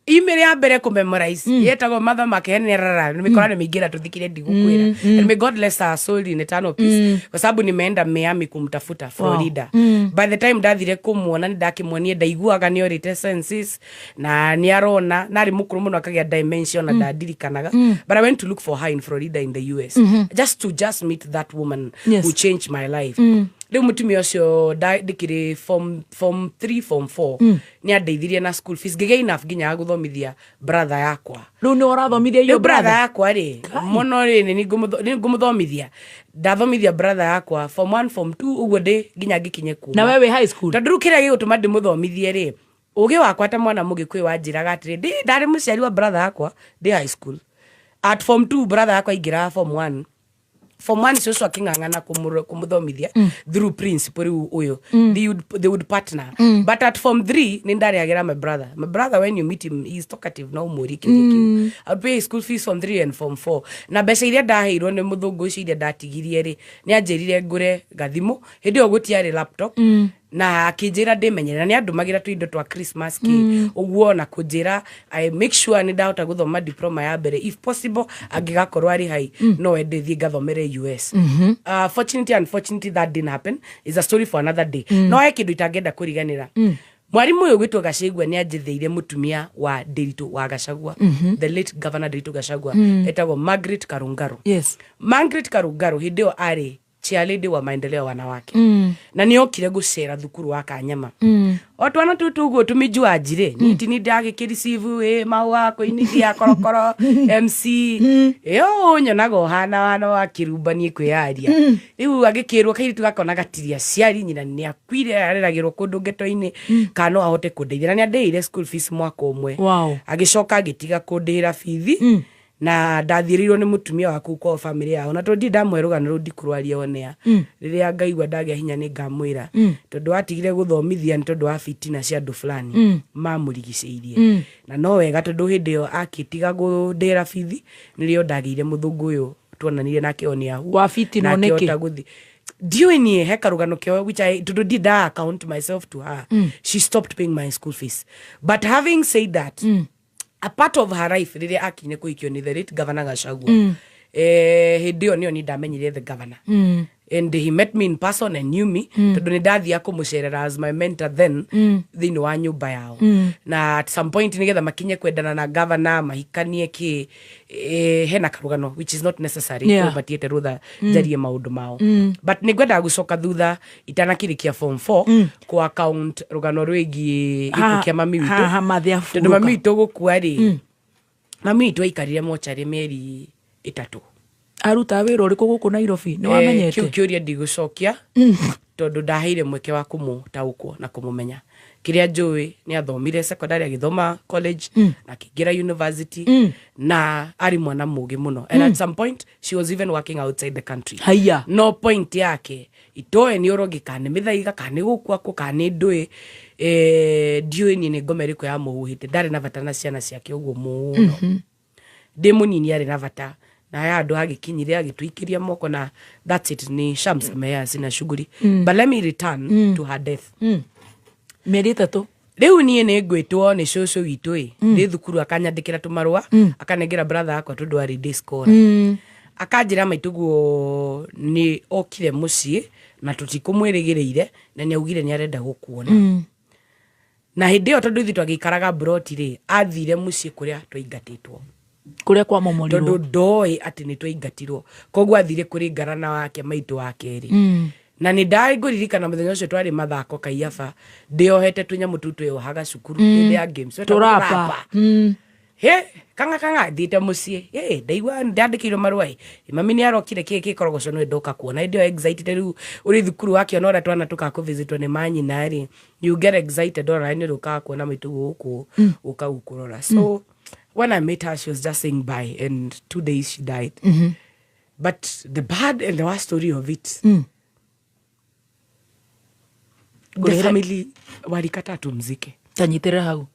Email ya mbere kũ memorize yetagwo Martha McHenry rara mĩkora nĩ mĩingĩ na tũthikire ndigũkwĩra. And may God bless her soul in eternal peace, kwa sababu nimeenda Miami kumtafuta, Florida. By the time ndathire kũmuona, nĩ ndakĩmuonie ndaiguaga nĩ orĩte senses na nĩ arona na arĩ mũkũrũ mũno, akagĩa dementia na ndandirikanaga. But I went to look for her in Florida in the US, just to just meet that woman who changed my life. Rĩu mũtumia ũcio ndĩkĩrĩ form 3, form 4, nĩ andeithirie na school fees, ngĩgĩa enough nginya ya gũthomithia brother yakwa. Rĩu nĩ ũrathomithia Rĩu iyo brother brother? yakwa rĩ, mũno rĩ, nĩ ngũmũthomithia. Ndathomithia brother yakwa form 1, form 2, ũguo ndĩ nginya ngĩkinye kuma. Na we wĩ high school? Tondũ rĩu kĩrĩa gĩgũtũma ndĩmũthomithie rĩ, ũgĩ wakwa ta mwana mũgĩkũyũ wanjĩraga atĩrĩ, ndarĩ mũciari wa brother yakwa ndĩ high school at form 2, brother yakwa aingĩraga form 1. Form 1 cũcũ akĩng'ang'ana kũmũthomithia through principal rĩu ũyũ. They would partner. But at form 3 nĩ ndarĩagĩra my brother. My brother, when you meet him, he is talkative, no ũmũrie kĩũria kĩu. I would pay his school fees form 3 and form 4, na mbeca iria ndaheirwo nĩ mũthũngũ ũcio iria ndatigirie rĩ, nĩ anjĩrire ngũre gathimũ. Hĩndĩ ĩyo gũtiarĩ laptop. Na akĩnjĩra ndĩmenyere, na nĩ andũmagĩra tũindo twa Christmas kĩ ũguo, na kũnjĩra I make sure nĩ ndahota gũthoma diploma ya mbere. If possible, angĩgakorwo arĩ hai, no ende thiĩ ngathomere US. Fortunately, unfortunately, that didn't happen. Is a story for another day. No he kĩndũ itangĩenda kũriganĩra. Mwarimu ũyũ gwĩtwo Gacagua nĩ anjĩthĩire mũtumia wa Ndiritu wa Gachagua, the late Governor Ndiritu Gachagua, etagwo Margaret Karungaru. Margaret Karungaru hĩndĩ ĩyo arĩ chairlady wa maendeleo ya wanawake, na nĩ okire gũcera thukuru wa Kanyama. O twana tũtũ ũguo tũmĩjuanji rĩ, niti nĩ ndagĩkĩriceive ĩ mahũa kũinithia korokoro MC ĩyo nyonaga ũhana wana wa kĩrumba niĩ kwĩyaria. Rĩu agĩkĩrwo kairĩtu gakona gatirĩ aciari, nyina nĩ akuire, areragĩrwo kũndũ ngeto-inĩ, kana no ahote kũndeithia, na nĩ andĩhĩire school fees mwaka ũmwe. Agĩcoka agĩtiga kũndĩhĩra bithi. Na ndathiĩrĩirwo nĩ mũtumia waku kwa family yao na tondũ ndamwe rũgano rũu ndikũrwaria onea. Rĩrĩa ngaigua ndagĩa hinya nĩ ngamwĩra. Tondũ atigire gũthomithia nĩ tondũ wa fitina cia andũ fulani mamũrigicĩirie. Na no wega tondũ hĩndĩ ĩyo akĩtiga kũndĩra bithi nĩrĩo ndagĩire mũthũngũ ũyũ tuonanire nake onea hu. Wa fitina nĩkĩ? Ndiũĩ niĩ he karũgano keo which I tondũ ndi nda account myself to her. She stopped paying my school fees. But having said that, a part of her life rĩrĩa akinyire kũhikio nĩ the late Governor Gachagua. Hĩndĩ ĩyo nĩyo niĩ ndamenyire the governor. And he met me in person and knew me tondũ nĩ ndathiaga kũmũcerera as my mentor then thĩinĩ wa nyũmba yao. Na at some point nĩgetha makinye kwendana na governor mahikanie kĩ hena karũgano which is not necessary. Matiĩte rũtha njarie maũndũ mao. But nĩ ngwendaga gũcoka thutha itanakĩrĩkia form 4 ku account rũgano rwĩgiĩ gĩkuũ kĩa mami witũ. Tondũ mami witũ gũkua rĩ, mami witũ aikarire mocarĩ mĩeri 3. Aruta wĩra ũrĩkũ gũkũ Nairobi? Nĩ wamenyete? Kĩu kĩũria ndigũcokia tondũ ndaheire mweke wa kũmũtaũkwo na kũmũmenya. Kĩrĩa njũĩ nĩ athomire secondary agĩthoma college na akĩingĩra university na arĩ mwana mũgĩ mũno. And at some point she was even working outside the country. Haiya. No point yake itoe nĩ ũrogi kana nĩ mĩthaiga kana nĩ gũkua kũ kana nĩ ndũĩ ndiũĩ niĩ nĩ ngoma ĩrĩkũ yamũhuhĩte. Ndarĩ na bata na ciana ciake ũguo mũno. Ndĩ mũnini arĩ na bata na haya andũ agĩkinyire agĩtũikĩria moko na that's it ni shamsamea sina shughuli. But let me return to her death. Mĩeri 3. Rĩu niĩ nĩ ngwĩtwo nĩ cũcũ witũ ĩ ndĩ thukuru akanyandĩkĩra tũmarũa akanengera brother akwa tondũ arĩ day scholar. Akanjĩra maitũguo nĩ okire mũciĩ na tũtikũmwĩrĩgĩrĩire na nĩ augire nĩ arenda gũkuona. Na hĩndĩ ĩyo tondũ ithuĩ twagĩikaraga broti rĩ athire mũciĩ kũrĩa twaingatĩtwo. Kũrĩa kwamomorirwo. Tondũ ndoĩ atĩ nĩ twaingatirwo. Koguo athire kũrĩ ngarana wake maitũ wa kerĩ. Na nĩ ndangũririkana mũthenya ũcio twarĩ mathako Kaiafa ndĩohete tũnyamũ tũu twĩohaga cukuru hĩndĩ ya games. Tũrapa. He kanga kanga thiĩte mũciĩ. He ndaigua ndandĩkĩirwo marũa ĩ. Mami nĩ arokire kĩ kĩkorogoco nĩ ndoka kuona. Hĩndĩ ĩyo excited rĩu ũrĩ thukuru wakĩona ũrĩa twana tũkakũvisitwo nĩ manyina rĩ. You get excited ona nĩ ũkaga kuona maitũ gũkũ ũka gũkũrora. So when I met her, she was just saying bye, and 2 days she died. But the bad and the worst story of it, the family walikataa tumzike. Tanyitĩrĩra hau.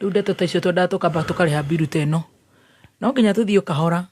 Rĩu ndeto ta icio twendaga tũkamba tũkarĩha mbiru ta ĩno. No nginya tũthiĩ ũkahora.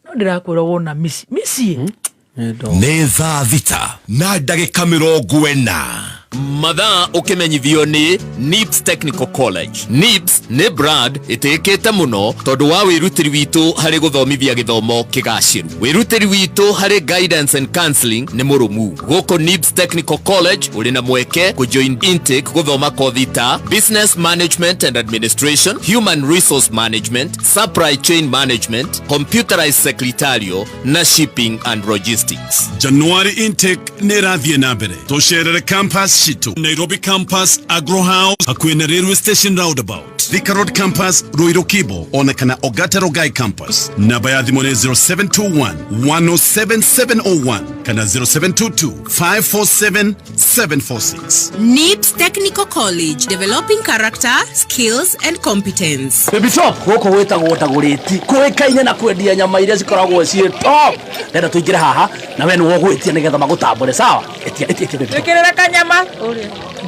No ndĩrakwĩra wona mĩciĩ. Nĩ thaa 6 na ndagĩka 40. Mathaa ũkĩmenyithio nĩ NIBS Technical College. NIBS nĩ brand ĩtĩkĩte mũno tondũ wa wĩrutĩri witũ harĩ gũthomithia gĩthomo kĩgacĩru. Wĩrutĩri witũ harĩ guidance and counseling nĩ mũrũmu. Gũkũ NIBS Technical College ũrĩ na mweke kũjoin intake gũthoma kothi ta Business Management and Administration, Human Resource Management, Supply Chain Management, Computerized Secretarial na Shipping and Logistics. January intake nĩ ĩrathiĩ na mbere. Tũcerere campus citũ Nairobi campus Agro House hakuhĩ na railway station roundabout, Thika Road campus Ruiru Kibo ona kana Ogata Rogai campus. Namba ya thimũ nĩ 0721 107 701 kana 0722 547 746. NIBS Technical College, developing character, skills and competence. Baby Top gũkũ gwĩtagwo Ndagũrĩti kũĩkaine na kwendia nyama iria cikoragwo ciĩ top. Ndenda tũingĩre haha na we nĩwe ũgwĩtia nĩgetha magũtambũre sawa. Ĩtia ĩtia ĩtia Baby Top. Twĩkĩrĩre kanyama.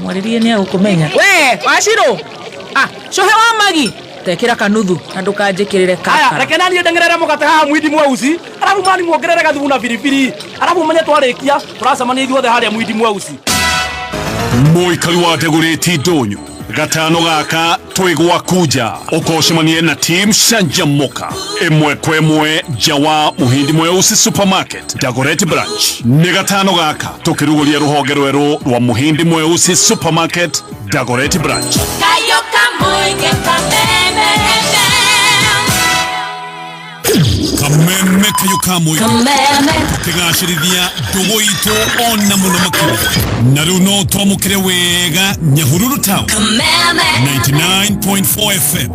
Mwarĩrie nĩ agũkũmenya. We Wacirũ. Cũhe wa magi. Tekĩra kanuthu na ndũkanjĩkĩrĩre Aya, kakara. reke naniĩ ndeng'erere mũgate haha mwindi mweusi arabu mani muongerere gathumu na biribiri arabu menye twarĩkia tũracemania ithuothe harĩa mwindi mweusi. Mũikari wa Ndagũrĩti ndũnyũ gatano gaka twĩ gwaku nja ũkocemanie na team Canjamuka ĩmwe kwa ĩmwe nja wa Mũhindi Mweusi Supermarket Dagoretti branch. Nĩ gatano gaka tũkĩrugũria rũhonge rwerũ rwa Mũhindi Mweusi Supermarket Dagoretti branch. Kayo kamũige kameme. Kameme kayo kamwe Kameme. Tukigacĩrithia ndũgũ itũ ona mũno makĩria na rĩu no twamũkĩre wega Nyahururu town. Kameme. 99.4 FM.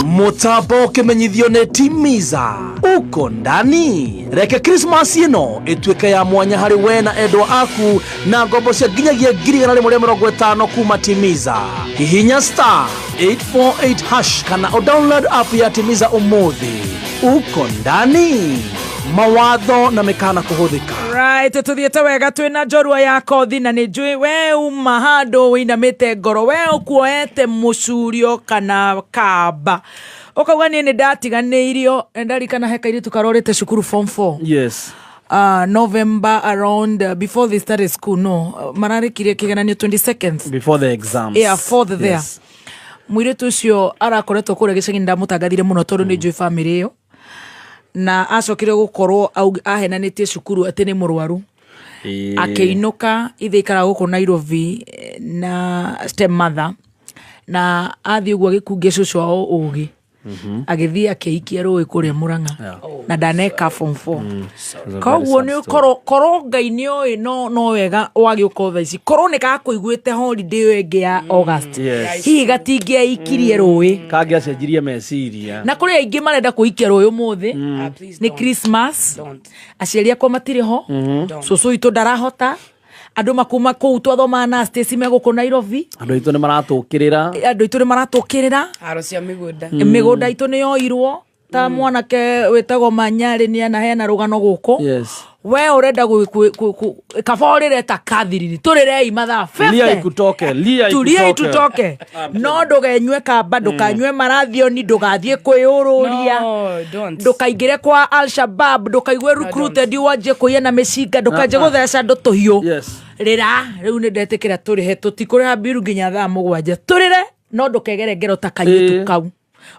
Mũtambo ũkĩmenyithio nĩ Timiza uko ndani. Reke Christmas ĩno ĩtuĩke ya mwanya harĩ we na endwa aku na ngombo cia nginyagia 150,000 kuma Timiza. Hihinya star 848 hash kana o download app ya Timiza umuthi. Uko ndani mawatho na mĩkana kũhũthĩka. Right, tuthiĩte wega twĩna njorua ya kothi na nĩ njũĩ we uma handũ wĩinamĩte ngoro, we ũkuoete mũcurio kana kamba ũkauga niĩ nĩ ndatiganĩirio. Ndarikana he kairĩtu karorĩte cukuru form 4. November around, before they started school, no, mararĩkirie kĩgeranio 22nd. Before the exams. Yeah, fourth there. Mũirĩtu ũcio arakoretwo kũrĩa gĩcagi, ndamũtangathire mũno tondũ nĩ njũĩ bamĩrĩ ĩyo, na acokire gũkorwo ahenanĩtie cukuru atĩ nĩ mũrwaru. Akĩinũka, ithe ikaraga gũkũ Nairobi, na step mother, na athiĩ ũguo agĩkungia cũcũ wao ũgĩ, agĩthiĩ akĩikia rũĩ kũrĩa Mũrang'a na ndaneka form 4. Koguo nĩ korwo Ngai nĩ oĩ no wega wagĩũka thaa ici, korwo nĩ gakũiguĩte holiday ĩyo ĩngĩ ya August, hihi gatingĩaikirie rũĩ. Kangĩacenjirie meciria. Na kũrĩ aingĩ marenda kũikia rũĩ ũmũthĩ. Nĩ Christmas, aciari akwa matirĩ ho, cũcũ witũ ndarahota, andũ makuma kũu twathomaga na Stacy me gũkũ Nairobi. Andũ aitũ nĩ maratũkĩrĩra. Andũ aitũ nĩ maratũkĩrĩra. Haro cia mĩgũnda. Mĩgũnda itũ nĩ yoirwo, ta mwanake wĩtagwo Manyarĩ nĩ anaheana rũgano gũkũ. We ũrenda kaba ũrĩre ta Catherine, tũrĩrei mathaa Lia 50. ikutoke, lia. Turie. Ikutoke. Itutoke, no ndũgenyue kamba, ndũkanyue marathioni, ndũgathiĩ kwĩyũrũria. No, don't. Ndũkaingĩre kwa Alshabab, ndũkaigue recruited wanjie kũiya na mĩcinga, ndũkanjie gũtheca andũ tũhiũ. Rĩra rĩu nĩ ndetĩkĩra tũrĩhe, tũtikũrĩha mbiru nginya thaa 7, tũrĩre, no ndũkegere ngero ta kairĩtu kau.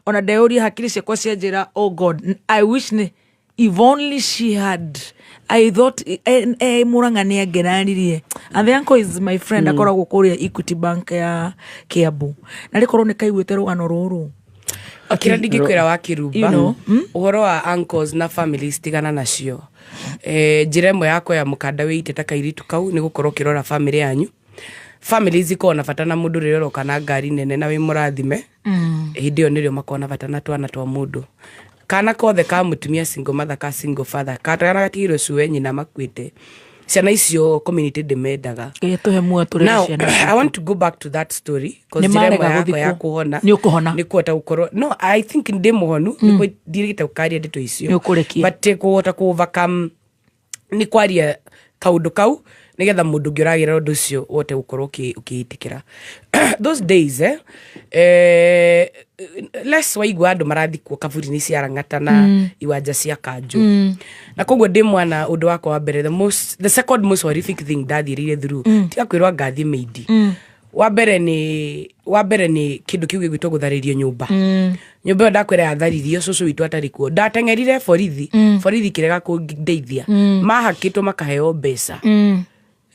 Ona ndeyũria, hakiri ciakwa cianjĩra, oh God, I wish nĩ if only she had, I thought Murang'a nĩ angeraririe, and the uncle is my friend. Akoragwo kũrĩa Equity Bank ya Kiambu, na rĩkorwo nĩ kaiguĩte rũgano rũrũ. Kĩrĩa ndingĩkwĩra wa kĩrumba, ũhoro wa uncles na families, tigana nacio. Njĩra ĩmwe ya kuoya mũkanda wĩite ta kairitu kau nĩ gũkorwo ũkĩrora family yanyu. Families ikoragwo na bata na mũndũ rĩrĩa ũroka na ngari nene na wĩ mũrathime. Hĩndĩ ĩyo nĩrĩo makoragwo na bata na twana twa mũndũ, kana kothe ka mũtumia single mother, ka single father, kana gatigĩrwo cuwe nyina makuĩte. Ciana icio community ndĩmendaga. Ngai tũhe muoyo tũrere Now, ciana I citũ. want to go back to that story 'cause Nĩ njĩra ĩmwe marega yakwa ya gũthikwo. kũhona Nĩ ũkũhona. Nĩ kũhota gũkorwo, no, I think ndĩ mũhonu. Nĩ ndirĩte gũkaria ndeto icio. Nĩ ũkũrekia. But kũhota kũ overcome nĩ kwaria kaũndũ kau nĩgetha mũndũ ũngĩ ũragĩra ũndũ ũcio wote gũkorwo ũkĩĩtĩkĩra. Those days, less waigua andũ marathikwo kaburi-inĩ cia Rang'ata na iwanja cia kanjũ. Na koguo ndĩ mwana, ũndũ wakwa wa mbere, the second most horrific thing ndathiĩrĩire through, tiga kwĩrwo ngathiĩ meidi, wa mbere nĩ kĩndũ kĩu gĩgwĩtwo gũtharĩrio nyũmba. Nyũmba ĩyo ndakwĩra yatharirio cũcũ witũ atarĩ kuo. Ndateng'erire borithi. Borithi kĩrega kũndeithia. Mahakĩtwo makaheo mbeca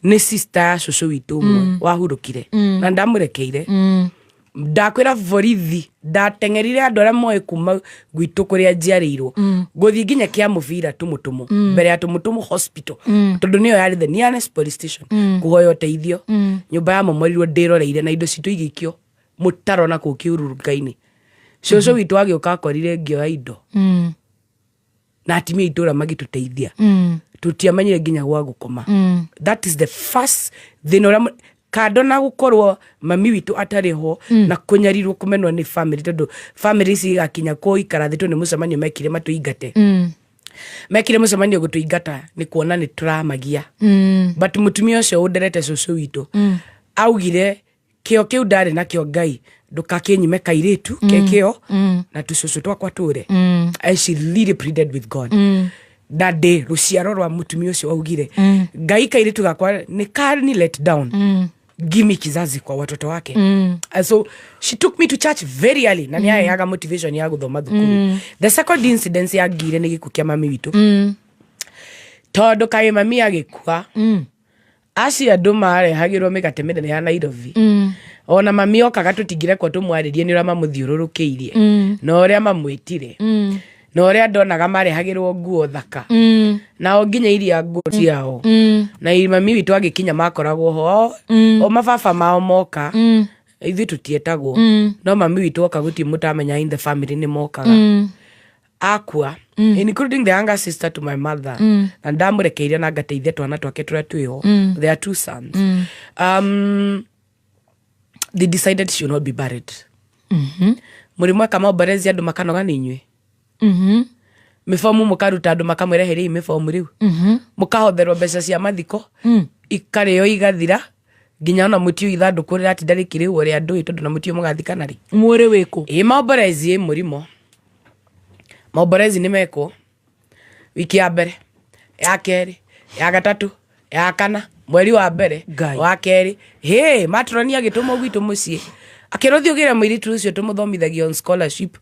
nĩ sister ya cũcũ witũ ũmwe wahurũkire. Na ndamũrekeire. Ndakwĩra borithi, ndateng'erire andũ arĩa moĩ kuma gwitũ kũrĩa njiarĩirwo, gũthiĩ nginya kĩa mũbira Tũmũtũmũ, mbere ya Tũmũtũmũ hospital, tondũ nĩyo yarĩ the nearest police station, kũhoya ũteithio. Nyũmba yamomorirwo ndĩroreire na indo citũ igĩikio mũtaro na kũu kĩururunga-inĩ. Cũcũ witũ agĩũka akorire ngĩoya indo na atimia itũra magĩtũteithia. Tũtiamenyire nginya gwa gũkoma. That is the first thĩna ũrĩa kando na gũkorwo mami witũ atarĩ ho na kũnyarirwo, kũmenwo nĩ family, tondũ family ici igakinya kũikara thĩ, tondũ nĩ mũcemanio mekire matũingate. Mekire mũcemanio gũtũingata nĩ kuona nĩ tũramagia. But mũtumia ũcio ũnderete cũcũ witũ augire kĩo kĩu ndarĩ nakĩo, Ngai ndũkakĩnyime kairĩtu ke kĩo na tũcũcũ twakwa tũre. And she really pleaded with God. Na ndĩ rũciaro rwa mũtumia ũcio augire, Ngai, kairĩtu gakwa nĩ kani let down, give me kizazi kwa watoto wake. And so she took me to church very early na nĩ aheaga motivation ya gũthoma thukuru. The second incident yangire nĩ gĩkuũ kĩa mami witũ, tondũ kaĩ mami agĩkua, acio andũ marehagĩrwo mĩgate mĩnene ya Nairobi. Ona mami okaga tũtingĩrekwo tũmwarĩrie nĩ ũrĩa mamũthiũrũrũkĩirie na ũrĩa mamwĩtire na ũrĩa ndonaga marehagĩrwo nguo thaka, nao nginya iria nguo ciao. Na mami witũ agĩkinya makoragwo ho o mababa mao moka, ithuĩ tũtietagwo. No mami witũ oka gũtirĩ mũtamenya in the family nĩ mokaga. Akua, including the younger sister to my mother, na ndamũrekeire na ngateithia twana twake tũrĩa twĩho. There are two sons. They decided she will not be buried. Mũrimũ eka maomborezi andũ makanoga nĩ inyuĩ. Mĩbomu mũkaruta andũ makamwĩra hĩrĩi mĩbomu rĩu. Mũkahotherwo mbeca cia mathiko ikarĩo igathira nginya ona mũtio ithandũkũ rĩratinda rĩkĩrĩhwo rĩa ndũĩ tondũ na mũtio mũgathikana rĩ. Mwĩrĩ wĩkũ? Ĩ maomborezi ĩ mũrimo. Maomborezi nĩ mekwo wiki ya mbere, ya kerĩ, ya gatatũ, ya kana, mweri wa mbere, wa kerĩ. Hĩ, matroni agĩtũmwo gwitũ mũciĩ. Akĩrwo thiĩ ũgĩre mũirĩtu ũcio tũmũthomithagia on scholarship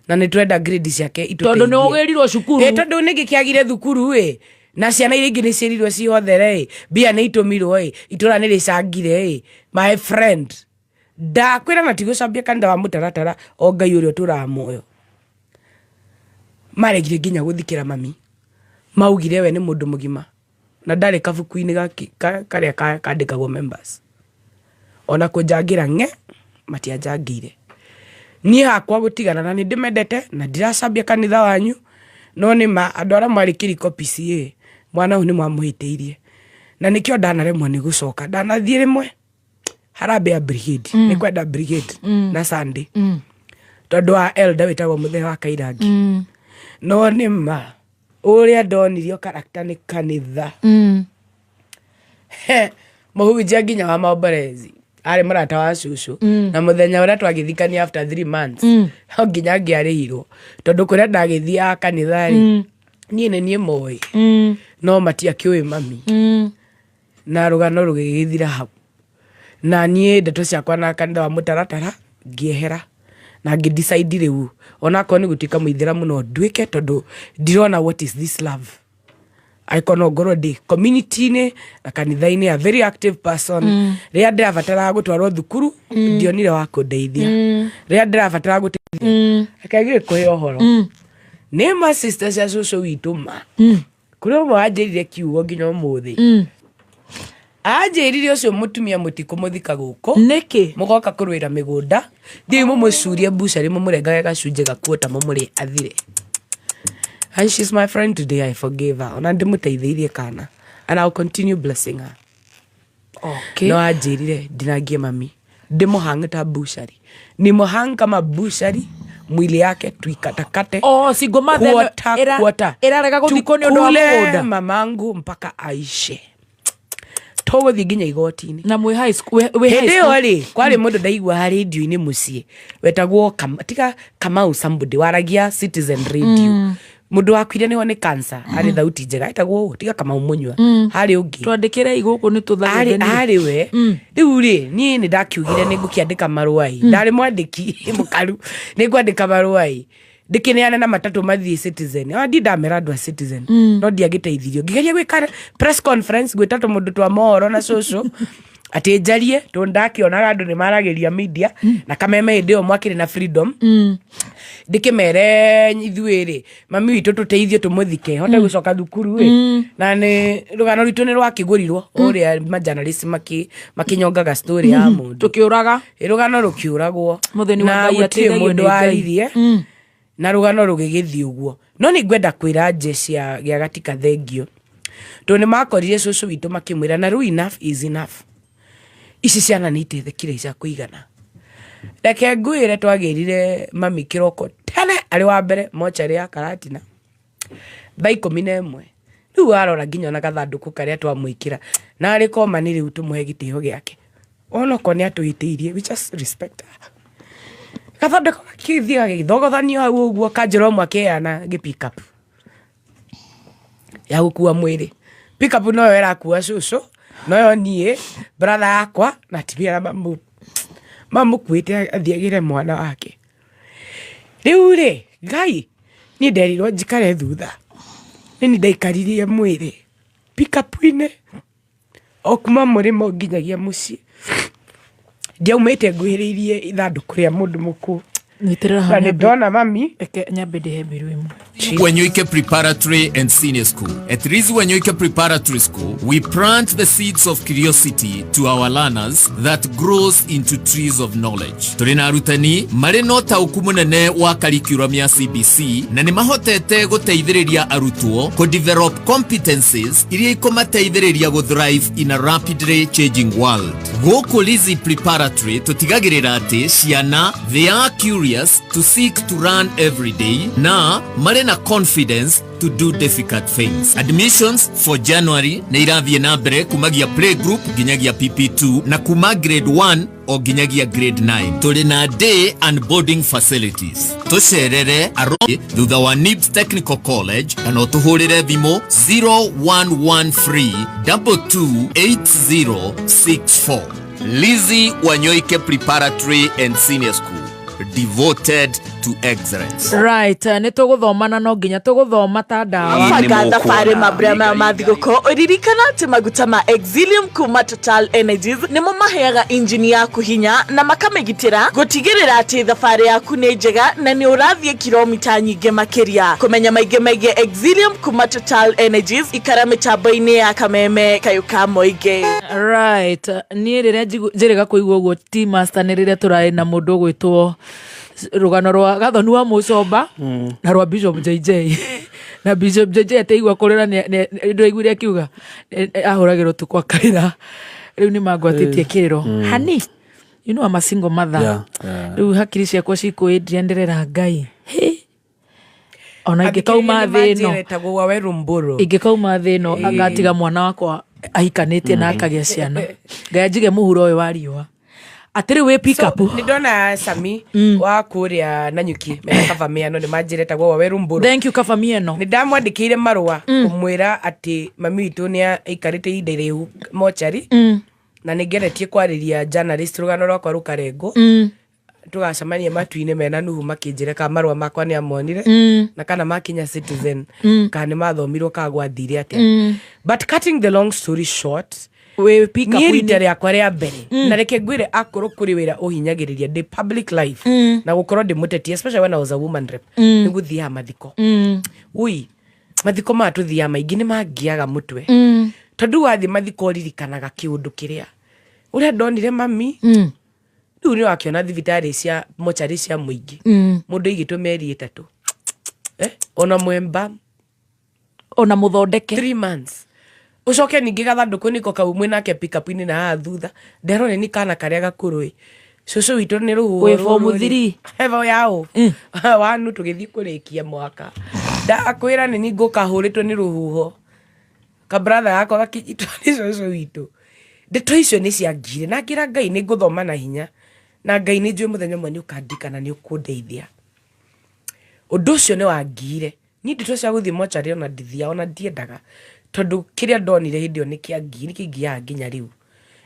na nĩ twenda grade ciake Tondũ nĩ ũgĩrirwo cukuru. Ĩ tondũ nĩkĩ kĩagire thukuru ĩ na ciana iria ingĩ nĩ ciĩrirwo cihothere ĩ mbia nĩ itũmirwo ĩ itũra nĩ rĩcangire ĩ my friend ndakwĩra na tigũcambia kanitha wa mũtaratara o Ngai ũrĩa ũtũraga muoyo. Maregire nginya gũthikĩra mami maugire we nĩ mũndũ mũgima na ndarĩ kabuku-inĩ karĩa kandĩkagwo members. Ona kũnjangĩra ng'e matianjangĩire. Niĩ hakwa gũtigana na nĩ ndĩmendete na ndiracambia kanitha wanyu no nĩ ma andũ arĩa marĩ kĩriko PCA mwana ũyũ nĩ mwamũhĩtĩirie na nĩkĩo ndanaremwo nĩ gũcoka. Ndanathiĩ rĩmwe harambee ya brigade nĩ kwenda brigade na Sunday tondũ wa elder wĩtagwo mũthee wa Kairangi. No nĩ ma ũrĩa ndonirio karakta nĩ kanitha. Mũhunjia nginya wa maomborezi arĩ mũrata wa cũcũ na mũthenya ũrĩa twagĩthikania after 3 months no nginya ngĩarĩhirwo tondũ kũrĩa ndagĩthiaga kanitha rĩ niĩ nĩ niĩ moĩ no matiakĩũĩ mami na rũgano rũgĩgĩthira hau. Na niĩ ndeto ciakwa na kanitha wa mũtaratara ngĩehera na ngĩ decide rĩu onakorwo nĩ gũtuĩka mũithĩramu no nduĩke tondũ ndirona what is this love. Angĩkorwo no ngorwo ndĩ community-inĩ na kanitha-inĩ a very active person. Rĩrĩa ndĩrabataraga gũtwarwo thukuru ndionire wa kũndeithia. Rĩrĩa ndĩrabataraga gũteithia reke ngĩkũhe ũhoro. Nĩ ma sister cia cũcũ witũ ma kũrĩ ũmwe wanjĩrire kiugo nginya ũmũthĩ. Anjĩrire ũcio mũtumia mũtikũmũthika gũkũ. Nĩkĩ? Mũgoka kũrũĩra mĩgũnda. Thiĩi mũmũcurie mbucĩrĩ mũmũrengage gacunjĩ gakuo ta mũmũrĩe athire. And she's my friend today, I forgave her. Ona ndĩmũteithĩirie kana. And I'll continue blessing her. Okay. No anjĩrire ndinangie mami. Ndĩmũhang ta mbucari. Nimũhang kama mbucari mwili yake tuikatakate. Oh, single mother Quarter, quarter. ĩrarega gũthikwo nĩ ũndũ wa Tukule mũgũnda. mamangu mpaka aishe. Tũgũthiĩ nginya igoti-inĩ. Na mwĩ high school, wĩ high Hĩndĩ ĩyo school. rĩ kwarĩ mũndũ ndaigua rĩndiũ-inĩ mũciĩ wetagwo tiga Kamau somebody waragia Citizen Radio. Mũndũ wakuire nĩho nĩ cancer arĩ thauti njega etagwo ũũ tiga Kamau Mũnyua. Harĩ ũngĩ. Twandĩkĩrei gũkũ nĩ tũthagĩre. Arĩ we. Rĩu rĩ niĩ nĩ ndakiugire nĩ ngũkĩandĩka marũa ĩ. Ndarĩ mwandĩki mũkaru nĩ ngwandĩka marũa ĩ. Ndĩkĩneane na matatũ mathiĩ Citizen. Ona ndi ndamera andũ a Citizen. No ndiagĩteithirio. Ngĩgeria gwĩka press conference gwĩta tũmũndũ twa mohoro na cũcũ atĩ njarie tondũ ndakĩonaga andũ nĩ maragĩria media na kameme hĩndĩ ĩyo mwakĩrĩ na freedom. Ndĩkĩmere ithuĩ rĩ mami witũ tũteithie tũmũthike hote gũcoka thukuru ĩ. Na nĩ rũgano rwitũ nĩ rwakĩgũrirwo ũrĩa majournalist makĩnyongaga story ya mũndũ. Tũkĩũraga. Rũgano rũkĩũragwo. Mũthĩni wa Na Ngai gũtirĩ ateithagio mũndũ nĩ Ngai. waririe. Na rũgano rũgĩgĩthiĩ ũguo. No nĩ ngwenda kwĩra jeshi ya gĩa gatika thengio. Tondũ nĩ makorire cũcũ witũ makĩmwĩra na rĩu enough is enough. Ici ciana nĩ iteithĩkire cia kũigana. Reke ngwĩre twagĩrire mami kĩroko tene arĩ wa mbere mocarĩ ya Karatina thaa 11. Rĩu warora nginya ona gathandũkũ karĩa twamwĩkĩra na arĩ koma nĩ rĩu tũmũhe gĩtĩo gĩake. Onokorwo nĩ atũhĩtĩirie, we just respect her. Gathandũkũ gakĩthiĩ gagĩthogothanio hau ũguo kanjũra ũmwe akĩheana gĩ pick up ya gũkua mwĩrĩ. Pick up noyo ĩrakua cũcũ, noyo niĩ, brother yakwa na atumia arĩa mamũkuĩte athiĩ agĩre mwana wake. Rĩu rĩ, Ngai, niĩ nderirwo njikare thutha. Nĩ niĩ ndaikaririe mwĩrĩ pick up-inĩ o kuma mũrĩmo nginyagia mũciĩ. Ndiaumĩte nguhĩrĩirie ithandũkũ rĩa mũndũ mũkuũ. Nyitĩrĩra hau Na nĩ nyambe- ndona mami. Reke nyambe ndĩhe mbiru ĩmwe. Wanyoike Preparatory and Senior School. At Rizu Wanyoike Preparatory School, we plant the seeds of curiosity to our learners that grows into trees of knowledge. Tũrĩ na arutani marĩ na ũtaũku mũnene wa curriculum ya CBC na nĩ mahotete gũteithĩrĩria arutwo kũ develop competencies iria ikũmateithĩrĩria gũ thrive in a rapidly changing world. Gũkũ Lizzy Preparatory tũtigagĩrĩra atĩ ciana they are curious to seek to learn every day na marĩ na confidence to do difficult things. Admissions for January nĩ irathiĩ na mbere kumagia playgroup nginyagia PP2 na kuma grade 1 o nginyagia grade 9. Tũrĩ na day and boarding facilities. Tũcerere Aroi thutha wa NIBS Technical College kana ũtũhũrĩre thimũ 0113 228064. Lizzy Wanyoike Preparatory and Senior School, devoted to excellence. Right, nĩ tũgũthoma na no nginya tũgũthoma ta ndawa. Banga thabarĩ mambura maya ma thigũkũ ũririkana atĩ maguta ma Exilium kuma Total Energies nĩmo maheaga injini yaku hinya na makamĩgitĩra gũtigĩrĩra atĩ thabarĩ yaku nĩ njega na nĩ ũrathiĩ kilomita nyingĩ makĩria. Kũmenya maingĩ megiĩ Exilium kuma Total Energies ikara mĩtambo-inĩ ya kameme kayũ ka mũingĩ. Right, niĩ rĩrĩa njĩrĩga kũigua ũguo ti master nĩ rĩrĩa tũrarĩ na mũndũ ũgwĩtwo rũgano rwa Gathoni wa Mũcomba na rwa Bishop JJ na Bishop JJ ateigua kũrĩra ndũraiguire akiuga ahũragĩrwo ũtukũ akarĩra rĩu nĩ mangwatĩtie kĩrĩro. Hani, you know I'm a single mother. Rĩu hakiri ciakwa cikũĩndia ndĩrera Ngai. Hĩ! Ona ingĩkauma thĩ ĩno Etagwo Waweru Mburu. Ingĩkauma thĩ ĩno agatiga mwana wakwa ahikanĩtie na akagĩa ciana, Ngai anjige mũhuro ũyũ wa riũa atĩ rĩu wĩ pick up. Nĩ ndona Sami wa kũrĩa Nanyuki mena kaba mĩano nĩ manjĩra etagwo Waweru Mburu. Thank you, kaba mĩano. Nĩ ndamwandĩkĩire marũa kũmwĩra atĩ mami witũ nĩ aikarĩte ihinda iraihu mochari na nĩ ngeretie kwarĩria journalist rũgano rwakwa rũkarengwo. Tũgacemania matu-inĩ mena Nuhu makĩnjĩra kana marũa makwa nĩ amonire na kana makinya Citizen kana nĩ mathomirwo kana gwathire atĩa. But cutting the long story short, wĩ pick up niĩ rita rĩakwa rĩa mbere, na reke ngwĩre akorwo kũrĩ wĩra ũhinyagĩrĩria ndĩ public life na gũkorwo ndĩ mũteti, especially when I was a woman rep, nĩ gũthiaga mathiko. Ui, mathiko maya tũthiaga maingĩ nĩ mangiaga mũtwe tondũ wathiĩ mathiko ũririkanaga kĩũndũ kĩrĩa ũrĩa ndonire mami. Rĩu nĩ wakĩona thibitarĩ cia mocarĩ cia mũingĩ mũndũ aigĩtwo mĩeri 3, ona mwemba ona mũthondeke 3 months, ũcoke ningĩ gathandũkũ nĩko kau mwĩnake pickup-inĩ na haha thutha nderone nĩ kana karĩa gakũrũ ĩ cũcũ witũ nĩ rũhuho Wĩ form rũrũ rĩ. 3. Hevo yaũ wanu tũgĩthiĩ kũrĩkia mwaka ndakwĩra nĩ ningũ kahũrĩtwo nĩ rũhuho kabratha yakwa gakĩnyitwo nĩ cũcũ witũ. Ndeto icio nĩ ciangire na ngĩra Ngai nĩ ngũthoma na hinya na Ngai nĩ njũĩ mũthenya ũmwe nĩ ũkandikana nĩ ũkũndeithia. Ũndũ ũcio nĩ wangire niĩ ndeto cia gũthiĩ mocarĩ ona ndithiaga ona ndiendaga tondũ kĩrĩa ndonire hĩndĩ ĩyo nĩ kĩangi nĩ kĩngiaga nginya rĩu.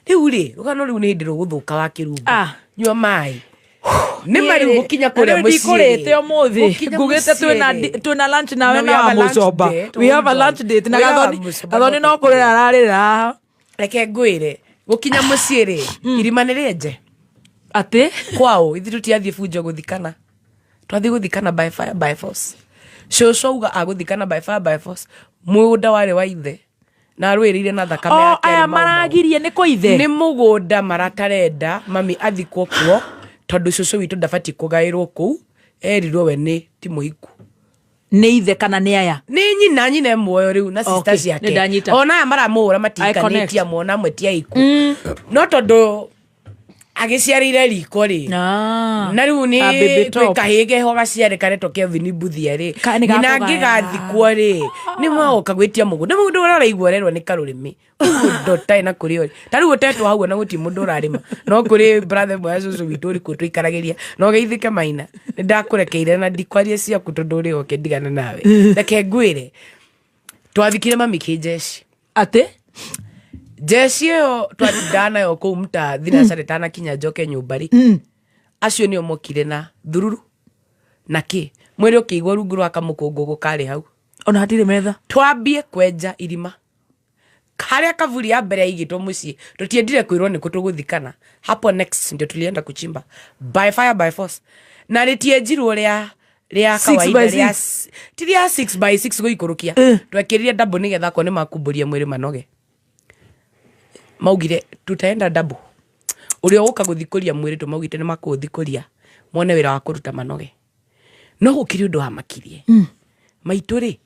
Rĩu rĩ rũgano rĩu nĩ hĩndĩ rũgũthũka wa kĩrungo. Nyua maĩ nĩ marĩu gũkinya kũrĩa mũciĩ. Ndikurĩte ũmũthĩ. Gũkinya Ngugĩte mũciĩ rĩ. Twĩna lunch nawe Na we na have a lunch Mũcomba. date, We have a hold on. lunch date na We have a Gathoni. Mũcomba Gathoni no kũrĩra ararĩra. Reke ngwĩre gũkinya mũciĩ rĩ irima nĩ rĩenje. Atĩ kwao ithuĩ tũtiathiĩ bunjo gũthikana, twathiĩ gũthikana by fire by force. Cũcũ auga agũthikana by fire by force. Mũgũnda warĩ wa ithe na arũĩrĩire na thakame O yake arĩ aya Mau Mau. maragirie nĩ kũ ithe. Nĩ mũgũnda maratarenda mami athikwo kuo tondũ cũcũ witũ ndabatiĩ kũgaĩrwo kũu, erirwo we nĩ ti mũhiku. Nĩ ithe kana nĩ aya? Nĩ nyina, nyina e muoyo rĩu na sister Okay, ciake. nĩ ndanyita. Ona aya maramũhũra I connect. matihikanĩtie amwe ona amwe ti aiku no tondũ agĩciarĩire riko rĩ na rĩu nĩ A baby top. gwĩ kahĩĩ keho gaciare karetwo Kevin Mbuthia rĩ Ka- nĩ nyina gakũgaya. angĩgathikwo rĩ nĩ magoka gwĩtia mũgũnda. Mũgũnda ũrĩa ũraigua ũrerwo nĩ karũrĩmĩ mũgũnda ũtarĩ na kũrĩa ũrĩ ta rĩu ũtetwo hau ona gũtirĩ mũndũ ũrarĩma no kũrĩ brother ĩmwe ya cũcũ witũ ũrĩ tũikaragĩria na ũgeithĩke maina nĩ ndakũrekeire na ndikwaria ciaku tondũ ũrĩ oke ndigana nawe. Reke ngwĩre twathikire mami kĩnjeci. Atĩ njeci ĩyo twatindaga nayo kũu mtaa thinacara ĩtanakinya njoke nyũmba rĩ acio nĩo mokire na thururu na kĩ mwĩrĩ ũkĩigwo rungu rwa kamũkũngũgũ karĩ hau. Ona hatirĩ metha. Twambie kwenja irima harĩa kaburi ya mbere yaigĩtwo mũciĩ tũtiendire kwĩrwo nĩkũ tũgũthikana. Hapo next ndio tulienda kuchimba by fire by force. Na rĩtienjirwo rĩa rĩa Six kawaida by rĩa six. ti rĩa 6 by 6 gũikũrũkia. Twekĩrire double nĩgetha akorwo nĩ makumbũria mwĩrĩ manoge. Maugire tutaenda double. Ũrĩa ũgũka gũthikũria mwĩrĩ tũmaugĩte nĩ makũũthikũria mone wĩra wa kũruta manoge. No gũkĩrĩ ũndũ wamakirie. Maitũ rĩ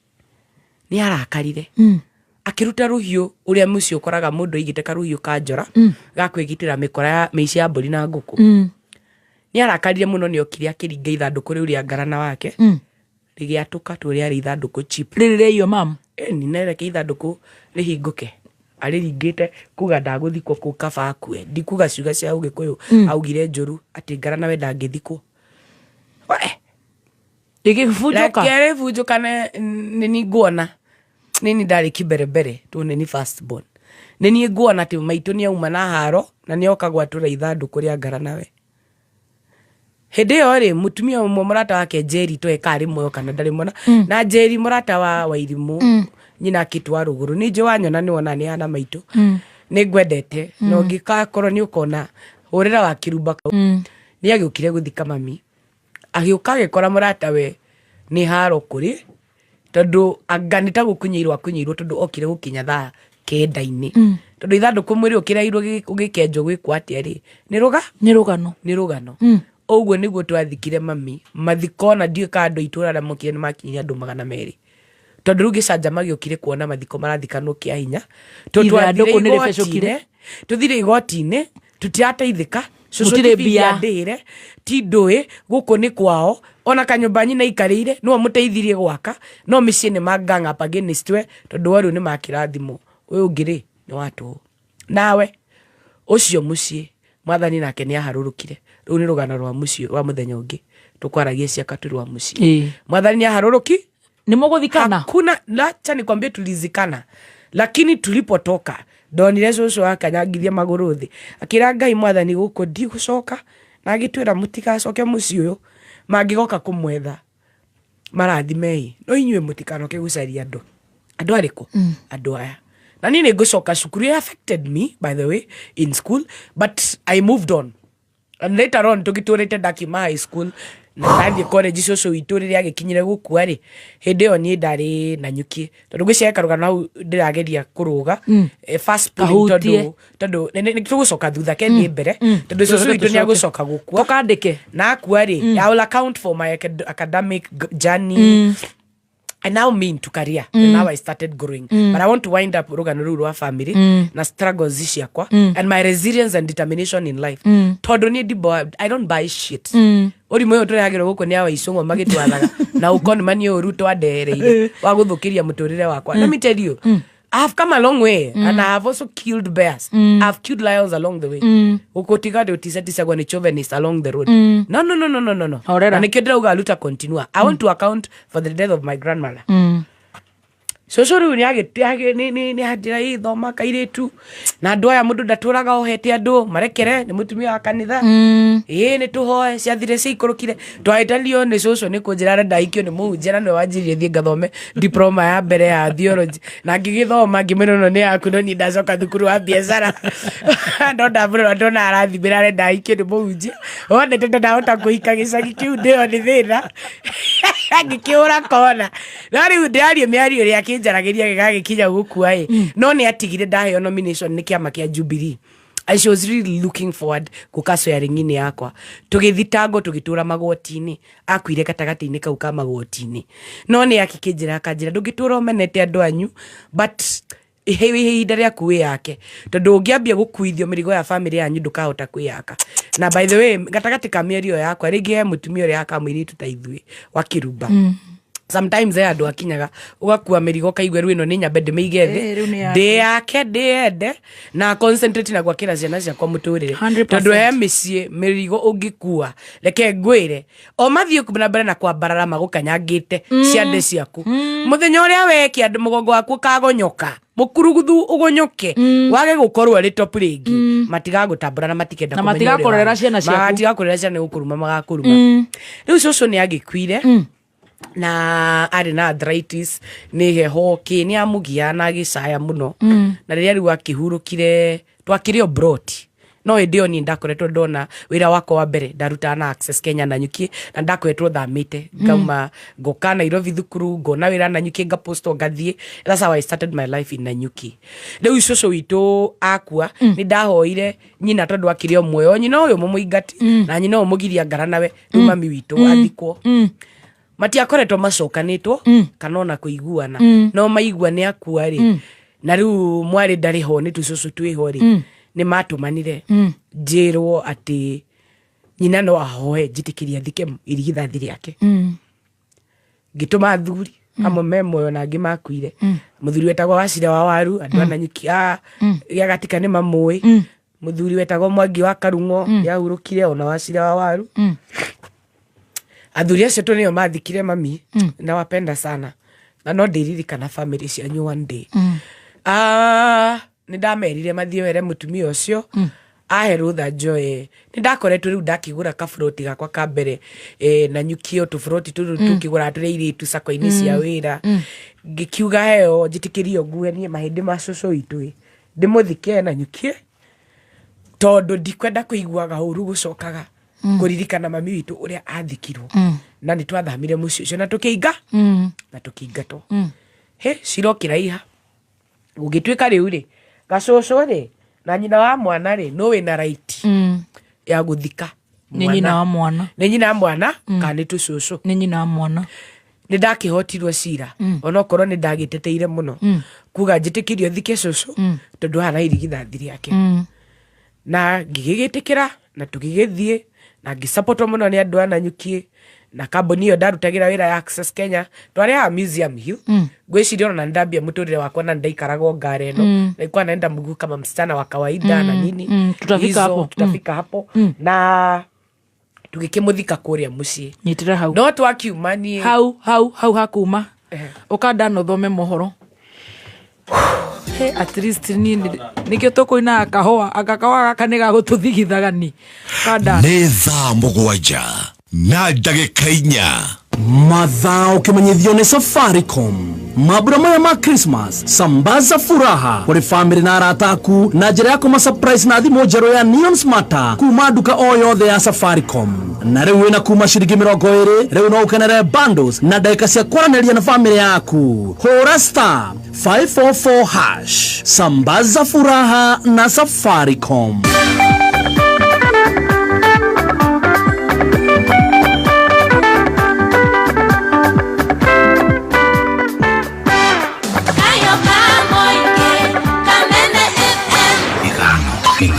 nĩ arakarire. Akĩruta rũhiũ ũrĩa mũciĩ ũkoraga mũndũ aigĩte karũhiũ ka njora ga kwĩgitĩra mĩkora ya mĩici ya mbũri na ngũkũ. Nĩ arakarire mũno, nĩ okire akĩringa ithandũkũ rĩu rĩa ngarana wake. Rĩgĩatũka tũ rĩarĩ ithandũkũ cheap. Rĩrĩ rĩaiyo mamu. Ĩni nereke ithandũkũ rĩhingũke arĩringĩte kuga ndagũthikwo kũu kaba akue. Ndikuga ciuga cia ũgĩkũyũ. Augire njũru atĩ ngarana we ndangĩthikwo. Rĩgĩbunjũka. Reke rĩbunjũkane nĩ nguona nĩ ndarĩ kiberebere tũ nĩ ni first born. Nĩ niĩ nguona atĩ maitũ nĩ auma na haro na nĩ oka gwatũra ithandũkũ rĩa ngarana we. Hĩndĩ ĩyo rĩ, mũtumia ũmwe mũrata wake Njeri toe karĩ muoyo kana ndarĩ mwana. Na Njeri mũrata wa Wairimũ. Nyina akĩtwa rũgũrũ nĩ njũ wanyona nĩ wona nĩ hana maitũ. Nĩ ngwendete na ũngĩgakorwo nĩ ũkona hũrĩra wa kĩrumba kau. Nĩ agĩũkire gũthika mami, agĩũka agĩkora mũrata we nĩ haro kũrĩ tondũ anga nĩ ta gũkunyĩirwo akunyĩirwo tondũ okire gũkinya thaa kenda-inĩ. Tondũ ithandũkũ mwĩrĩ ũkĩrairwo ũgĩkenjwo gwĩkwo atĩa rĩ, nĩ rũga nĩ rũgano. Nĩ rũgano. Ũguo nĩguo twathikire mami. Mathiko ona ndiũĩ kana andũ a itũũra arĩa mokire nĩ makinyire andũ 200 tondũ rĩu gĩcanjama gĩokire kuona mathiko marathikanwo kĩa hinya. Tondũ Ithandũkũ twathire nĩ rĩbecũkire. igoti-inĩ, tũthire igoti-inĩ tũtirateithĩka. Cũcũ Gũtirĩ ti bithi mbia. andĩhĩre ti ndũĩ gũkũ nĩ kwao ona kanyũmba nyina aikarĩire nĩwe mũteithirie gwaka no mĩciĩ nĩ ma gang up against we tondũ wa rĩu nĩ makĩrathimwo ũyũ ũngĩ rĩ nĩ watũũ nawe ũcio mũciĩ mwathani nake nĩ aharũrũkire. Rũu nĩ rũgano rwa mũciĩ rwa mũthenya ũngĩ tũkwaragia ciaka tu rwa mũciĩ. Mwathani nĩ aharũrũki. Nĩ mũgũthikana? Hakuna, lacha nikwambie, tulizikana lakini tulipotoka ndonire cũcũ akanyangithia magũrũ thĩ akĩra Ngai mwathani gũkũ ndigũcoka na agĩtwĩra mũtigacoke mũciĩ ũyũ mangĩgoka kũmwetha marathimei no inyuĩ mũtikanoke gũcaria andũ andũ arĩkũ andũ aya. Na niĩ nĩ ngũcoka cukuru. It affected me, by the way, in school, but I moved on and later on tũgĩtũrĩte ndakiuma high school na ndathiĩ college. Cũcũ witũ rĩrĩa agĩkinyire gũkua rĩ, hĩndĩ ĩyo niĩ ndarĩ na nyuki tondũ ngwĩciria karũgano hau ndĩrageria kũrũga. Fast pulling. Kahutie. Tondũ nĩ tũgũcoka thutha kethiĩ mbere tondũ cũcũ Tũcoke witũ nĩ tũcoke. agũcoka gũkua. Tũkandĩke. Na akua rĩ, I will account for my academic journey and now me into career and now I started growing. But I want to wind up rũgano rũu rwa family na struggles ciakwa and my resilience and determination in life tondũ niĩ I don't buy shit. Ũrimũ ũyũ tũrehagĩrwo gũkũ nĩ awa icũng'o magĩtwathaga na ũkonimani ũru twandehereire wa gũthũkĩria mũtũrĩre wakwa. Let me tell you, I have come a long way and I have also killed bears. I've killed lions along the way. Gũkũtiga ndĩ ũticaticagwo nĩ chauvinist along the road. No, no, no, no, no, no, no. Horera. Na nĩkĩo ndĩrauga luta continua. I want to account for the death of my grandmother. Cũcũ rĩu nĩ anjĩra ĩ thoma kairĩtu na andũ aya mũndũ ndatũraga ohete andũ marekere nĩ mũtumia wa kanitha ĩĩ nĩ tũhoe ciathire ciaikũrũkire twahĩtanio nĩ cũcũ nĩ kũnjĩra arenda ahikio nĩ mũhunjia na nĩwe wanjĩrire thiĩ ngathome diploma ya mbere ya theology na ngĩgĩthoma ngĩmwĩra ĩno nĩ yaku no niĩ ndacoka thukuru wa biacara no ndamũrora ndona arathimĩra arenda ahikio nĩ mũhunjia wonete ndahota kũhika gĩcagi kĩu ndĩo nĩ thĩna ngĩkĩhũra kona no rĩu ndĩraria mĩario ĩrĩa akĩnjaragĩria gĩgagĩkinya gũkua ĩ no nĩ atigire ndaheo nomination nĩ kĩama kĩa Jubilee. And she was really looking forward gũka swearing-inĩ yakwa tũgĩthitangwo tũgĩtũra magoti-inĩ akuire gatagatĩ-inĩ kau ka magoti-inĩ no nĩ akĩkĩnjĩra akanjĩra ndũngĩtũra ũmenete andũ anyu but ihe ihinda rĩaku wĩyake tondũ ũngĩambia gũkuithio mĩrigo ya family yanyu ndũkahota kwĩyaka. Na by the way, gatagatĩ ka mĩario yakwa rĩngĩ he mũtumia ũrĩa akamũirĩtu ta ithuĩ wa kĩrumba. Sometimes he andũ akinyaga ũgakua mĩrigo kaigua rĩu ĩno nĩ nyambe ndĩmĩige thĩ. Eh, rĩu nĩ yaku. Ndĩyake ndĩyende na concentrate na gwakĩra ciana ciakwa mũtũrĩre. 100%. Tondũ he mĩciĩ mĩrigo ũngĩkua reke ngwĩre o mathiĩ na mbere na kwambarara magũkanyangĩte ciande ciaku mũthenya ũrĩa wekia andũ mũgongo waku ũkagonyoka mũkuruguthu ũgonyoke wage gũkorwo arĩ top rĩngĩ matigagũtambũra na matikenda Na kũmenya ũrĩa matigakũrera ũrarĩ. ciana ciaku. Matigakũrera ciana nĩ gũkũruma magakũruma. Rĩu cũcũ nĩ agĩkuire na arĩ na arthritis nĩ heho kĩ nĩ amũgia na agĩcaya mũno. Na rĩrĩa rĩu akĩhurũkire twakĩrĩ o broti. No hĩndĩ ĩyo niĩ ndakoretwo ndona wĩra wakwa wa mbere ndarutaga na Access Kenya Nanyuki, na ndakoretwo thamĩte ngauma ngoka Nairobi thukuru, ngona wĩra Nanyuki, ngapostwo ngathiĩ. That's how I started my life in Nanyuki. Rĩu cũcũ witũ akua, nĩ ndahoire nyina tondũ akĩrĩ o muoyo, nyina ũyũ mũmũingati na nyina ũyũ mũgiria ngara nawe, rĩu mami witũ athikwo. Matiakoretwo macokanĩtwo kana ona kũiguana, no maigua nĩ akua rĩ, na rĩu mwarĩ ndarĩ ho, nĩ tũcũcũ twĩho rĩ, nĩ matũmanire njĩrwo atĩ nyina no ahoe njĩtĩkĩrie athike irigithathi rĩake. Ngĩtũma athuri amwe me muoyo na angĩ makuire. Mũthuri wetagwo Wacira wa Waru, andũ a Nanyuki a gĩagatika nĩ mamũĩ. Mũthuri wetagwo Mwangi wa Karung'o yahurũkire, ona Wacira wa Waru. Athuri acio tu nĩo mathikire mami. Nawapenda sana na no ndĩririkana family cianyu one day. Ah, nĩ ndamerire mathiĩ were mũtumia ũcio ahe rũtha njoe. Nĩ ndakoretwo rĩu ndakĩgũra kaburoti gakwa ka mbere na nyukio tũburoti tũtũ tũkĩgũraga tũrĩ airĩtu sako-inĩ cia wĩra. Ngĩkiuga heo njĩtĩkĩrio ngue niĩ mahĩndĩ ma cũcũ witũ ĩ, ndĩmũthike na nyukie, tondũ ndikwenda kũiguaga ũru gũcokaga kũririkana mami witũ ũrĩa athikirwo. Na nĩ twathamire mũciĩ ũcio na tũkĩinga na tũkĩingatwo. He cira ũkĩraiha, gũgĩtuĩka rĩu rĩ, gacũcũ rĩ na nyina wa mwana rĩ, no wĩna right ya gũthika Nĩ nyina wa mwana. Nĩ nyina wa mwana kana nĩ tũcũcũ? Nĩ nyina wa mwana. Nĩ ndakĩhotirwo cira, onokorwo nĩ ndagĩteteire mũno kuga njĩtĩkĩrio thike cũcũ tondũ haha na irigithathi rĩake. Na ngĩgĩgĩtĩkĩra na tũgĩgĩthiĩ na ngĩsapotwo mũno nĩ andũ a Nanyuki na kambuni ĩyo ndarutagĩra wĩra ya Access Kenya. Twarĩ haha Museum Hill. Ngwĩciria ona nĩndambia mũtũrĩre wakwa na nĩndaikaragwo ngara ĩno. Nilikuwa naenda mguu kama msichana wa kawaida na nini. Tutafika Hizo, hapo. Tutafika hapo. Na tũgĩkĩmũthika kũrĩa mũciĩ. Nyitĩra hau. No twakiuma niĩ Hau hau hau hakuma ũkanda no thome mohoro. Hey, at least niĩ nĩkĩo tũkũinaga kahũa, anga kahũa gaka nĩ gagũtũthigithaga ni kanda. Nĩ thaa 7:04. Mathaa ũkĩmenyithio nĩ Safaricom. Mambura maya ma Christmas, sambaza furaha kũrĩ famĩlĩ na arata aku na njĩra ya kũma surprise na thimũ njerũ ya Neon Smarter kuma nduka o yothe ya Safaricom. Na rĩu wĩna kuma ciringi 20, rĩu no ũkenere bundles na ndagĩka cia kwaranĩria na famĩlĩ yaku. Hũra star 544 hash. Sambaza furaha na Safaricom. Kayo Kamoike, Kameme FM. 5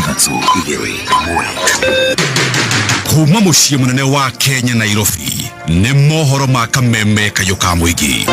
4 3 2 1. Kuma mũciĩ mũnene wa Kenya Nairobi, nĩ mohoro ma Kameme kayũ ka mũingĩ.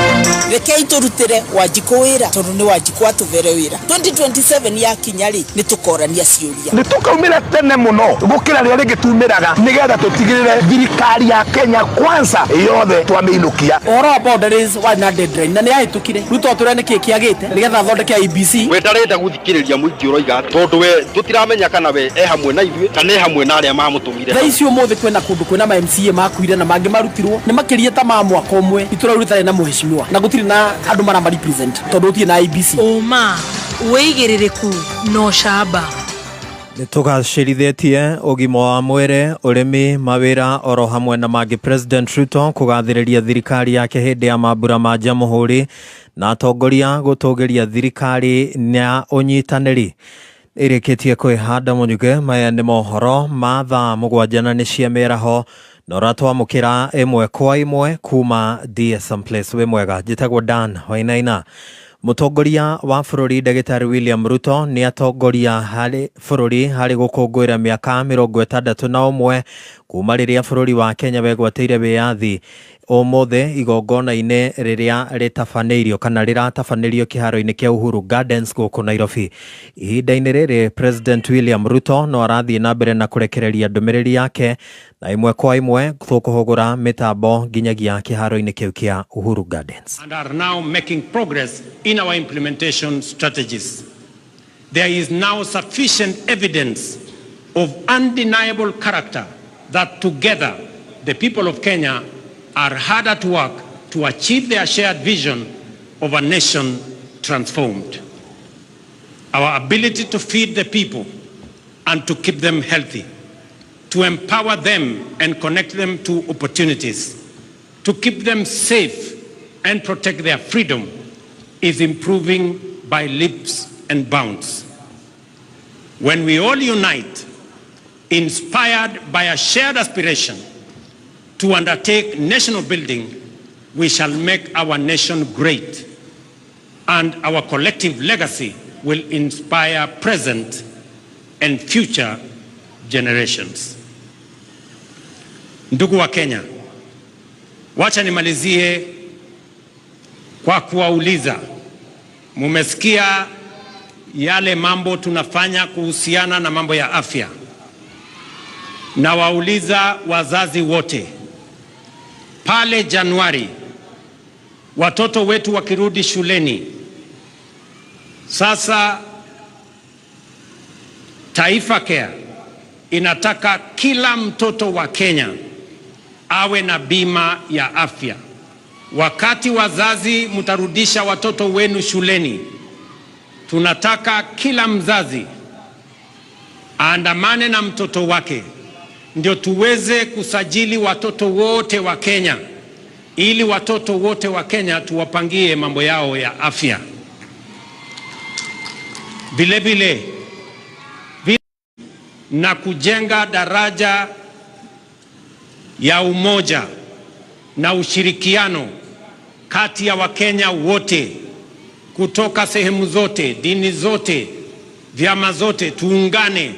Rekei tũrutĩre Wanjikũ wĩra tondũ nĩ Wanjikũ atũvere wĩra. 2027 yakinya rĩ, nĩ tũkorania ciũria. Nĩ tũkaumĩra tene mũno gũkĩra rĩrĩa rĩngĩ tumĩraga, nĩgetha tũtigĩrĩre thirikari ya Kenya Kwanza yothe twamĩinũkia. Ũhoro wa boundaries warĩ na deadline na nĩ yahĩtũkire. Ruto atwĩre nĩkĩ kĩagĩte nĩgetha athondeke IEBC. Wetarĩte gũthikĩrĩria mũingĩ ũroiga tondũ we tũtiramenya kana we e hamwe na ithuĩ kana e hamwe na arĩa mamũtũmire. Thaa ici ũmũthĩ kwĩna kũndũ kwĩna ma MCA makuire na mangĩ marutirwo nĩ makĩria ta ma mwaka ũmwe itũra rĩu rĩtarĩ na mũheshimiwa na gũtirĩ na andũ marama represent tondũ gũtirĩ na IEBC. Ũma, wĩigĩrĩrĩku na ũcamba. Nĩ tũgacĩrithĩtie ũgima wa mwĩrĩ, ũrĩmi, mawĩra oro hamwe na mangĩ. President Ruto kũgathĩrĩria thirikari yake hĩndĩ ya mambura ma Jamhuri na atongoria gũtũgĩria thirikari na ũnyitanĩri. Ĩrĩkĩtie kwĩhanda mũnyuge. Maya nĩ mohoro ma thaa 7 na nĩ cia mĩaraho na ũratwamũkĩra ĩmwe kwa ĩmwe kuma DSM Place. Wĩ mwega, njĩtagwo Dan Wainaina. Mũtongoria wa bũrũri Ndagĩtarĩ William Ruto nĩ atongoria harĩ bũrũri harĩ gũkũngũĩra mĩaka 61 kuma rĩrĩa bũrũri wa Kenya wegwatĩire wĩyathi ũmũthĩ igongona-inĩ rĩrĩa rĩtabanĩirio kana rĩratabanĩrio kĩharo-inĩ kĩa Uhuru Gardens gũkũ Nairobi. Ihinda-inĩ rĩrĩ President William Ruto no arathiĩ na mbere na kũrekereria ndũmĩrĩri yake na ĩmwe kwa ĩmwe tũkũhũgũra mĩtambo nginyagia kĩharo-inĩ kĩu kĩa Uhuru Gardens. And are now making progress in our implementation strategies. There is now sufficient evidence of undeniable character that together the people of Kenya are hard at work to achieve their shared vision of a nation transformed. Our ability to feed the people, and to keep them healthy, to empower them and connect them to opportunities, to keep them safe and protect their freedom is improving by leaps and bounds. When we all unite, inspired by a shared aspiration to undertake national building, we shall make our nation great, and our collective legacy will inspire present and future generations. Ndugu wa Kenya, wacha nimalizie kwa kuwauliza, mumesikia yale mambo tunafanya kuhusiana na mambo ya afya. Nawauliza wazazi wote, pale Januari watoto wetu wakirudi shuleni, sasa Taifa Care inataka kila mtoto wa Kenya awe na bima ya afya. Wakati wazazi mtarudisha watoto wenu shuleni, tunataka kila mzazi aandamane na mtoto wake, ndio tuweze kusajili watoto wote wa Kenya, ili watoto wote wa Kenya tuwapangie mambo yao ya afya. Vile vile na kujenga daraja ya umoja na ushirikiano kati ya Wakenya wote kutoka sehemu zote, dini zote, vyama zote, tuungane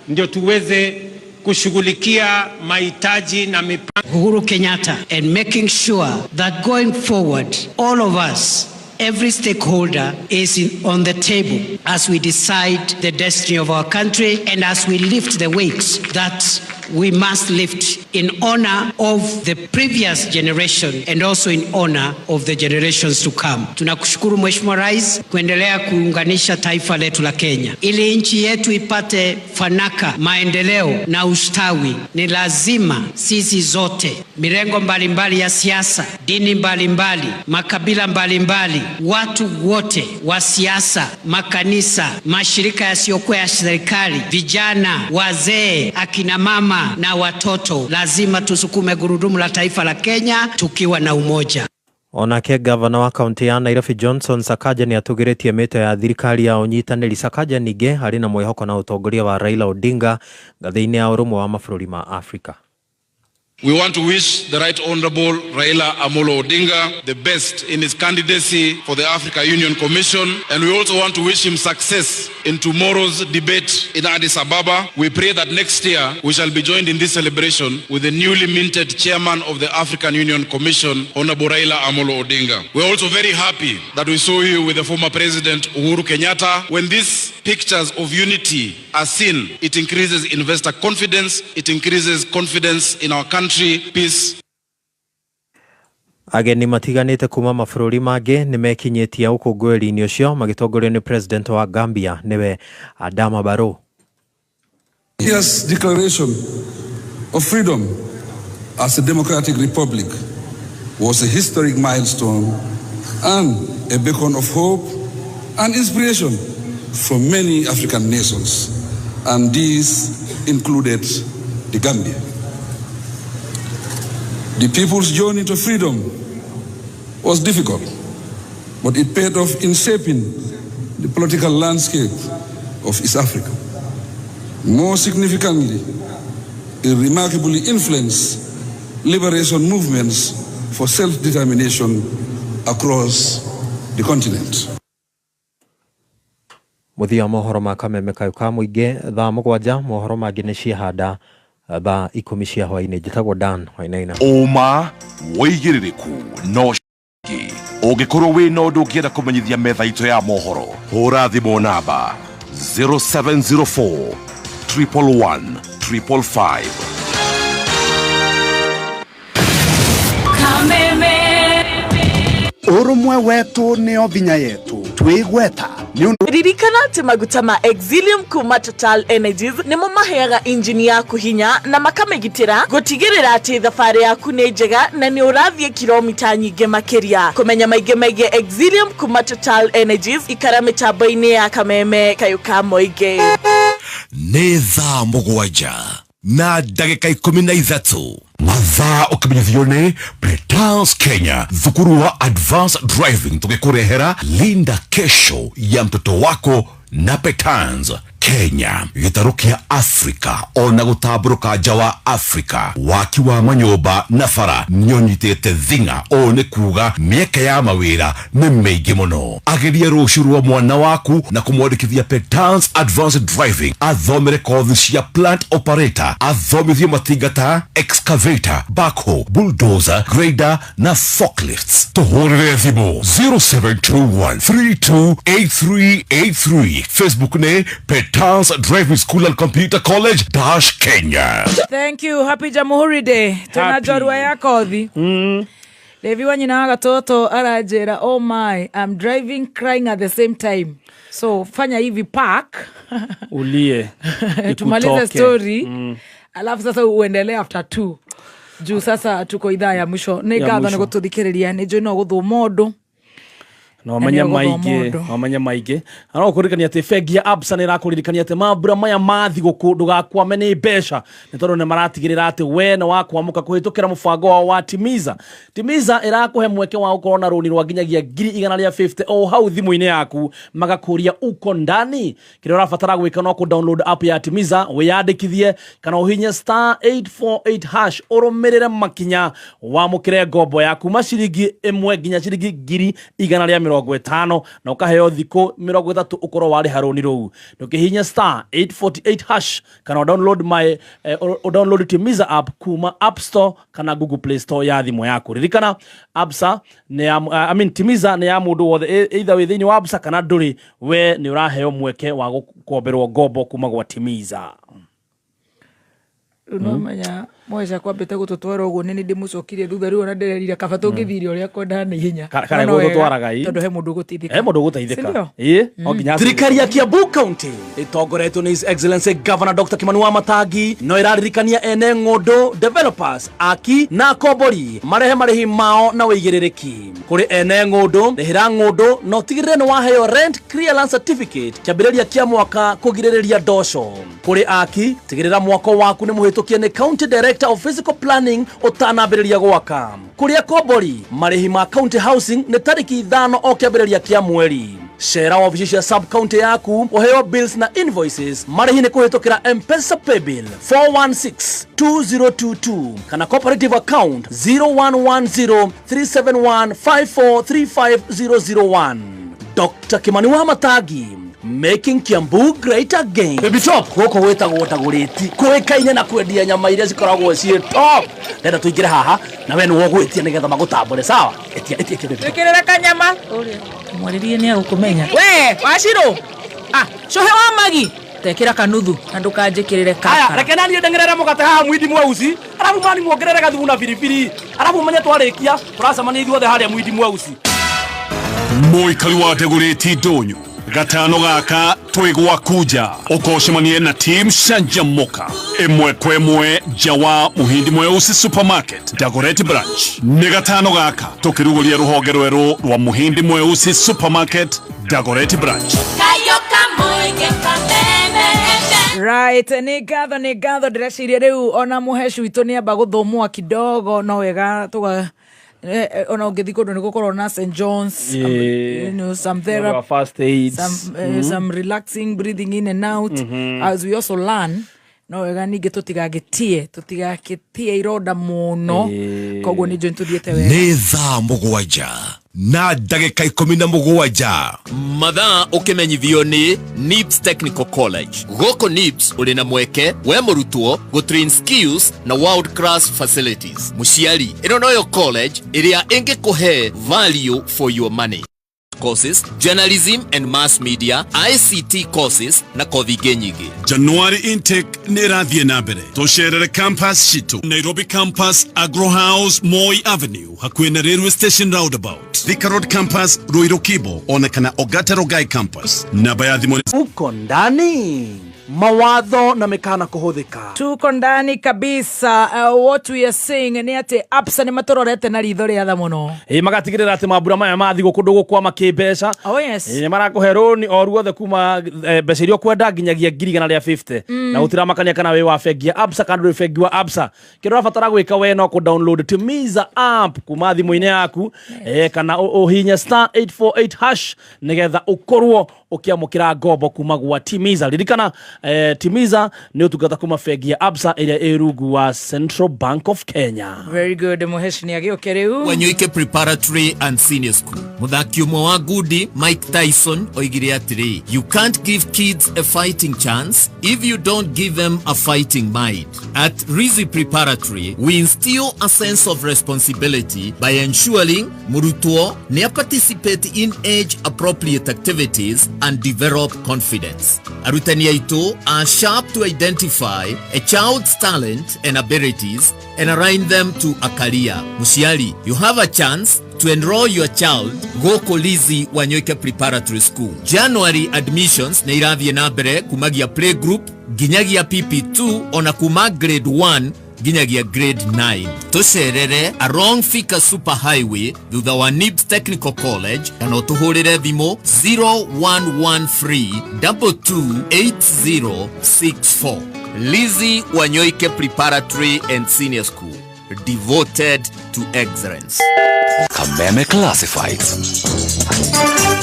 ndio tuweze kushughulikia mahitaji na mipango. Uhuru Kenyatta and making sure that going forward, all of us, every stakeholder is on the table as we decide the destiny of our country and as we lift the weights that we must lift in honor of the previous generation and also in honor of the generations to come. Tunakushukuru Mheshimiwa Rais kuendelea kuunganisha taifa letu la Kenya. Ili nchi yetu ipate fanaka, maendeleo na ustawi, ni lazima sisi zote, mirengo mbalimbali ya siasa, dini mbalimbali, makabila mbalimbali, watu wote wa siasa, makanisa, mashirika yasiyokuwa ya serikali, vijana, wazee, akina mama na watoto, lazima tusukume gurudumu la taifa la Kenya tukiwa na umoja. Onake gavana wa kaunti ya Nairobi Johnson Sakaja nĩ atũgĩrĩtie mĩto ya thirikari ya ũnyitanĩri. Sakaja ningĩ arĩ na mwĩhoko na ũtongoria wa Raila Odinga ngathĩ-inĩ ya ũrũmwe wa mabũrũri ma Afrika. We want to wish the Right Honorable Raila Amolo Odinga the best in his candidacy for the Africa Union Commission, and we also want to wish him success in tomorrow's debate in Addis Ababa. We pray that next year we shall be joined in this celebration with the newly minted chairman of the African Union Commission, Honorable Raila Amolo Odinga. We are also very happy that we saw you with the former President Uhuru Kenyatta. When these pictures of unity are seen, it increases investor confidence, it increases confidence in our country, peace. Ageni matiganĩte kuma mabũrũri mangĩ nĩmekinyĩtie ũkũngũĩri-inĩ ũcio magĩtongorio nĩ president wa Gambia nĩwe Adama Barrow. Kenya's declaration of freedom as a democratic republic was a historic milestone and a beacon of hope and inspiration for many African nations, and these included the Gambia. The people's journey to freedom was difficult, but it paid off in shaping the political landscape of East Africa. More significantly, it remarkably influenced liberation movements for self-determination across the continent. Mũthia wa mohoro ma kameme kayũ ka mũingĩ thaa 7, mohoro mangĩ nĩ ciahanda thaa 10 cia hwaĩ-inĩ. Njĩtagwo Dan Wainaina. Ũma wĩigĩrĩrĩku no ũngĩkorwo wĩna ũndũ ũngĩenda kũmenyithia metha itũ ya mohoro, hũra thimũ namba 0704 111 555. Kameme. Ũrũmwe wetu nĩo vinya yetu twĩgweta. Ririkana atĩ maguta ma Exilium kuma Total Energies nĩmo maheaga injini yaku hinya na makamĩgitĩra gũtigĩrĩra atĩ thabarĩ yaku nĩ njega na nĩ ũrathiĩ kilomita nyingĩ makĩria. Kũmenya maingĩ megiĩ Exilium kuma Total Energies, ikara mĩtambo-inĩ ya Kameme kayũ ka mũingĩ. Nĩ thaa 7 na ndagĩka 13. Mathaa ũkĩmenyithio nĩ Petals Kenya, thukuru wa advanced driving, tũgĩkũrehera linda kesho ya mtoto wako na Petans Kenya, gĩtarũ kĩa Afrika ona gũtambũrũka nja wa Afrika. Waki wa manyũmba na bara nĩũnyitĩte thing'a. Ũũ nĩ kuga mĩeke ya mawĩra nĩ mĩingĩ mũno. Ageria rũciũ rwa mwana waku na kũmwandĩkithia Petans Advanced Driving, athomere kothi cia plant operator, athomithio matinga ta excavator, backhoe, bulldozer, grader na forklifts. Tũhũrĩre thimũ 0721328383. Facebook nĩ Petans Driving School and Computer College dash Kenya. Thank you. Happy Jamhuri Day. Tuna Happy. njorua ya kothi. Levi wa nyina wa gatoto aranjĩra, oh my, I'm driving crying at the same time. So fanya hivi, park. Ulie. Tumalize Ikutoke. story. Alafu sasa uendelee after two. Juu sasa tuko idhaa ya mwisho. Nĩ Ya ngatho nĩ mwisho. gũtũthikĩrĩria. Nĩ njũĩ no gũthũma ũndũ. Na wamenye Na nĩ ũgũthoma maingĩ, ũndũ. na wamenye maingĩ. Na no kũririkania atĩ bengi ya Absa nĩ ĩrakũririkania atĩ mambura maya ma thigũkũ ndũgakwame nĩ mbeca, nĩ tondũ nĩ maratigĩrĩra atĩ we nĩ wakwamũka kũhĩtũkĩra mũbango wao wa Timiza. Timiza ĩrakũhe mweke wa gũkorwo na rũni rwa nginyagia 150,000 o hau thimũ-inĩ yaku, magakũria uko ndani. Kĩrĩa ũrabatara gwĩka no kũ download app ya Timiza, wĩyandĩkithie kana ũhinye star 848 hash, ũrũmĩrĩre makinya wamũkĩre ngombo ya kuma ciringi 1 nginya ciringi 150,000, na ũkaheo thikũ 30 ũkorwo warĩha rũni rũu. Ndũkĩhihinya star 848 hash kana download my download Timiza app kuma App Store kana Google Play Store ya thimũ yaku. Ririkana Absa nĩ ya, I mean Timiza nĩ ya mũndũ wothe, either wĩ thĩinĩ wa Absa kana ndũrĩ, we nĩ ũraheo mweke wa gũkomberwo ngombo kuma gwa Timiza. Rĩu no menya mweca kwambĩte gũtũtwara ũguo nĩ ndĩmũcokirie thutha rĩu ona ndĩrerira kaba tũngĩthire ũrĩa kwendaga na ihenya. Kana No, no wega, gũtũtwaraga, ĩ. tondũ he mũndũ ũgũteithĩka. He mũndũ ũgũteithĩka. Sindio? Ĩ, no nginya Thirikari ya Kiambu County ĩtongoretio nĩ His Excellency Governor Dr. Kimani wa Matangi no ĩraririkania ene ng'ũndũ, developers, aki na akombori marehe marĩhi mao na wĩigĩrĩrĩki. Kũrĩ ene ng'ũndũ, rĩhĩra ng'ũndũ na ũtigĩrĩre nĩ waheo rent clearance certificate kĩambĩrĩria kĩa mwaka kũgirĩrĩria ndoco. Kũrĩ aki, tigĩrĩra mwako waku nĩ mũhĩtũkie nĩ County Director of Physical Planning ũtanambĩrĩria gwaka. Kũrĩ akombori, marĩhi ma county housing nĩ tarĩki 5 o kĩambĩrĩria kĩa mweri. Cera wabici cia sub county yaku ũheo bills na invoices. Marĩhi nĩ kũhĩtũkĩra M-Pesa paybill 4162022 kana cooperative account 01103715435001. Dr. Kimani wa Matangi, making Kiambu great again. Baby Top gũkũ gwĩtagwo Ndagũrĩti, kũĩkaine na kwendia nyama iria cikoragwo ciĩ top. Ndenda tũingĩre haha na we nĩwe ũgwĩtia nĩgetha magũtambũre. Sawa, ĩtia, ĩtia, ĩtia, Baby Top. Twĩkĩrĩre kanyama. Mwarĩrie nĩ agũkũmenya. We Wacirũ, ah, cohe wa magi tekĩra kanuthu na ndũkanjĩkĩrĩre Aya, kakara. reke naniĩ ndeng'erere mũgate haha mwindi mweusi, arabu mani muongerere gathumu na biribiri, arabu menye twarĩkia tũracemania ithuothe harĩa mwindi mweusi. Mũikari wa Ndegũrĩti ndũnyũ gatano gaka twĩ gwaku nja, ũkocemanie na team Canjamũka ĩmwe kwa ĩmwe nja wa Mũhindi Mweusi Supermarket Dagoretti branch. Nĩ gatano gaka tũkĩrugũria rũhonge rwerũ rwa Mũhindi Mweusi Supermarket Dagoretti branch. Kayoka Moige Kameme FM. Right, nĩ ngatho, nĩ ngatho. Ndĩreciria rĩu ona mũheci witũ nĩ amba gũthũmũa kidogo, no wega tũga ona ũngĩthiĩ kũndũ nĩ gũkorwo na St John's, you know, some therapy, First aids. Some relaxing breathing in and out as we also learn. No wega ningĩ tũtigagĩtie ironda mũno. Koguo nĩ njũĩ tũthiĩte wega. Nĩ thaa 7 na ndagĩka 17. Mathaa ũkĩmenyithio nĩ NIBS Technical College. Gũkũ NIBS ũrĩ na mweke we mũrutwo gũtrain skills na world class facilities. Mũciari, ĩno noyo college ĩrĩa ĩngĩkũhe value for your money. Courses, journalism and mass media, ICT courses na kothi ingĩ nyingĩ. January intake nĩ ĩrathiĩ na mbere. Tũcerere campus citũ, Nairobi campus, Agro House, Moi Avenue, hakuhĩ na railway station roundabout, Thika Road campus, Ruiru Kibo, ona kana Ogata Rogai campus. Namba ya thimũ uko ndani. Mawatho na mĩkana kũhũthĩka. Tuko ndani kabisa. What we are saying nĩ atĩ Absa nĩ matũrorete na ritho rĩa tha mũno. Ĩ magatigĩrĩra atĩ mambura maya ma thigũkũ ndũgũkwama kĩmbeca. Oh, yes. Ĩ, nĩ marakũhe rũni o ruothe kuma mbeca iria ũkwenda nginyagia 150,000. Na gũtiramakania kana wĩ wa bengi ya Absa kana ndũrĩ bengi wa Absa. Kĩrĩa ũrabatara gwĩka we no kũ download Timiza app kuma thimũ-inĩ yaku, kana ũhinye star 848 hash nĩgetha ũkorwo ũkĩamũkĩra ngombo kuma gwa Timiza. Ririkana Timiza nĩ ũtungata kuma bengi ya Absa ĩrĩa ĩ rungu wa Central Bank of Kenya. Very good, Mũheshi nĩ agĩũke rĩu. Wanyoike Preparatory and Senior School. Mũthaki ũmwe wa ngundi Mike Tyson oigire atĩrĩ, "You can't give kids a fighting chance if you don't give them a fighting mind." At Rizzi Preparatory, we instill a sense of responsibility by ensuring mũrutwo nĩ participate in age appropriate activities and develop confidence. Arutani aitũ are sharp to identify a child's talent and abilities and align them to a career. Mũciari, you have a chance to enroll your child gũkũ Lizzy Wanyoike Preparatory School. January admissions nĩ irathiĩ na mbere kumagia playgroup nginyagia PP2, ona kuma grade 1 nginyagia grade 9. Tũcerere along Thika Super Highway thutha wa NIBS Technical College, kana ũtũhũrĩre thimũ 0113 228064. Lizzy Wanyoike Preparatory and Senior School, devoted to excellence. Kameme Classifieds.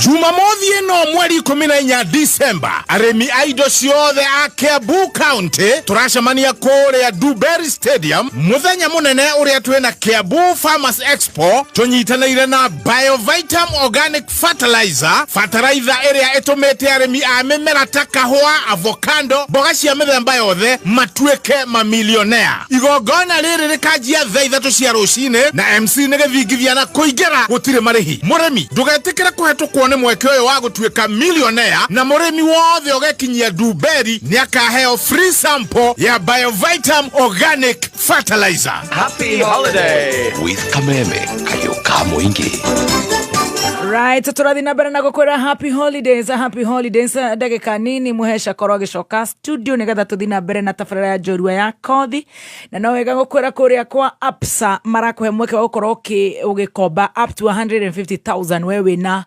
Jumamothi ĩno mweri 14 Disemba, arĩmi a indo ciothe a Kiambu County tũracemania kũrĩa Duberry Stadium mũthenya mũnene ũrĩa twĩna Kiambu Farmers Expo, tũnyitanĩire na Biovitam Organic Fertilizer, fertilizer ĩrĩa ĩtũmĩte arĩmi a mĩmera ta kahũa, avocado, mboga cia mĩthemba yothe matuĩke mamilionea. Igongona rĩrĩ rĩkanjia thaa 3 cia rũcinĩ na MC nĩ gĩthingithia na kũingĩra gũtirĩ marĩhi. Mũrĩmi, ndũgetĩkĩre kũhetũkwo nĩ mweke ũyũ wa gũtuĩka millionaire, na mũrĩmi wothe ũgekinyia Dumberi nĩ akaheo free sample ya Biovitam Organic Fertilizer. Happy holiday with Kameme Kayuka Mwingi. Right, tũrathiĩ na mbere na gũkwĩra happy holidays, happy holidays. Ndagĩka nini Mũhesha korwo agĩcoka studio nĩgetha tũthiĩ na mbere na tabarĩra ya njorua ya kothi. Na no wega gũkwĩra kũrĩa kwa Absa marakũhe mweke wa gũkorwo ũgĩkomba up to 150,000 we wĩna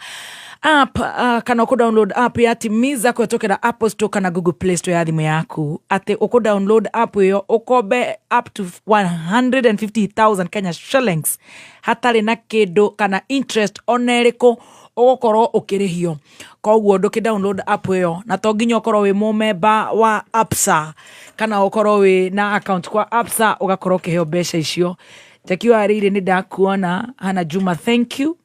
app, kana ũkũ download app ya Timiza kũhetũkĩra Apple Store kana Google Play Store ya thimũ yaku, atĩ ũkũ download app ĩyo ũkombe up to 150,000 Kenya shillings hatarĩ na kĩndũ kana interest ona ĩrĩkũ ũgũkorwo ũkĩrĩhio. Koguo ndũkĩ download app ĩyo, na to nginya ũkorwo wĩ mũmemba wa Absa kana ũkorwo wĩ na account kwa Absa ũgakorwo ũkĩheo mbeca icio. Jackie Warĩire, nĩ ndakuona. Hana Juma, thank you.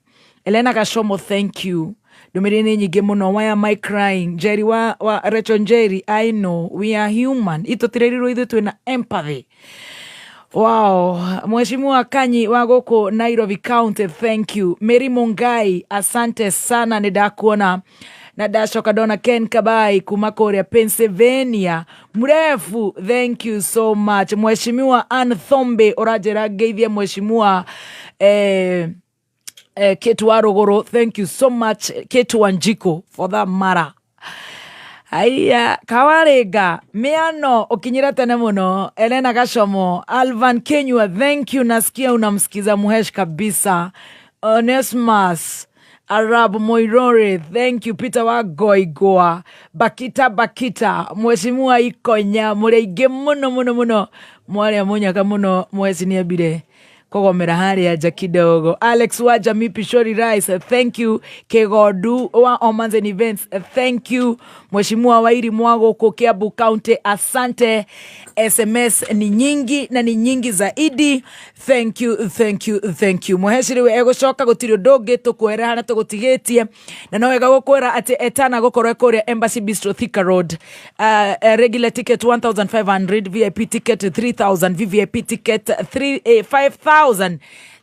Elena Gashomo, thank you. Ndũmĩrĩri nĩ nyingĩ mũno. Why am I crying? Njeri wa Rachel Njeri, I know we are human, itũtirĩrirwo ithuĩ twĩna empathy. Wow, Mheshimiwa Kanyi wa gũkũ Nairobi County, thank you. Mary Mungai, asante sana, nĩ ndakuona. Na ndacoka ndona Ken Kabai kuma kũrĩa Pennsylvania mrefu, thank you so much. Mheshimiwa Ann Thombe, ũranjĩra ngeithie Mheshimiwa Kate wa Rũgũrũ, thank you so much. Kate Wanjiko for that matter. Aya, kawarenga miano ukinyira tene muno. Elena Gashomo, Alvan Kenywa, thank you. Nasikia unamsikiza Muhesh kabisa. Onesmus Arab Moirore, thank you. Peter wa Goigoa, Bakita Bakita, Mheshimiwa Ikonya, mũrĩ muno muno muno, mwarĩa mũnyaka muno. Mwezi niambire kũgomera harĩa nja kidogo. Alex wa Jamii Pishori Rice, thank you. Kigondu wa Omans and Events, thank you. Mheshimiwa Wairi Mwago Kiambu County, asante. SMS ni nyingi na ni nyingi zaidi. Thank you, thank you, thank you. Mũheciri egũcoka gũtirĩ ũndũ ũngĩ tũkwĩra harĩa tũgũtigĩtie, na no wega gũkwĩra atĩ etana gũkorwo kũrĩa Embassy Bistro, Thika Road. Regular ticket 1500, VIP ticket 3000, VVIP ticket 3, 5000.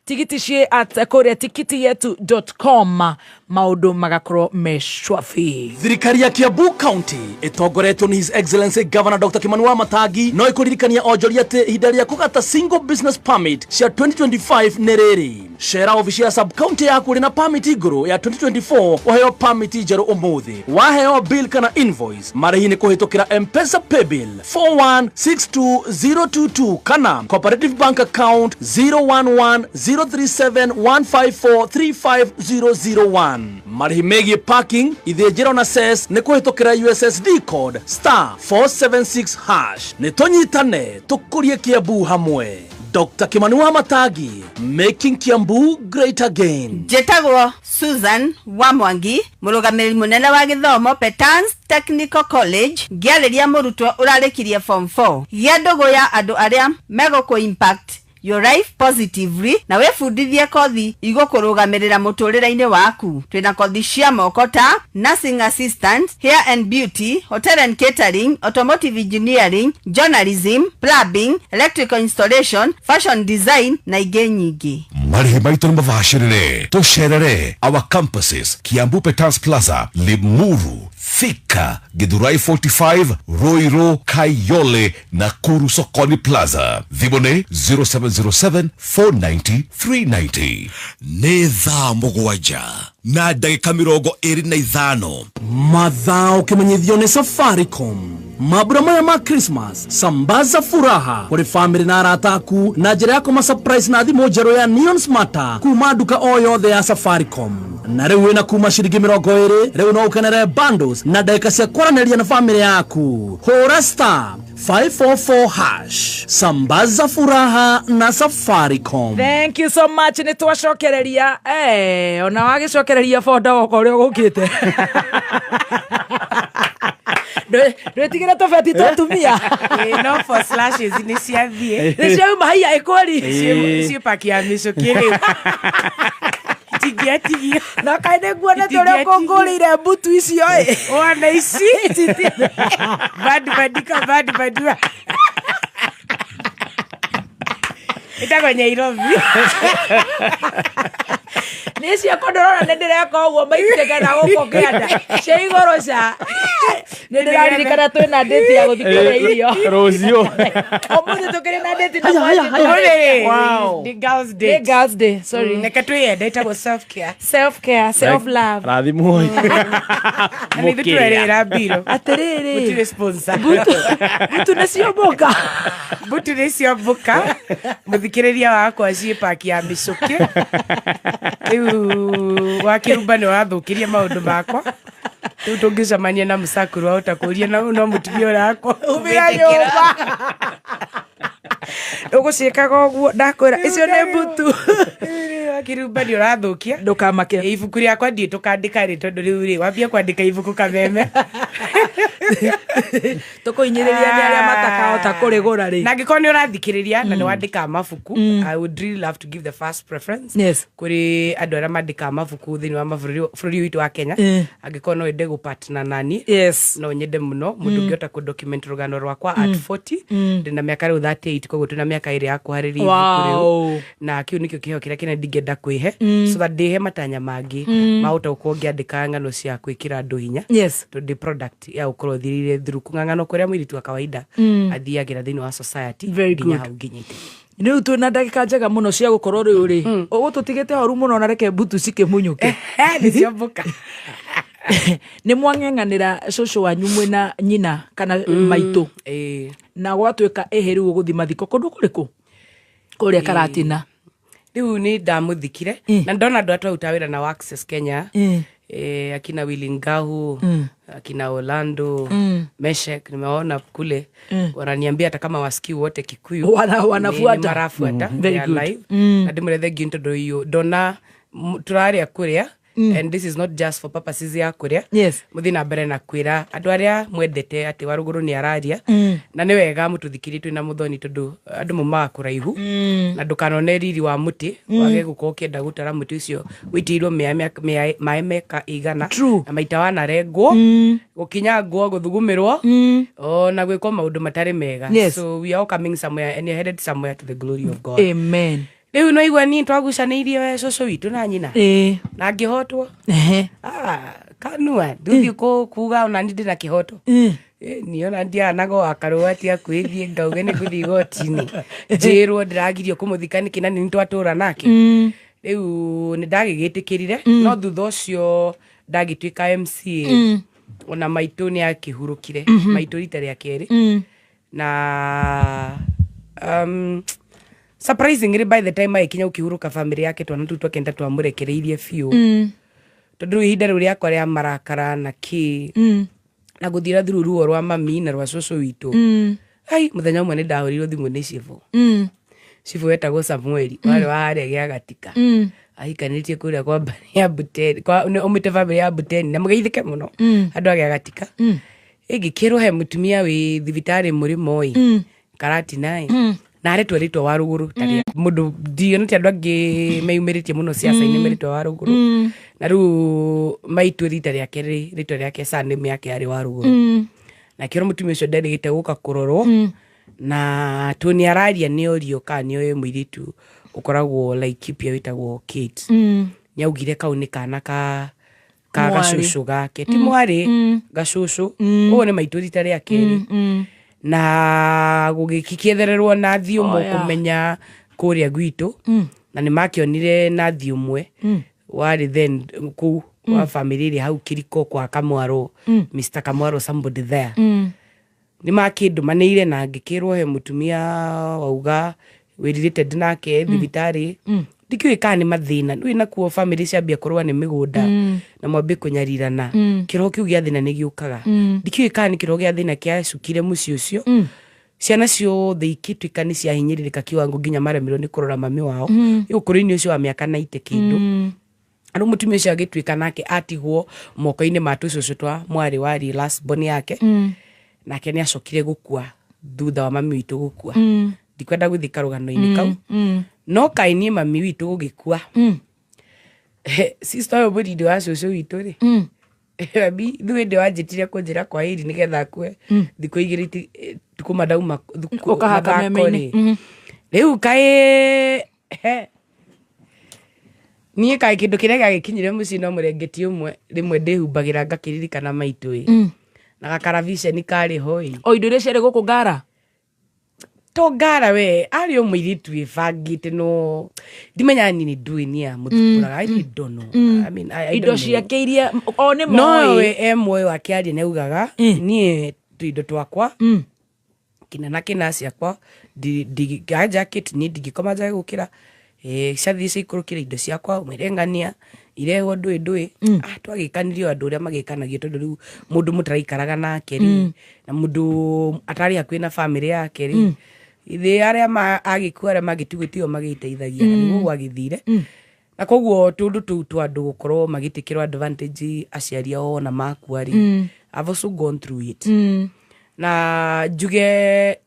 Tigiti ciĩ at kũrĩa tikitiyetu.com, maũndũ magakorwo me shwafi. Thirikari ya Kiambu County ĩtongoretio nĩ His Excellency Governor Dr. Kimani wa Matangi no ĩkũririkania onjoria atĩ ihinda rĩa kũgata single business permit cia 2025 nĩ rĩrĩ. Cera obici ya sub county yaku ũrĩ na permit ngũrũ ya 2024 ũheo permit njerũ ũmũthĩ. Waheo bill kana invoice, marĩhi nĩ kũhĩtũkĩra M-Pesa paybill 4162022 kana Cooperative Bank account 0110371543501. Marĩhi megiĩ parking, ithĩnjĩro na cess nĩ kũhĩtũkĩra USSD code star 476 hash. Nĩ tũnyitane tũkũrie Kiambu hamwe. Dr. Kimani wa Matangi, making Kiambu great again. Njĩtagwo Susan wa Mwangi, mũrũgamĩrĩri mũnene wa gĩthomo Petans Technical College, ngĩarĩria mũrutwo ũrarĩkirie form 4. Gĩa ndũgũ ya andũ arĩa megũkũ impact your life positively na wĩbundithie kothi igũkũrũgamĩrĩra mũtũrĩre-inĩ waku. Twĩna kothi cia moko ta nursing assistant, hair and beauty, hotel and catering, automotive engineering, journalism, plumbing, electrical installation, fashion design na ingĩ nyingĩ. Marĩhi maitũ nĩ mabacĩrĩre. Tũcerere our campuses: Kiambu Petans Plaza, Limuru, Thika, Githurai 45, Ruiru, Kayole, Nakuru Sokoni Plaza. Thimũ nĩ 0707 490 390. Nĩ thaa 7:25. Mathaa ũkĩmenyithio nĩ Safaricom. Mambura maya ma Christmas, sambaza furaha kũrĩ famĩlĩ na arata aku na njĩra ya kũma surprise na thimũ njerũ ya Neon Smarter kuma nduka o yothe ya Safaricom. Na rĩu wĩna kuma ciringi 20, rĩu no ũkenere bundles na ndagĩka cia kwaranĩria na famĩlĩ yaku. Hũra star 544 hash. Sambaza furaha na Safaricom. Thank you so much. Nĩ twacokereria, ona wagĩcokereria bonda woka ũrĩa ũgũkĩte. Ndwĩtigĩre tũbeti twa atumia. Ĩ, no for slashes nĩ ciathiĩ. Nĩ ciauma haiya ĩkweri. Ciĩ ya mĩcũkĩ rĩu itingĩatigio. Na kaĩ nĩ nguonete ũrĩa ũkũngũrĩire mbutu icio ĩ. Wana ici bad badika bad badua ĩtagwo Nyairobi. Nĩ ciakwa ndĩrona nĩ ndĩreka ũguo maitĩke na gũkũ kĩanda cia igũrũ ca nĩ ndĩraririkana twĩna ndĩti ya gũthiĩ kũrĩa irio. Rũciũ. Ũmũthĩ tũkĩrĩ na ndĩti na Haya, haya, haya. Wow. Nĩ girls day. Nĩ girls day, sorry. Reke twĩyende, ĩtagwo self care. Self care, self love. Rathimwo. Na nĩ ithuĩ tũrerĩra mbiro. Atĩrĩrĩ. Gũtirĩ sponsor. Butu nĩ ciomboka. Butu nĩ ciomboka. Mũthikĩrĩria wakwa ciĩ paki ya mĩcũkĩ. Rĩu wakĩrumba nĩ wathũkĩrie maũndũ makwa. Rĩu tũngĩcemania na mũcakũrũ wahota kũria na no mũtumia ũrakwa. Umĩra nyũmba. Ũgũciĩkaga ũguo ndakwĩra icio nĩ mbutu. Wakĩrumba nĩ ũrathũkia. Ndũkamake. Ibuku rĩakwa ndiĩ tũkandĩka rĩ, tondũ rĩu rĩ wambia kwandĩka ibuku kameme. Tũkũhinyĩrĩria nĩ arĩa matakahota kũrĩgũra rĩ. Na angĩkorwo nĩ ũrathikĩrĩria na nĩ wandĩkaga mabuku, I would really love to give the first preference kũrĩ andũ arĩa mandĩkaga mabuku thĩinĩ wa mabũrũri bũrũri witũ wa Kenya. Angĩkorwo no wende gũpartner nani, no nyende mũno mũndũ ũngĩhota kũ document rũgano rwakwa at 40. Ndĩna mĩaka rĩu 38, koguo twĩna mĩaka 2 ya kũharĩria ibuku rĩu, na kĩu nĩkĩo kĩheo kĩrĩa kĩnene ndingĩenda kwĩhe, so that ndĩhe matanya mangĩ mahota gũkorwo ngĩandĩka ng'ano cia gwĩkĩra andũ hinya, tondũ ndĩ product ya gũkorwo thirire through kũng'ang'ana kũrĩa mũirĩtu wa kawaida athiagĩra thĩinĩ wa society Very nginya good. hau nginyĩte. Rĩu twĩna ndagĩka njega mũno cia gũkorwo rĩu rĩ ũgũtũtigĩte horu mũno, na reke mbutu cikĩmunyũke. Nĩ ciomboka. Nĩ mwang'eng'anĩra cũcũ wanyu mwĩna nyina kana maitũ, na gwatuĩka ĩhĩ rĩu ũgũthiĩ mathiko kũndũ kũrĩkũ? Kũrĩa Karatina. Rĩu nĩ ndamũthikire na ndona andũ atwaruta wĩra na Access Kenya, akina Willy Ngahu, akina Orlando, Meshek, nimewaona kule, wananiambia hata kama wasikii wote Kikuyu Wanafuata. ni marafuata. Very They are good. live. Na ndimũre thengiũ nĩ tondũ iyo ndona tũrarĩa kũrĩa, and this is not just for purposes ya kũrĩa. Mũthiĩ na mbere na kwĩra andũ arĩa mwendete atĩ Warũgũrũ nĩ araria, na nĩ wega mũtũthikĩrie twĩna mũthoni, tondũ andũ maumaga kũraihu, na ndũkanone riri wa mũtĩ wage gũkorwo ũkĩenda gũtara mũtĩ ũcio wĩitĩirwo maĩ meka igana na maita wanarengwo, gũkinyangwo, gũthugumĩrwo, ona gwĩkwo maũndũ matarĩ mega. So we are all coming somewhere and you're headed somewhere to the glory of God. Amen. Rĩu no igua niĩ twagucanĩirie we cũcũ witũ na nyina. Na ngĩhotwo. Ah, kanua nduthiĩ kuga ona niĩ ndĩna kĩhoto. Niĩ ona ndianaga wa karũa atĩ akwĩthiĩ ngauge nĩ ngũthiĩ igoti-inĩ njĩrwo ndĩragirio kũmũthika nĩkĩ na nĩ twatũra nake. Rĩu nĩ ndagĩgĩtĩkĩrire, no thutha ũcio ndagĩtuĩka MCA, ona maitũ nĩ akĩhurũkire. Maitũ rita rĩa kerĩ. Na surprisingly, by the time agĩkinya gũkĩhurũka, family yake, twana tũu twake nĩ twamũrekereirie biũ, tondũ rĩu ihinda rĩu rĩakwa rĩa marakara na kĩ na gũthira through ruo rwa mami na rwa cũcũ witũ. Ai, mũthenya ũmwe nĩ ndahũrirwo thimũ nĩ cibũ. Cibũ wetagwo Samueli, warĩ wa harĩa gĩa Gatika. Ahikanĩtie kũrĩa kwa mbarĩ ya Buteni, aumĩte bamĩrĩ ya Buteni na mũgeithĩke mũno. Andũ a gĩa Gatika. Ĩngĩkĩrwo he mũtumia wĩ thibitarĩ mũrĩmo ĩ, Karatina ĩ, na aretwo rĩtwa wa rũgũrũ ta rĩa mũndũ ndionete andũ angĩ meyumĩrĩtie mũno ciaca-inĩ merĩtwa wa rũgũrũ. Na rĩu maitũ rita rĩake rĩ rĩtwa rĩake surname yake yarĩ wa rũgũrũ. Na kĩrwo mũtumia ũcio nderĩgĩte gũka kũrorwo, na tũ nĩ araria nĩ orio kana nĩ oĩ mũirĩtu ũkoragwo Laikipia wĩtagwo Kate. Nĩ augire kau nĩ kana ka Mwarĩ. Gacũcũ gake ti mwarĩ, gacũcũ. Ũguo nĩ maitũ rita rĩa kerĩ. Na gũgĩkĩethererwo nathi ũmwe kũmenya kũrĩa gwitũ, na nĩ makĩonire nathi ũmwe warĩ then kũu wa family ĩrĩa hau Kiriko kwa Kamwaro, Mr Kamwaro, somebody there. Nĩ makĩndũmanĩire na ngĩkĩrwo he mũtumia wauga wĩrirĩte nake thibitarĩ. Ndikĩũĩ kana nĩ mathĩna rĩu nakuo family ciambia kũrũa nĩ mĩgũnda na mwambie kũnyarirana. Kĩroho kĩu gĩa thĩna nĩ gĩũkaga. Ndikĩũĩ kana nĩ kĩroho gĩa thĩna kĩacukire mũciĩ ũcio. Ciana ciothe ikĩtuĩka nĩ ciahinyĩrĩrĩka kiwango nginya maremirwo nĩ kũrora mami wao. Rĩu ũkũrũ-inĩ ũcio wa mĩaka 90 kĩndũ. Rĩu mũtumia ũcio agĩtuĩka nake atigwo moko-inĩ ma tũcũcũ twa mwarĩ warĩ last born yake. Nake nĩ acokire gũkua thutha wa mami witũ gũkua. Ndikwenda gũthiĩ karũgano-inĩ kau. No kaĩ niĩ mami witũ gũgĩkua, sister ũyũ mũnini wa cũcũ witũ rĩ, mami ithuĩ ndĩ wanjĩtire kũnjĩra kwa heri nĩgetha akue thikũ 2 kuma ndauma Ũkaha mathako kameme-inĩ. rĩ. Rĩu kaĩ he, niĩ kaĩ kĩndũ kĩrĩa gĩagĩkinyire mũciĩ no mũrengeti ũmwe rĩmwe ndĩhumbagĩra ngakĩririkana maitũ ĩ, na gakaraviceni karĩ ho ĩ. O indo iria ciarĩ gũkũ ngara. To ngara we, arĩ o mũirĩtu wĩbangĩte, no ndimenyaga nini ndũĩ nĩ amũthumbũraga. I really don't know. I mean, I Indo don't know. ciake iria o nĩ No moĩ. we e muoyo akĩaria nĩ augaga niĩ tuindo twakwa kĩna na kĩna ciakwa jacket niĩ ndingĩkoma njage gũkĩra. Ciathiĩ ciikũrũkĩre indo ciakwa mwĩre ng'ania irehwo ndũĩ ndũĩ. Ah, twagĩkanirio andũ ũrĩa magĩkanagio, tondũ rĩu mũndũ mũtaraikaraga nake rĩ, na mũndũ atarĩ hakuhĩ na bamĩrĩ yake rĩ, ithĩ arĩa agĩkua arĩa magĩtigwo tio magĩteithagia, na nĩguo gwagĩthire. Na koguo tũndũ tũu twa andũ gũkorwo magĩtĩkĩrwo advantage aciari ao ona makua rĩ, I've also gone through it. Na njuge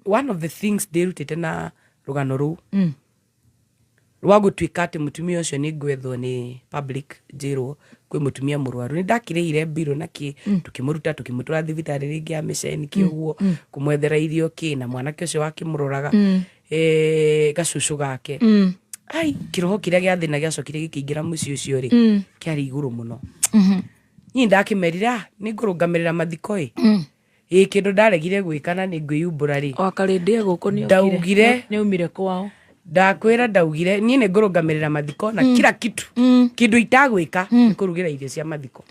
one of the things ndĩrutĩte na rũgano rũu rwa gũtuĩka atĩ mũtumia ũcio nĩ ngwethwo nĩ public njĩrwo kwĩ mũtumia mũrwaru, nĩ ndakĩrĩhire mbirũ na kĩ, tũkĩmũruta tũkĩmũtwara thibitarĩ rĩngĩ ya mĩceni kĩ ũguo, kũmwethera irio kĩ, na mwanake ũcio wakĩmũroraga, gacũcũ gake. Ai, kĩroho kĩrĩa gĩa thĩna gĩacokire gĩkĩingĩra mũciĩ ũcio rĩ, kĩarĩ igũrũ mũno. Niĩ ndakĩmerire, "Ah, nĩ ngũrũngamĩrĩra mathiko ĩ." Ĩ kĩndũ ndaregire gwĩka na nĩ ngwĩyumbũra rĩ, Wakarĩndĩ gũkũ nĩ Ndaugire- nĩ aumire kwao. Ndakwĩra ndaugire niĩ nĩ ngũrũngamĩrĩra mathiko na kila kitu. Kĩndũ itagwĩka nĩ kũrugĩra irio cia mathiko.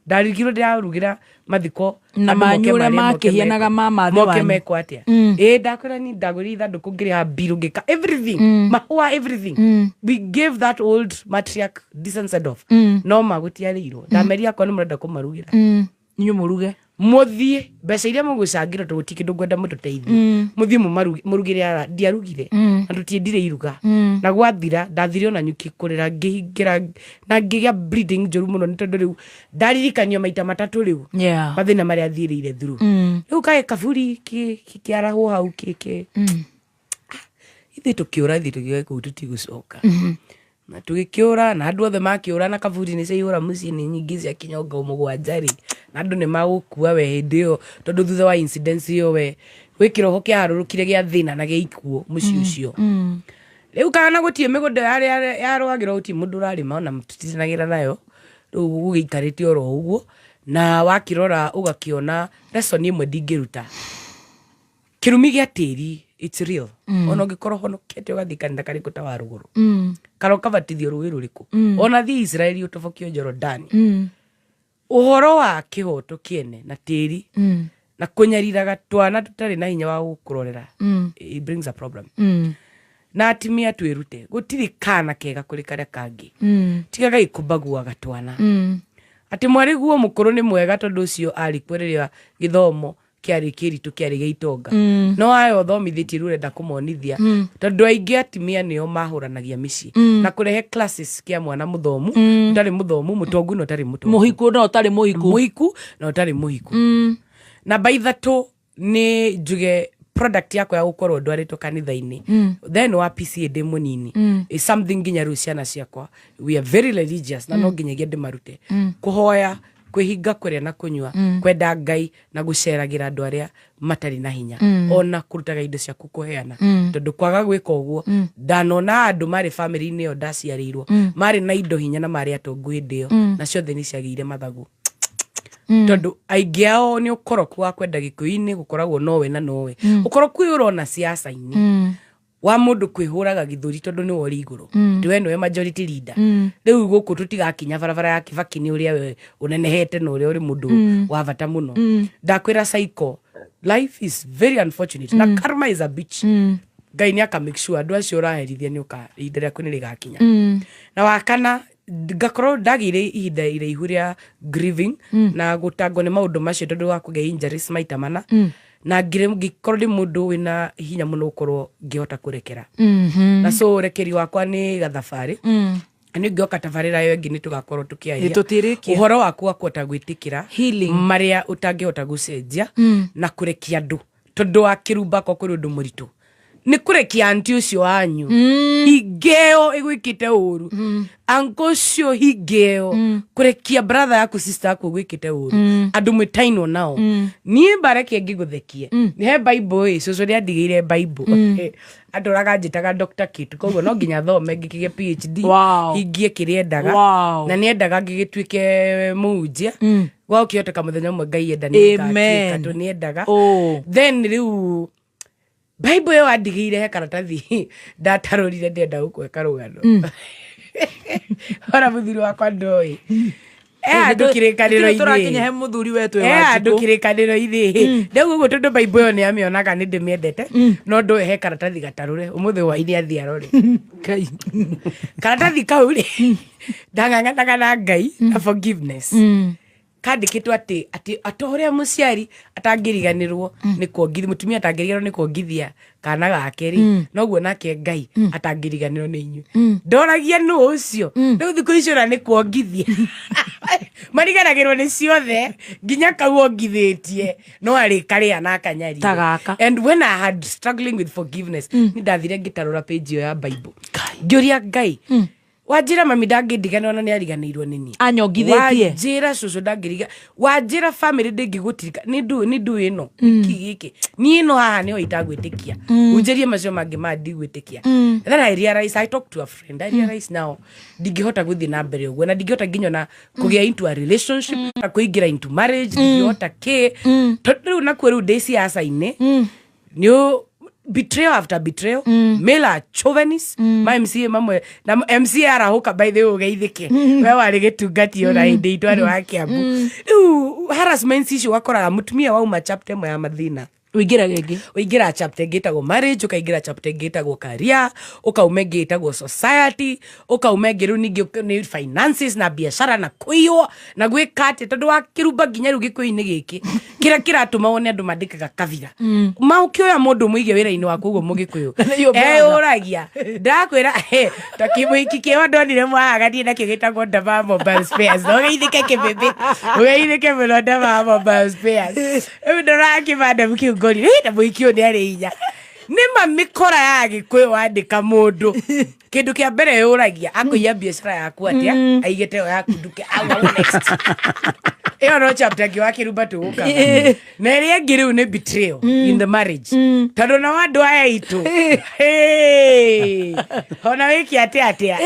Ndarigirwo ndĩrarugĩra mathiko Na andũ moke manyu ũrĩa marĩe, moke makĩhianaga ma mathĩ moke wanyu. mekwo atĩa. Ĩ ndakwĩra ni ndagũrire ithandũkũ, ngĩrĩha bill, ngĩka everything, mahũa, everything. We gave that old matriarch decent send off. No magũtiarĩirwo ndameria akwa nĩ mũrenda kũmarugĩra. Inyuĩ mũruge. Mũthiĩ mbeca iria mũgũcangĩra, tondũ gũtirĩ kĩndũ ngwenda mũtũteithie. Mũthiĩ mũrugĩre ara ndiarugire. Na tũtiendire iruga. Na gwathira ndathire ona nyuki kũrĩra, ngĩhingĩra na ngĩgĩa bleeding njũru mũno, nĩ tondũ rĩu ndaririkanio maita matatũ rĩu mathĩna marĩa thiĩrĩire through. Rĩu kaĩ kaburi kĩarahwo hau kĩ ithuĩ tũkĩũra, ithuĩ tũkiuga kũu tũtigũcoka. Na tũgĩkĩũra na andũ othe makĩũra, na kaburi nĩ ciaihũra mũciĩ, nĩ nyingĩ cia kinyongo 7 rĩ, na andũ nĩ magũkua we hĩndĩ ĩyo, tondũ thutha wa incidents ĩyo we gwĩ kĩroho kĩaharũrũkire gĩa thĩna na gĩa ikuũ mũciĩ ũcio. Rĩu kana gũtirĩ mĩgũnda yarũagĩrwo, gũtirĩ mũndũ ũrarĩma, ona tũtitinagĩra nayo. Rĩu gũgĩikarĩte oro ũguo, na wakĩrora ũgakĩona lesson ĩmwe ndingĩruta, kĩrumi gĩa tĩri, it's real. Ona ũngĩkorwo honokete ũgathiĩ kanitha karĩkũ ta wa rũgũrũ, kana ũkabatithio rũĩ rũrĩkũ, ona thiĩ Israeli ũtobokio Jorodani, ũhoro wa kĩhoto kĩene na tĩri na kũnyariraga twana tũtarĩ na hinya wa gũkũrorera, it brings a problem. Na atimia twĩrute, gũtirĩ kana kega kũrĩ karĩa kangĩ. Tigagai kũmbaguaga twana, atĩ mwarĩguo mũkũrũ nĩ mwega tondũ ũcio arĩ kuo rĩrĩa gĩthomo kĩarĩ kĩritũ, kĩarĩ gĩa itonga, no aya ũthomithĩtie rĩu ũrenda kũmonithia, tondũ aingĩ atimia nĩo mahũranagia mĩciĩ na kũrehe classes kĩa mwana mũthomu, ũtarĩ mũthomu, mũtongu na ũtarĩ mũtongu, Mũhiku na ũtarĩ mũhiku. Mũhiku na ũtarĩ mũhiku. Namba 3 nĩ njuge product yakwa ya gũkorwo ndwarĩtwo kanitha-inĩ, then wa PCA ndĩ mũnini, is something nginya rĩu ciana ciakwa, we are very religious, na no nginyagia ndĩmarute kũhoya, kwĩhinga kũrĩa na kũnyua, kwenda Ngai na gũceragĩra andũ arĩa matarĩ na hinya, ona kũrutaga indo ciaku kũheana, tondũ kwaga gwĩka ũguo, ndanona andũ marĩ famĩlĩ-inĩ ĩyo ndaciarĩirwo, marĩ na indo hinya na marĩ atongu hĩndĩ ĩyo, na ciothe nĩ ciagĩire mathagu, tondũ aingĩ ao nĩ ũkoroku wa kwenda gĩkũyũ-inĩ gũkoragwo nowe na nowe. Ũkoroku ũyũ ũrona siasa-inĩ wa mũndũ kwĩhũraga gĩthũri tondũ nĩwe ũrĩ igũrũ, ti we nĩwe majority leader. Rĩu gũkũ tũtigakinya barabara ya Kibaki nĩ ũrĩa we ũnenehete na ũrĩa ũrĩ mũndũ wa bata mũno. Ndakwĩra, cycle life is very unfortunate, na karma is a bitch. Ngai nĩ aka make sure andũ acio ũraherithia nĩ ũka ihinda rĩaku nĩ rĩgakinya. Na wa kana, ngakorwo ndagĩire ihinda iraihu rĩa grieving na gũtangwo nĩ maũndũ macio tondũ wa kũgĩa injuries maita mana, na ngĩkorwo ndĩ mũndũ wĩna hinya mũno gũkorwo ngĩhota kũrekera. Na so ũrekeri wakwa nĩ gathabarĩ, nĩ ngĩoka tabarĩra ĩyo ĩngĩ nĩ tũgakorwo tũkĩaria Ĩ, tũtirĩkia. ũhoro waku wa kũhota gwĩtĩkĩra Healing. marĩa ũtangĩhota gũcenjia na kũrekia andũ, tondũ wa kĩrumba ko kũrĩ ũndũ mũritũ nĩ kũrekia anti ũcio wanyu hingeo ĩgwĩkĩte ũru, anko ũcio hingeo, kũrekia brother yaku, sister yaku ũgwĩkĩte ũru, andũ mwĩtainwo nao. Niĩ mbareke ngĩgũthekie, nĩ he Bible ĩ cũcũ nĩ andigĩire Bible, andũraga njĩtaga Dr. Kate, koguo no nginya thome ngĩkĩgĩa PhD, hingie kĩrĩa endaga. Na nĩ endaga ngĩgĩtuĩke mũhunjia, gwa ũkĩhoteka mũthenya ũmwe Ngai enda nĩ Amen. ngatuĩka tondũ nĩ endaga. Oh. Then rĩu Bible ĩyo andigĩire he karatathi ndatarũrire, ndĩrenda gũkũhe karũgano. Ora mũthuri wakwa ndoĩ e handũ Tũtirĩ tũrakinya he kĩrĩkanĩro-inĩ, mũthuri wetũ e handũ kĩrĩkanĩro-inĩ rĩu ũguo, tondũ Bible ĩyo nĩ amĩonaga nĩ ndĩmĩendete, no ndũĩ he karatathi gatarũre ũmũthĩ hwainĩ athiĩ arore karatathi kau rĩ, ndang'ang'anaga na Ngai na forgiveness, kandĩkĩtwo atĩ atĩ ũrĩa mũciari atangĩriganĩrwo nĩ kuongithia, mũtumia atangĩriganĩrwo nĩ kuongithia kana gake rĩ, noguo nake Ngai atangĩriganĩrwo nĩ inyuĩ. Ndoragia nũ ũcio rĩu thikũ icio ona nĩ kuongithia mariganagĩrwo nĩ ciothe, nginya kau ongithĩtie no arĩkarĩa na akanyarire. Ta gaka. And when I had struggling with forgiveness, nĩ ndathire ngĩtarũra page ĩyo ya Bible, ngĩũria Ngai, wanjĩra mami ndangĩndiganĩrwo na nĩ ariganĩirwo nĩ niĩ. Anyongithĩtie. Wanjĩra cũcũ ndangĩriga, wanjĩra family ndĩngĩgũtirika, nĩ ndũ nĩ ndũ ĩno nĩkĩ gĩkĩ niĩ ĩno haha nĩho itagwĩtĩkia, unjĩrie macio mangĩ ma ndigwĩtĩkia. Then I realize, I talk to a friend, I realize now ndingĩhota gũthiĩ na mbere ũguo, na ndingĩhota nginya ona kũgĩa into a relationship na kũingĩra into marriage, ndingĩhota kĩ, tondũ rĩu nakuo rĩu ndĩ siasa-inĩ nĩ betrayal after betrayal. Male are chauvinist, ma MCA mamwe na MCA arahũka, by the way, ũgeithĩke we warĩ gĩtungati ona hĩndĩ itũ arĩ wa Kiambu. Rĩu harassment icio wakoraga mũtumia wauma chapter ĩmwe ya mathĩna, Ũingĩraga ĩngĩ. Ũingĩra chapter ĩngĩ ĩtagwo marriage, ũkaingĩra chapter ĩngĩ ĩtagwo career, ũkauma ĩngĩ ĩtagwo society, ũkauma ĩngĩ rĩu ningĩ nĩ finances na biacara na kũiywo na gwĩka atĩ tondũ wa kĩrumba nginya rĩu gĩkũyũ-inĩ gĩkĩ kĩrĩa kĩratũma wone andũ mandĩkaga kabira ma ũkĩoya mũndũ mũige wĩra-inĩ waku ũguo mũgĩkũyũ Nĩyo brother. eyũragia ndakwĩra ta kĩmũiki kĩo ndonire mwahaganie nakĩo gĩtagwo Ndama Mobile Spares, na ũgeithĩke kĩbĩbĩ, ũgeithĩke mũno Ndama Mobile Spares. Rĩu ndoraga kĩbanda kĩu ngorire na mũiki ũyũ nĩ arĩ hinya, nĩ ma mĩkora ya gĩkũyũ wandĩka mũndũ. Kindu kia mbere yuragia akuiya biacara yaku atia, aigite yo yaku nduke au au next. Iyo no chapter ngi wa kirumba tuguka. Na ĩrĩa ĩngĩ rĩu nĩ betrayal in the marriage. Tondũ na andũ aya aitũ. Hey! Ona wĩke atĩa atĩa.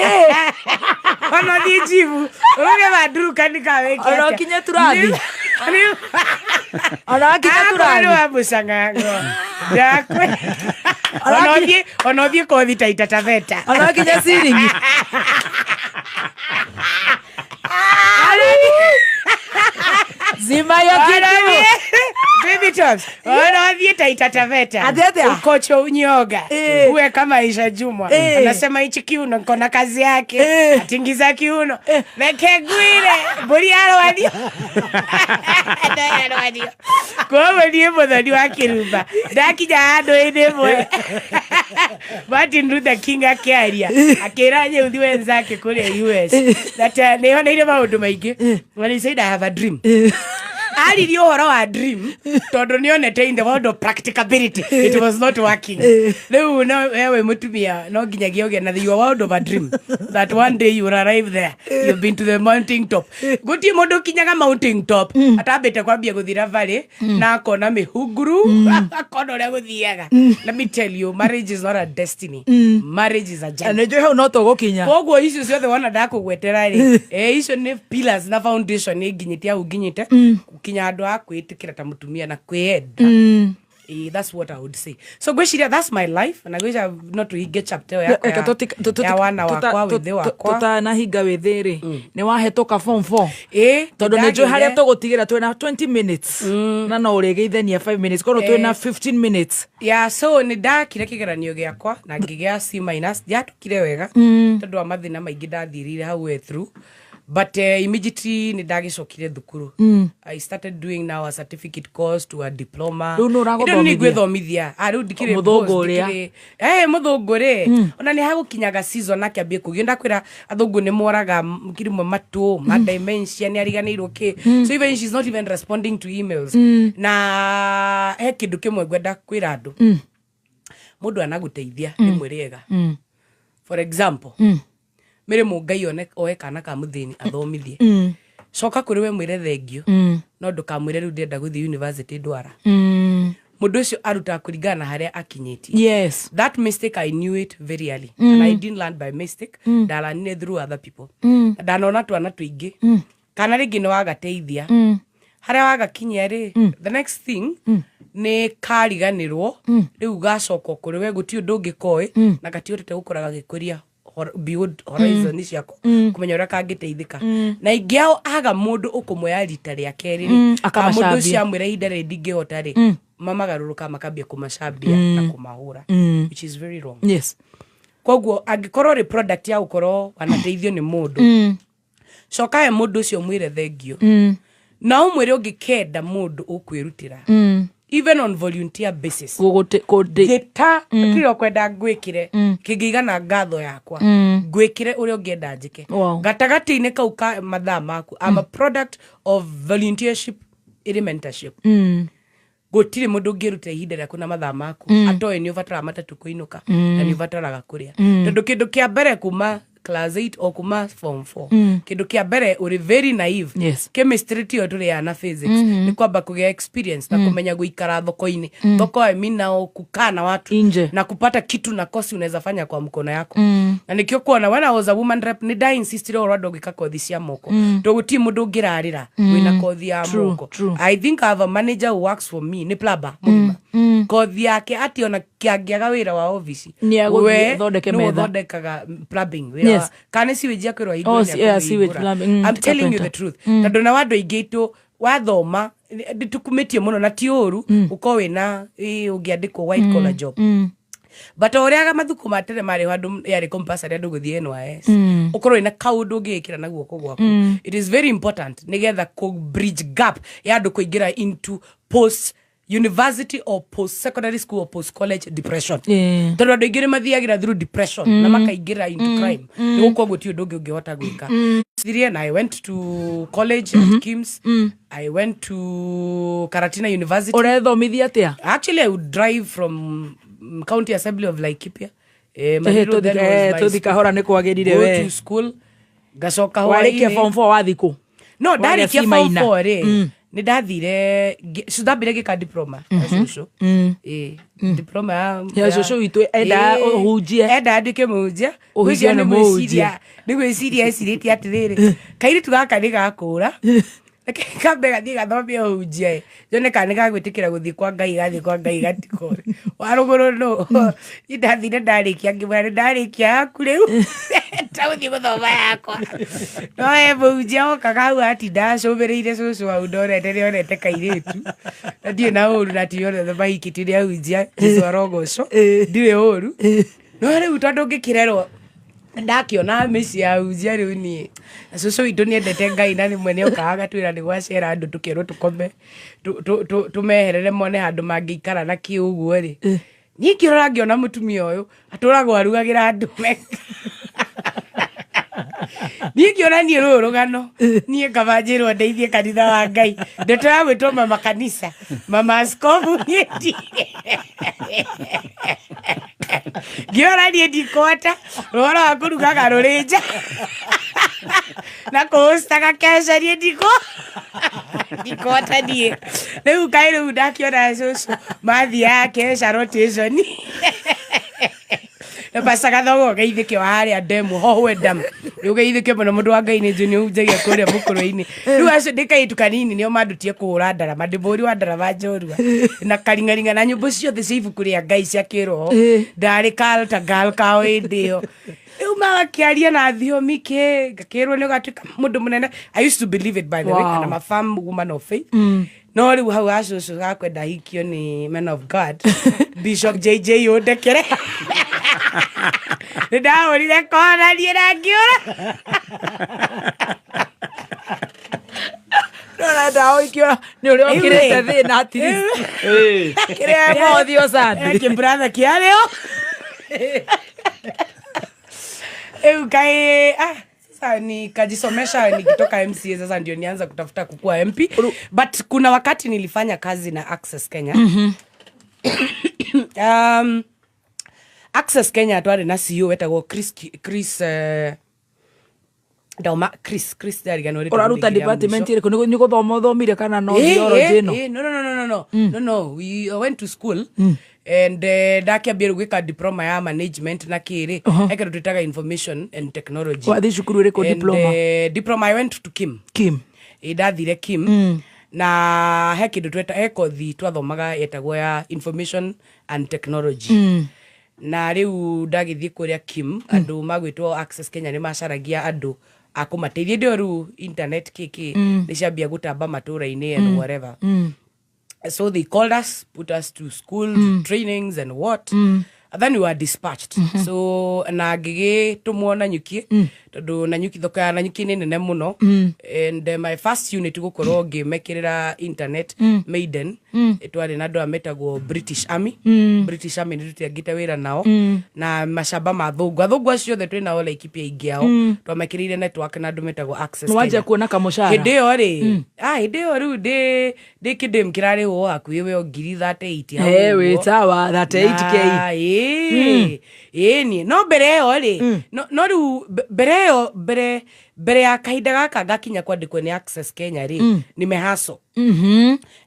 Ona ũthiĩ njibu. Ũruge mandurukani ka wĩke Ona atĩa. ũkinye turathi. Ona wakinya Akorwo turathi. nĩ wa mũcang'ang'o. Ndakwe. Ona ũthiĩ kothi Taita Taveta. Ona wakinya ciringi. Zima hiyo kitu. Baby Tops, ona ũthiĩ Taita Taveta. Atĩ atĩa? Ukocho unyoga. Uwe kama Aisha Jumwa. Anasema hichi kiuno niko na kazi yake. Atingiza kiuno. Reke ngwire. Mbũri yarwario. No yarwario. Koguo niĩ mũthoni wa kĩrumba. Ndakinya handũ hĩndĩ ĩmwe. Martin Luther King akĩaria akĩra nyeuthi wenzake kũrĩa US that nĩoneire maũndũ maingĩ. When he said, "I have a dream," aririe ũhoro wa dream tondũ nĩonete in the world of practicability it was not working. Rĩu no wewe mũtumia no nginyagia ũgĩe na your world of a dream that one day you will arrive there. You've been to the mountain top. Gũtirĩ mũndũ ũkinyaga mountain top atambĩte kwambia gũthira valley na akona mĩhunguru, akona ũrĩa gũthiaga. Let me tell you, marriage is not a destiny. Marriage is a journey. Nĩ njũĩ hau no tũgũkinya. Koguo icio ciothe wona ndakũgwetera rĩ, icio nĩ pillars na foundation nĩ nginyĩte hau nginyĩte gũkinya handũ ha kwĩĩtĩkĩra ta mũtumia na kwĩyenda. That's what I would say. So ngwĩciria that's my life, na ngwĩciria no tũhinge chapter ĩyo yakwa ya wana wakwa, wĩthĩ wakwa. Tũtanahinga wĩthĩ rĩ, nĩ wahĩtũka form 4? Ĩ. Tondũ nĩ njũĩ harĩa Nĩndagĩire. tũgũtigĩra twĩna 20 minutes na no ũrĩgeithania 5 minutes, koguo twĩna 15 minutes. Yeah, so nĩ ndakire kĩgeranio gĩakwa na ngĩgĩa C minus. Ndiatukire wega tondũ wa mathĩna maingĩ ndathirire hau way through, but immediately nĩ ndagĩcokire thukuru. I started doing now a certificate course to a diploma. Rĩu nĩ ũragũthomithia? Nĩ ngwĩthomithia. Ah, rĩu ndikĩrĩ Mũthũngũ boss, ũrĩa? Mũthũngũ rĩ, ona nĩ hagũkinyaga season akĩambie kũgio. Ndakwĩra athũngũ nĩ moraga kirimwe matũ ma dementia, nĩ ariganĩirwo kĩ, so even she's not even responding to emails. Na he kĩndũ kĩmwe ngwenda kwĩra andũ: mũndũ anagũteithia rĩmwe rĩega. For example, mĩrĩ mũngai one oe kana ka mũthĩni athomithie, coka kũrĩ we mwĩre thengio, no ndũkamwĩre rĩu ndĩrenda gũthiĩ university ndwara. Mũndũ ũcio arutaga kũringana na harĩa akinyĩtie. That mistake, I knew it very early and I didn't learn by mistake. Ndaranire through other people. Ndanona twana tũingĩ kana rĩngĩ nĩ wagateithia harĩa wagakinyia rĩ, the next thing nĩ kariganĩrwo. Rĩu gacoka kũrĩ we, gũtirĩ ũndũ ũngĩ koĩ na gatiũrĩte gũkũra gagĩkũria beyond horizon ciako kũmenya ũrĩa kangĩteithĩka. Na ingĩ ao aga mũndũ ũkũmoya rita rĩa kerĩ rĩ, kana mũndũ Akamacambia. ũcio amwĩra ihinda rĩrĩ ndingĩhota rĩ, mamagarũrũka makambia kũmacambia na kũmahũra, which is very wrong. Koguo angĩkorwo rĩ product ya gũkorwo wanateithio nĩ mũndũ, coka he mũndũ ũcio mwĩre thengio na ũmwĩre ũngĩkenda mũndũ ũkwĩrutĩra even on volunteer basis gĩta kĩrĩa ũkwenda ngwĩkĩre kĩngĩigana ngatho yakwa, ngwĩkĩre ũrĩa ũngĩenda njĩke gatagatĩ-inĩ kau ka mathaa maku. I'm a product of volunteership ĩrĩ mentorship. Gũtirĩ mũndũ ũngĩruta ihinda rĩaku na mathaa maku atoĩ nĩ ũbataraga matatũ kũinũka na nĩ ũbataraga kũrĩa, tondũ kĩndũ kĩa mbere kuma class 8 o kuma form 4, kĩndũ kĩa mbere ũrĩ very naive, chemistry tiyo tũrĩaga na physics, nĩ kwamba kũgĩa experience na kũmenya gũikara thoko-inĩ. Thoko, I mean, nao kukaa na watu Inje. na kupata kitu na kosi unaweza fanya kwa mkono yako. Na nikio kuona when I was a woman rep nĩ nda insistire ũhoro andũ gwĩka kothi cia moko, tondũ gũtirĩ mũndũ ũngĩrarĩra wĩna kothi ya moko. I think I have a manager who works for me, nĩ plumber mũgima. Kothi yake ati ona kĩangĩaga wĩra wa obici, Nĩ agũthiĩ we athondeke nĩwe metha. ũthondekaga plumbing wĩra kana nĩ sewage akwĩrwo ahingũre, Oh, nĩ yeah, sewage akũmĩhingũra. plumbing, I'm telling you the carpenter. truth, tondũ na andũ aingĩ aitũ wathoma ndĩtũkumĩtie mũno na ti ũru ũkorwo wĩna ũngĩandĩkwo white collar job, but o ũrĩa mathukũ ma tene marĩ ho andũ yarĩ compulsory andũ gũthiĩ NYS, ũkorwo wĩna kaũndũ ũngĩĩkĩra na guoko gwaku. It is very important nĩgetha kũ bridge gap ya andũ kũingĩra into post university or post secondary school or post college depression, tondũ andũ aingĩ nĩ mathiagĩra through depression na makaingĩra into crime nĩ gũkorwo gũtirĩ ũndũ ũngĩ ũngĩhota gwĩka. Thirie na I went to college at Kims. I went to Karatina University. Ũrethomithia atĩa? Actually, I would drive from County Assembly of Laikipia. Mariru then was my Tũthi kahora nĩ kwagĩrire go we. to school, ngacoka Warĩkia hwaĩ-inĩ. form 4 wathi kũ? No, ndarĩkia Warĩa form C-minor. 4 rĩ, nĩ ndathire ndambire ngĩka diploma ya cũcũ. Ĩĩ, diploma ya Ya cũcũ witũ endaga ũhunjie. Endaga nduĩke mũhunjia. Ũhunjia Ngwĩciria nĩ nĩ mũhunjia. gwĩciria nĩ gwĩciria ecirĩtie atĩrĩrĩ, kairĩtu gaka nĩ gakũra, reke kambe gathiĩ gathome ũhunjia ĩ, nyone kana nĩ gagwĩtĩkĩra gũthiĩ kwa Ngai, gathiĩ kwa Ngai gatikore wa rũgũrũ nũ. Niĩ ndathire ndarĩkia, ngĩmwĩra nĩ ndarĩkia yaku rĩu, ta gũthiĩ gũthoma yakwa. No he mũhunjia okaga hau atinda acũmĩrĩire cũcũ hau, ndonete nĩonete kairĩtu, na ndirĩ na ũru na ti othe mahikĩtio nĩ ahunjia, Jesũ arogocwo, ndirĩ ũru. No rĩu tondũ ngĩkĩrerwo ndakĩona mĩciĩ ya ahunjia rĩu niĩ na cũcũ witũ nĩendete Ngai, na rĩmwe nĩokaga agatwĩra nĩ gwacera andũ tũkerwo tũkome tũmeherere mone handũ mangĩikara na kĩ ũguo rĩ. Niĩ ngĩrora ngĩona mũtumia ũyũ atũragwo arugagĩra andũ meka. Niĩ ngĩona niĩ rũrũ rũgano niĩ ngaba njĩrwo ndeithie kanitha wa Ngai, ndeto ya gwĩtwo mama kanisa, mama askofu, niĩ ndi ngĩona niĩ ndikwata rũhoro wa kũrugaga rũrĩ nja na kũhostaga keca, niĩ ndikwata niĩ rĩu. Kaĩ rĩu ndakĩona cũcũ mathiaga keca rotation na Pastor Gathogo ũgeithĩke wa harĩa ndemu hohwe ndam, nĩ ũgeithĩke mũno, mũndũ wa Ngai, nĩ njũĩ nĩ ũhunjagia kũrĩa mũkũrwe-inĩ. Rĩu acio ndĩ kairĩtu kanini nĩo mandutie kũhũra ndarama, ndĩ mũhũri wa ndarama njorua na karing'aring'a na nyũmba ciothe cia ibuku rĩa Ngai cia kĩroho, ndarĩ kalta gal kao hĩndĩ ĩyo. Rĩu magakĩaria na thiomi kĩ, ngakĩrwo nĩ ũgatuĩka mũndũ mũnene. I used to believe it, by the way, and I'm a firm woman of faith. No rĩu hau gacũcũ gakwenda hikio nĩ man of God Bishop JJ ũndekere, nĩ ndahũrire kona niĩ na ngĩũra. Ũrenda ũikio nĩ ũrĩa ũkĩrĩte thĩna at least. Kĩrĩa mothio Sunday. Kĩmbratha kĩarĩo rĩu kaĩ, ah, sasa nikajisomesha nikitoka MCA, sasa ndio nianza kutafuta kukua MP. But kuna wakati nilifanya kazi na Access Kenya. Access Kenya twarĩ na CEO wetagwo Chris, Chris Ndauma Chris ndariganĩrwo rĩtwa Ũraruta rĩngĩ rĩa department mũico. ĩrĩkũ? Nĩ gũthoma ũthomire kana no theology ĩno? No, no, no, no, no, no, no, no. We went to school and ndakiambia rĩu gwĩka diploma ya management na kĩrĩ, he kĩndũ twĩtaga information and technology. Wathiĩ cukuru ĩrĩkũ? And, Diploma? Diploma I went to Kim. Kim. Ĩ, ndathire Kim na he kĩndũ tweta, he kothi twathomaga yetagwo ya information and technology. Na rĩu ndagĩthiĩ kũrĩa Kim, andũ magwĩtwo Access Kenya nĩ macaragia andũ a kũmateithia. Hĩndĩ ĩyo rĩu internet kĩkĩ nĩ ciambia gũtamba matũra-inĩ and whatever. So they called us, put us to school, trainings and what. And then we were dispatched. So na ngĩgĩtũmwo Nanyuki, tondũ Nanyuki, thoko ya Nanyuki nĩ nene mũno. And my first unit gũkorwo ngĩmekĩrĩra internet, maiden, twarĩ na andũ aya metagwo British Army. British Army nĩ tũtiangĩte wĩra nao na macamba ma thũngũ, athũngũ acio othe twĩ nao Laikipia, aingĩ ao twamekĩrĩire network na andũ metagwo Access Nĩ wanjia Kenya. kuona kamũcara. Hĩndĩ ĩyo rĩ, ah, hĩndĩ ĩyo rĩu ndĩ kĩndĩ kĩrarĩhwo hakuhĩ we ngiri 38 hau Eh, ũguo. wĩ sawa, 38K. Na, ĩĩ ĩĩ niĩ no mbere ĩyo rĩ, no rĩu mbere ĩyo, mbere ya kahinda gaka ngakinya kwandĩkwo nĩ Access Kenya rĩ, nĩmehaco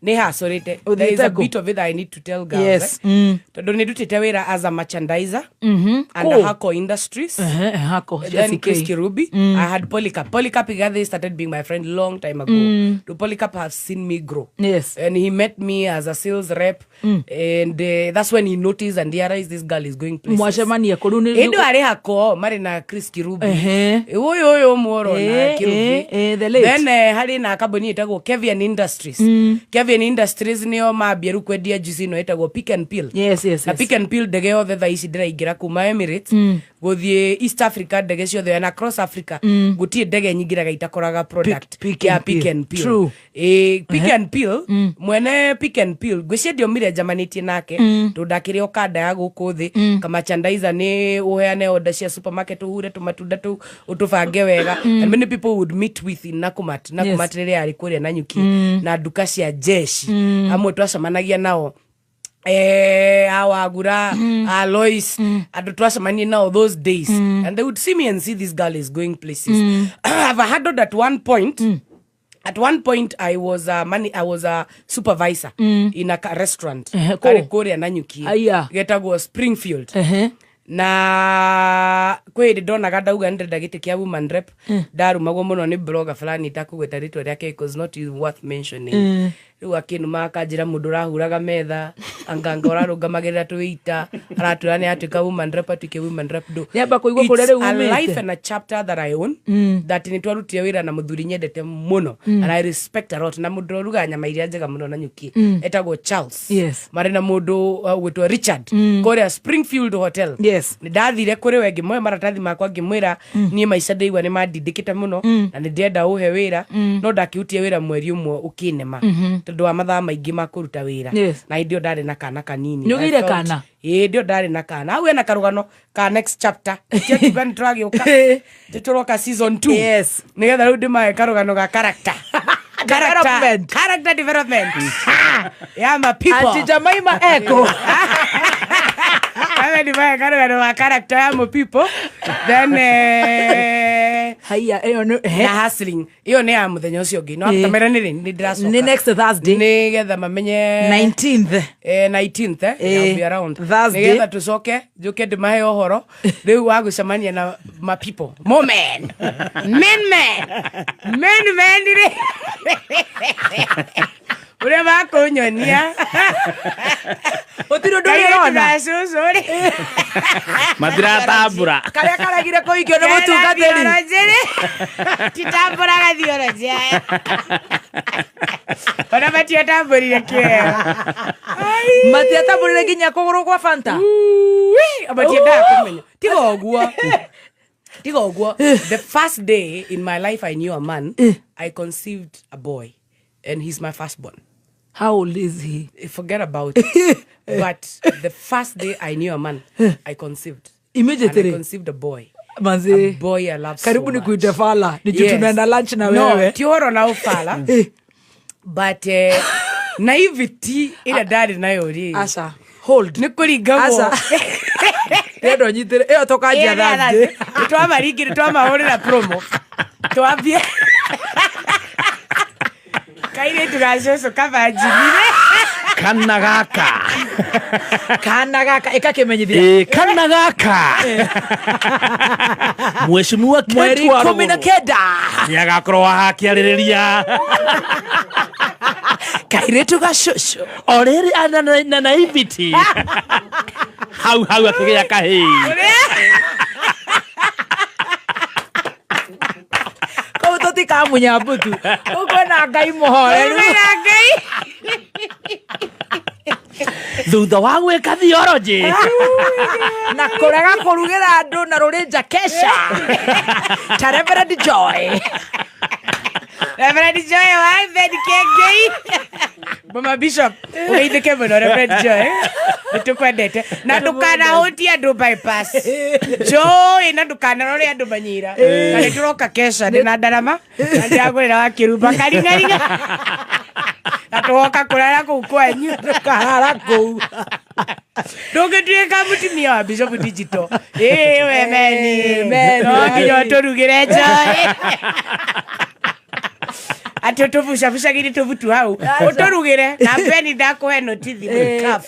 nĩ hacorĩte. There is a Ũthiĩte kũ? bit of it that I need to tell girls, eh. Tondũ nĩ ndutĩte wĩra as a merchandiser under Kũ? Hako Industries. Ehe, Hako, Then SK. Chris Kirubi. I had Polycarp. Polycarp Igathe started being my friend long time ago. Do Polycarp have seen me grow. And he met me as a sales rep. And that's when he noticed and realized this girl is going places. Mwacemania kũ rĩu Ĩndĩ arĩ Hako marĩ na Chris Kirubi. Ũyũ mworo na Kirubi. The late. Then harĩ na kambuni ĩtagwo Kevian Industries. Kevian Industries nĩo mambia rĩu kwendia juice ĩno ĩtagwo Pick and Peel. Na Pick and Peel, ndege yothe thaa ici ndĩraingĩra kuma Emirates gũthiĩ East Africa, ndege ciothe na across Africa, gũtirĩ ndege nyingĩraga itakoraga product Pick ya and Pick Peel. and Peel. True. Ĩ, Pick and Peel, mwene Pick and Peel ngwĩciria ndiomire njamanĩtie nake, tondũ ndakĩrĩ o kanda ya gũkũ thĩ kamerchandiser, nĩ ũheane order cia supermarket, ũhure tũmatunda tũu ũtũbange wega. And many people would meet with in Nakumatt, Nakumatt rĩrĩa yarĩ kũrĩa Nanyuki, na nduka cia jeshi amwe twacemanagia nao. Awagura Alois, andũ twacemanie nao those days, and they would see me and see this girl is going places. I've handled at one point. At one point I was a money, I was a supervisor in a restaurant Ehe, karĩ kũ? kũrĩa Nanyuki. Aya. Getagwo Springfield. Ehe. Na kwĩ hĩndĩ ndonaga ndauga nĩndĩrenda gĩtĩ kĩa woman rep, ndarumagwo mũno nĩ blogger fulani itakũgweta rĩtwa rĩake because not even worth mentioning. Rĩu akĩnuma akanjĩra mũndũ ũrahuraga metha anganga ũrarũngamagĩrĩra tũita aratwĩra nĩ atuĩka woman rep, atuĩke woman rep ndũ. Nĩamba kũigua kũrĩa It's rĩu a umĩte. life and a chapter that I own, that nĩ twarutire wĩra na mũthuri nyendete mũno and I respect a lot, na mũndũ ũrugaga nyama iria njega mũno na nyuki, etagwo Charles. Marĩ na mũndũ ũgwĩtwo Richard kũrĩa Springfield Hotel. Nĩ ndathire kũrĩ we ngĩmoe maratathi makwa, ngĩmwĩra niĩ maica ndĩigua nĩ mandindĩkĩte mũno na nĩ ndĩrenda ũhe wĩra, no ndakĩrutie wĩra mweri ũmwe ũkĩnema tondũ wa mathaa maingĩ ma kũruta wĩra. Na hĩndĩ ĩyo ndarĩ na kana kanini. Nĩ ũgĩire I felt- kana? Ĩĩ, hĩndĩ ĩyo ndarĩ na kana. Hau hena karũgano ka next chapter. Tiatuga nĩ tũragĩũka, nĩ tũroka season 2. Nĩgetha rĩu ndĩmahe karũgano ga character. Character, Development. character development ya ma people. Auntie Jemima Eko. Ame ndimahe karũgano ga character ya ma people. Then haya ĩyo nĩ na hustling ĩyo nĩ ya mũthenya ũcio ũngĩ, no tamera nĩ rĩ nĩ ndĩracoka. Nĩ next Thursday. Nĩgetha mamenye 19th. 19th, I'll be around. Thursday. Nĩgetha tũcoke njũke ndĩmahe ũhoro rĩu wa gũcemania na ma people, mo men, men men men men rĩ ũrĩa makũnyonia. Gũtirĩ ũndũ ũrĩ ũrona. Cũcũ rĩ. Matiratambũra. Karĩa karegire kũhikio nĩ mũtungatĩri. Titambũraga thiorojĩ aya, ona matiatambũrire kĩega. Matiatambũrire nginya kũgũrũ kwa Fanta. Matiendaga kũmenya. Tiga ũguo, tiga ũguo, the first day in my life I knew a man, I conceived a boy and he's my firstborn. How old is he? Forget about it, but the first day I knew a man, I conceived. Immediately? And I conceived a boy. Manzi. A boy I love so Karibu much. ni kuite fala ni juu tunaenda lunch na No, wewe. ti ũhoro na ũbala, but naivety ĩrĩa ndarĩ nayo rĩ. Aca, hold. Nĩ kũringagwo. Aca. Ndĩrenda ũnyitĩre ĩyo tũkanjia Thursday. Nĩ twamaringire, twamahũrĩra promo, twambie kairĩtu ga cũcũ kabanjinire. Kana gaka. Kana gaka ĩkakĩmenyithia. Ĩ, kana gaka mheshimiwa Kate Mweri wa 19. Nĩ agakorwo akĩarĩrĩria kairĩtu ga cũcũ o rĩrĩ na naivety hau hau akĩgĩa kahĩĩ. Kũu tũtikamunya mbutu, kũu kwĩna Ngai mũhoreru. Kwĩna Ngai. Thutha wa gwĩka theology na kũrega kũrugĩra andũ na rũrĩnja kesha ta Reverend Joy. Reverend Joy wa Ben Kengei. Mama Bishop, ũgeithĩke mũno Reverend Joy. Nĩtũkwendete. Na ndũkanahutie andũ bypass. Joy, na ndũkanarore andũ manyira. Na nĩtũroka kesha ndĩ na ndarama na ndĩragũrĩra wa kĩrumba karing'aring'a. Na tũgoka kũrara kũu kwanyu. Ndũkarara kũu. Ndũngĩtuĩka mũtumia wa Bishop Digital. Ĩĩ we meni. Meni. No nginya ũtũrugĩre Joy. Atĩ ũtũbucabucagĩrie tũbutu hau ũtũrugĩre na beni ndakũhe notithi kaf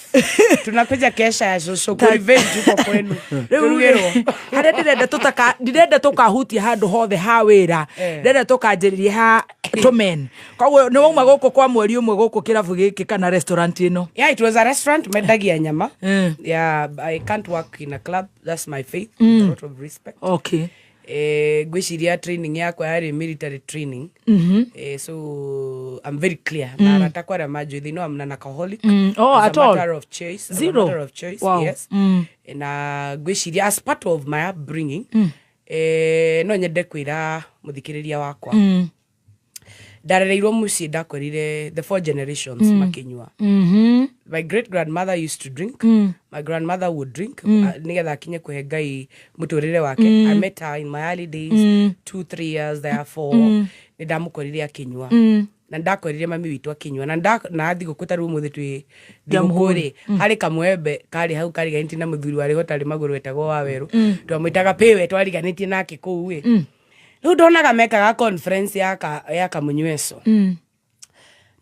tunakuja kesha ya cũcũ kũ revenge huko kwenu tũrugĩrwo. Harĩa ndĩrenda tũtaka ndĩrenda tũkahutia handũ hothe ha wĩra, ndĩrenda tũkanjĩrĩria ha tũmen, koguo nĩ wauma gũkũ kwa mweri ũmwe gũkũ kĩrabu gĩkĩ kana restaurant ĩno? Yeah, it was a restaurant mendagia nyama. Yeah, I can't work in a club. That's my faith. With a lot of respect. Ngwĩciria training yakwa yarĩ military training. So I'm very clear. Na arata akwa arĩa manjũĩ, they know I'm an alcoholic. Oh, As at a all? matter of choice. As a Zero? matter of choice. Yes. Na ngwĩciria as part of my upbringing, no nyende kwĩra mũthikĩrĩria wakwa, ndarereirwo mũciĩ ndakorire the four generations makĩnyua. My great grandmother used to drink. My grandmother would drink nĩgetha akinye kũhe Ngai mũtũrĩre wake. I met her in my early days, 2, 3 years therefore, nĩ ndamũkorire akĩnyua. Na ndakorire mami witũ akĩnyua na na thigũkũ ta rĩu ũmũthĩ twĩ thigũkũ rĩ, harĩ kamwembe karĩ hau kariganĩtie na mũthuri warĩ hotarĩ magũrũ wetagwo Wawerũ. Twamwĩtaga pĩwe, twariganĩtie nake kũu ĩ. Rĩu ndonaga mekaga conference ya kamũnyweco.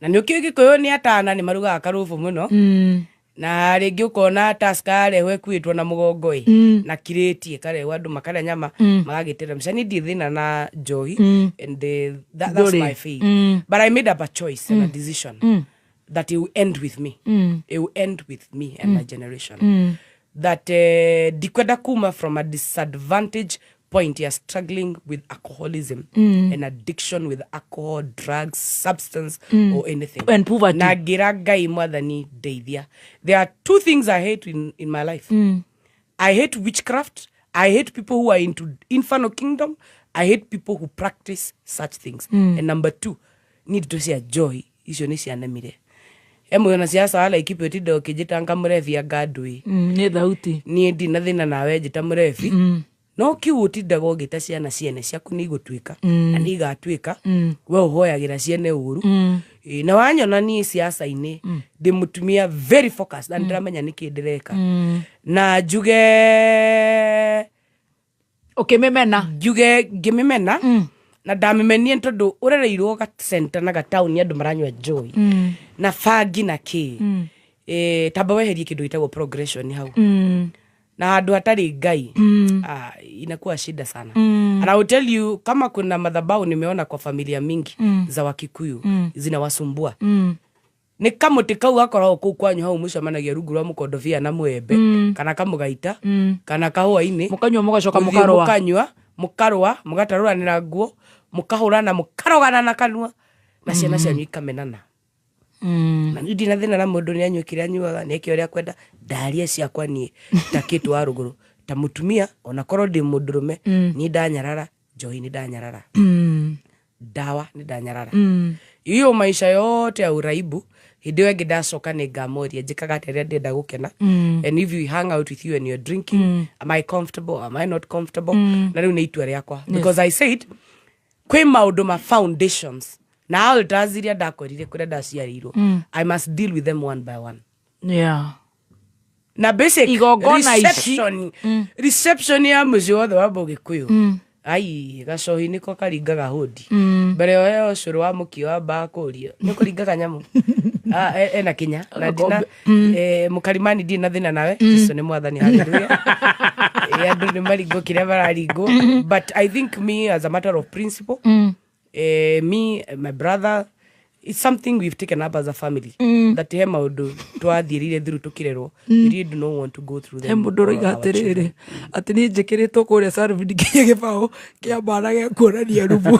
Na nĩ ũkĩũĩ Gĩkũyũ nĩ atana nĩ marugaga karũbũ mũno. Na rĩngĩ ũkona Tusker yarehwo ĩkuĩtwo na mũgongo ĩ, na kirĩti ĩkarehwo andũ makarĩa nyama, magagĩteremca. Niĩ ndirĩ thĩna na njohi, and that's Ndũrĩ. my faith. But I made up a choice and a decision that it will end with me. It will end with me and my generation. That ndikwenda kuma from a disadvantage point ya struggling with alcoholism and addiction with alcohol, drugs, substance or anything. And poverty. Na ngĩra Ngai, Mwathani ndeithia. There are two things I hate in my life. I hate witchcraft. I hate people who are into infernal kingdom. I hate people who practice such things. And number two, ni ndeto cia joy icio nĩ cianemire. Emwe ona ciaca wa Laikipia ũtinda ũkĩnjĩta mũrebi anga ndũĩ. Nĩ thauti. Niĩ ndina thĩna nawe njĩta mũrebi, no kiu ũtindaga ũgĩta ciana ciene ciaku nĩ igũtuĩka na nĩ igatuĩka. We ũhoyagĩra ciene ũru. Ĩ, na wanyona niĩ ciaca-inĩ ndĩ mũtumia very focused na nĩndĩramenya nĩkĩ ndĩreka. Na njuge Ũkĩmĩmena. Njuge ngĩmĩmena, na ndamĩmenie tondũ ũrereirwo gacenta na gataũni andũ maranyua joy na bangi na kĩ. Tamba weherie kĩndũ gĩtagwo progression hau. Na handũ hatarĩ Ngai, ah, inakuwa shida sana. And I will tell you, kama kuna madhabahu nimeona kwa familia mingi za Wakikuyu zinawasumbua, nĩ kamũtĩ kau gakoragwo kũu kwanyu hau mũcemanagia rungu rwa mũkondobia na mwembe kana kamũgaita kana kahũa-inĩ. Mũkanyua mũgacoka Mũthiĩ mũkarũa. Mũkanyua, mũkarũa, mũgatarũranĩra nguo, mũkahũrana, mũkarogana na kanua na ciana cianyu ikamenana. Na niĩ ndina thĩna na mũndũ nĩ anyue kĩrĩa anyuaga, nĩ eke ũrĩa akwenda. Ndaria ciakwa niĩ ta Kĩtũ wa rũgũrũ, ta mũtumia, ona korwo ndĩ mũndũrũme, niĩ ndanyarara njohi, nĩ ndanyarara ndawa, nĩ ndanyarara hiyo maisha yote ya uraibu. Hĩndĩ ĩyo ĩngĩ ndacoka nĩ ngamoria njĩkaga atĩa rĩrĩa ndĩrenda gũkena. And if you hang out with you and you're drinking, am I comfortable, am I not comfortable? Na rĩu nĩ itua rĩakwa, because I said kwĩ maũndũ ma foundations na altars iria ndakorire kũrĩa ndaciarĩirwo. I must deal with them one by one. Na basic Igongona ici. Reception ya mũciĩ wothe wa Mũgĩkũyũ, ai, gacohi nĩko karingaga hũndi. Mbere yo ũcũrũ wa mũkio wambaga kũrio nĩ kũringaga nyamũ. Ah, ena kinya na ndina mũkarimani ndirĩ na thĩna nawe. Jesu nĩ Mwathani, haleluya. Andũ nĩ maringwo kĩrĩa mararingwo, but I think me, as a matter of principle, me, my brother, it's something we've taken up as a family that he maũndũ twathiĩrire through tũkĩrerwo, we really do not want to go through He them mũndũ for ũroiga our children. atĩrĩrĩ, atĩ niĩ njĩkĩrĩtwo kũrĩa Salvin nginya gĩbaũ kĩa mbara gĩa kuonania rumu.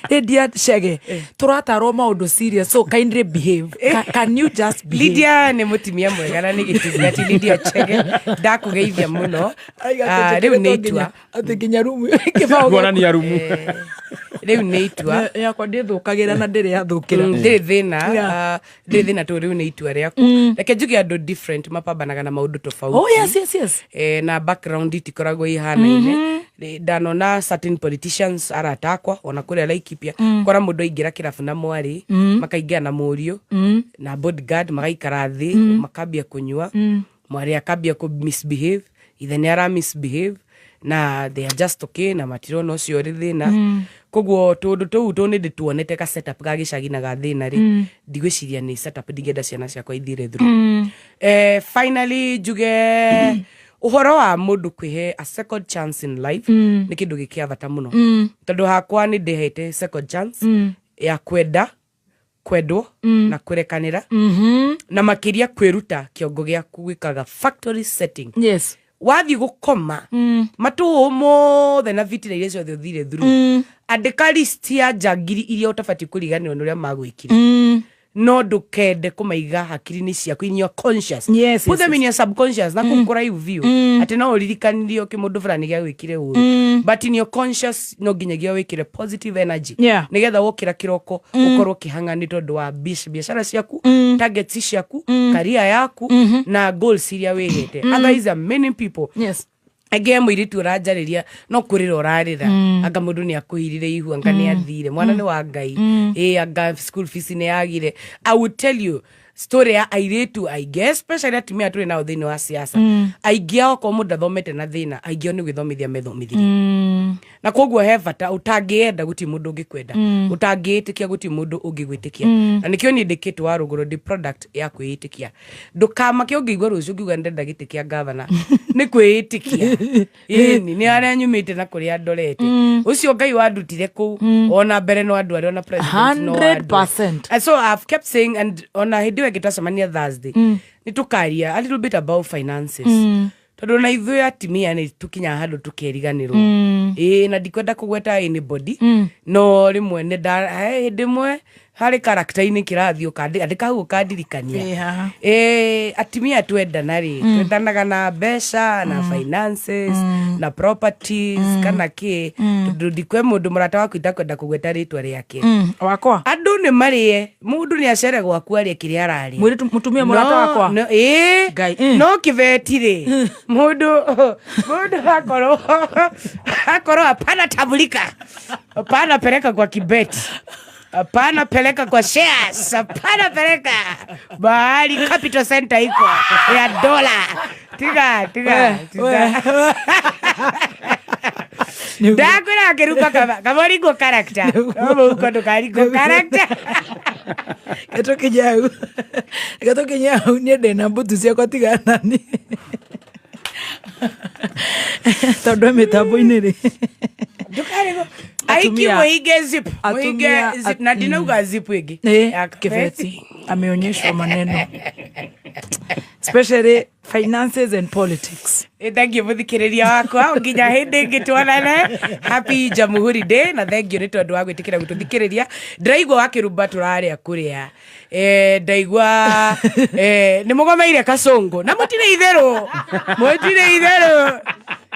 Lydia Chege, tũratarwo maũndũ serious, so kindly behave. Can you just behave? Lydia nĩ mũtumia mwega na nĩ gĩtungati. Lydia Chege, ndakũgeithia mũno. Aiga atĩ Ah, rĩu nĩ njĩkĩrĩtwo itua. Atĩ nginya rumu kĩbaũ gĩa Kuonania rumu. Rĩu nĩ itua. Yakwa ndĩthũkagĩra na ndĩrĩ yathũkĩra. Ndĩrĩ thĩna. Ah, ndĩrĩ thĩna tondũ rĩu nĩ itua rĩaku. Reke njuge andũ different mapambanaga na maũndũ tofauti. Oh, yes. Na background itikoragwo ihanaine. Ndanona certain politicians arata akwa ona kũrĩa Laikipia, kora mũndũ aingĩra kĩrabu na mwarĩ, makaingĩra na mũriũ na bodyguard, magaikara thĩ, makambia kũnyua, mwarĩ akambia kũ misbehave, ithe nĩ ara misbehave, na they are just okay na matirona ũcio ũrĩ thĩna. Koguo tũndũ tũu tũ nĩ ndĩtuonete ka setup ga gĩcagi na ga thĩna rĩ, ndigwĩciria nĩ setup ndingĩenda ciana ciakwa ithire through. Finally njuge ũhoro wa mũndũ kwĩhe a second chance in life nĩ kĩndũ gĩkĩa bata mũno, tondũ hakwa nĩ ndĩhete second chance ya kwenda kwendwo na kũrekanĩra, na makĩria kwĩruta kĩongo gĩaku gwĩkaga factory setting. Wathiĩ gũkoma matũũ mothe na bitina iria ciothe ũthire through, andĩka list ya njangiri iria ũtabatiĩ kũriganĩrwo nĩ ũrĩa magwĩkire, no ndũkende kũmaiga hakiri-inĩ ciaku, in your conscious. Put them in your subconscious na kũu kũraihu biũ, atĩ no ũririkanirio kĩmũndũ fulani gĩa gwĩkire ũru, but in your conscious no nginyagia wĩkĩre positive energy, nĩgetha wokĩra kĩroko ũkorwo ũkĩhang'a nĩ tondũ wa biacara ciaku, targets ciaku, career yaku na goals iria wĩhete. Otherwise, there are many people Angĩ he mũirĩtu ũranjarĩria no kũrĩra ũrarĩra. Anga mũndũ nĩ akũhirire ihu, anga nĩ athire mwana nĩ wa Ngai. Ĩ anga school fees nĩ yagire. I would tell you story ya airĩtu aingĩ, especially atumia tũrĩ nao thĩinĩ wa siasa. Aingĩ ao, okorwo mũndũ athomete na thĩna, aingĩ ao nĩ gwĩthomithia methomithirie. Na koguo he bata, ũtangĩenda gũtirĩ mũndũ ũngĩkwenda. Ũtangĩĩtĩkia gũtirĩ mũndũ ũngĩgwĩtĩkia. Na nĩkĩo niĩ ndĩkĩtwo wa rũgũrũ ndĩ product ya kwĩĩtĩkia. Ndũkamake ũngĩigua rũciũ ngiuga ndĩrenda gĩtĩ kĩa gavana, nĩ kwĩĩtĩkia. Ĩni nĩ harĩa nyumĩte na kũrĩa ndorete. Ũcio Ngai wandutire kũu. Ona mbere no andũ arĩa ona president no andũ. 100%. And so I've kept saying, and ona hĩndĩ ĩyo ĩngĩ twacemania Thursday, nĩ tũkaria a little bit about finances. Tondũ na ithuĩ atimia nĩ tũkinyaga handũ tũkeriganĩrwo. Ĩĩ, na ndikwenda kũgweta anybody, no rĩmwe nĩ nda he hĩndĩ ĩmwe harĩ karakta-inĩ kĩrathiĩ ũkandĩka hau ũkandirikania. Ĩ haha. Ĩĩ, atimia twendana rĩ, twendanaga na mbeca na finances na properties kana kĩ. Tondũ ndikwe mũndũ mũrata waku itakwenda kũgweta rĩtwa rĩake. Wakwa. Andũ nĩ marĩe, mũndũ nĩ acere gwaku arĩe kĩrĩa ararĩa. Mũirĩtu mũtumia mũrata No, wakwa. no, ĩĩ. Ngai. No kĩbeti rĩ, mũndũ akorwo hapana tambulika, hapana peleka kwa kibeti, hapana peleka kwa shares, hapana peleka mahali Capital Center iko ya dola. Tiga tiga. Tiga ndakwĩra akĩruka kaba ũringwo character, no mũhuko ndũkaringwo character. Gätå hau, gätå hau, niä ndä na mbutu ciakwa tiganani tondå e mä tambo-inä rä. Ndũkarigwo aiki. Atumia- Mũhinge zip, mũhinge atumia zip na ndinauga zip ĩngĩ ya Kĩbeti ameonyeshwa maneno, especially finances and politics. Thank you mũthikĩrĩria wakwa, nginya hĩndĩ ĩngĩ tuonane. Happy Jamhuri Day, na thank you nĩ tondũ wa gwĩtĩkĩra gũtũthikĩrĩria. Ndĩraigua wakĩrumba tũrarĩa kũrĩa. Ndaigua nĩ mũgomeire Kasongo na mũtirĩ itherũ, mũtirĩ itherũ,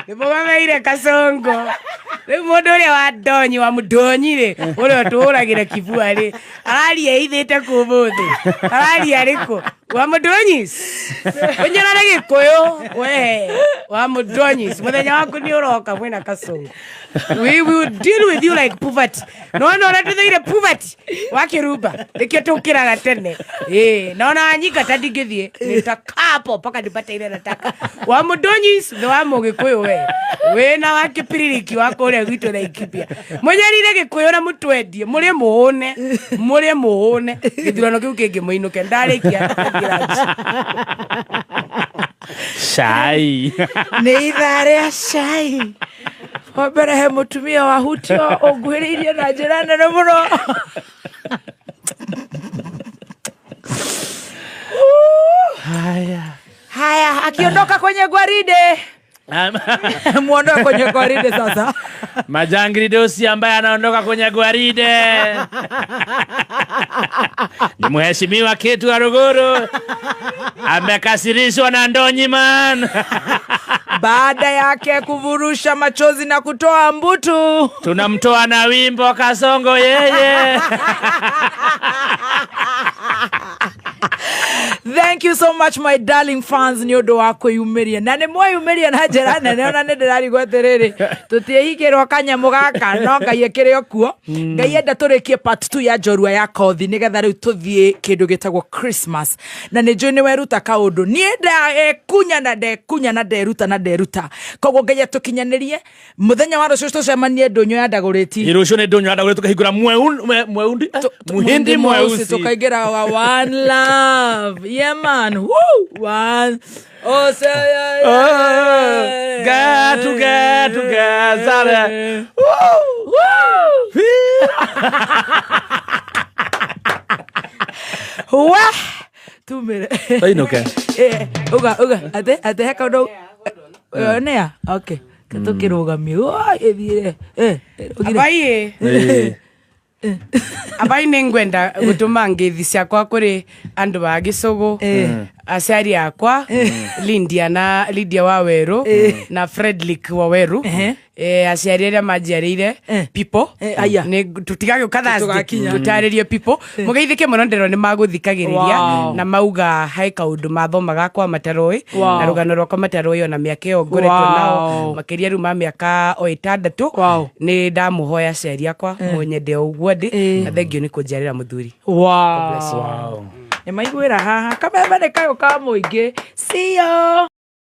nĩ mũgomeire Kasongo. Rĩu mũndũ ũrĩa wa ndonyi wa mũndonyi rĩ, ũrĩa ũtũhũragĩra kibua rĩ, araria ithĩte kũmũthĩ, araria arĩkũ wa mũndonyis ũnyarare gĩkũyũ we wa mũndonyis. Mũthenya waku nĩ ũroka mwĩna Kasongo. We will deal with you like poverty. Nona ũrĩa tũthĩire poverty wakĩrumba, nĩkĩo tũkĩraga tene. Ĩĩ, naona wanyinga ta ndingĩthiĩ nitakapo mpaka nipate ile nataka. Wa mũndonyis thĩ wa mũgĩkũyũ, we wĩna wa kĩpiririki wa kũrĩa gwitũ Laikipia, mũnyarire gĩkũyũ na mũtwendie mũrĩe mũhũne, mũrĩe mũhũne. Gĩthurano kĩu kĩngĩ mũinũke ndarĩkia. Cai. Nä ithaa rä a cai wa mbere he mũtumia wahutio ũnguhĩrĩirie na njĩra nene mũno. Haya. Haya, akiondoka kwenye gwaride, muondoe kwenye gwaride sasa. Majangili Dosi ambaye anaondoka kwenye gwaride ni mheshimiwa Kitu Waruguru, amekasirishwa na Ndonyi man. Baada yake kuvurusha machozi na kutoa mbutu. Tunamtoa na wimbo Kasongo yeye. Thank you so much, my darling fans, nä å ndå wa kwĩyumĩria na nĩ mweyumĩria na njĩra nene. Ona nĩ ndĩrarigwo atĩrĩrĩ, tũtiĩhingĩrwo kanyamũ gaka, no Ngai akĩrĩ o kuo. Ngai enda tũrĩkie part 2 ya njorua ya kothi nĩgetha rĩu tũthiĩ kĩndũ gĩtagwo Christmas, na nĩ njũĩ nĩ weruta kaũndũ. Niĩ ndekunya na ndekunya na nderuta na nderuta, koguo Ngai atũkinyanĩrie mũthenya wa rũciũ tũcemanie ndũnyũ ya Ndagũrĩti. Rũciũ nĩ ndũnyũ ya Ndagũrĩti, tũkahingũra mweundi muhindi mweusi. Tukaingĩra wa one love, yeah man, woo, one oh say yeah, yeah. Get together, together. Woo! Wah! Tumire. Tainũke. Uga uga ate he kaũndũ nĩa, okay, tũkĩrũgamie. Oi, ĩthiĩre. Ugire. Abai. Abai, nĩ ngwenda gũtũma ngeithi ciakwa kũrĩ andũ a gĩcũgũ, aciari akwa Lydia na Lydia Waweru na Fredrick Waweru. Aciari arĩa manjiarĩire, people. Aya. Tũtigagĩũka Thursday Tũgakinya. tũtarĩrie people. Mũgeithĩke mũno, ndĩro nĩ magũthikagĩrĩria na mauga he kaũndũ mathomaga kwa mataroĩ na rũgano rwakwa mataroĩ ona mĩaka ĩyo ngoretwo nao, makĩria rĩu ma mĩaka o 6. Nĩ ndamũhoya aciari akwa mũnyende o ũguo ndĩ, na thengio nĩ kũnjiarĩra mũthuri. God bless you. Nĩ maiguĩra haha kameme nĩ kayũ ka mũingĩ. See you.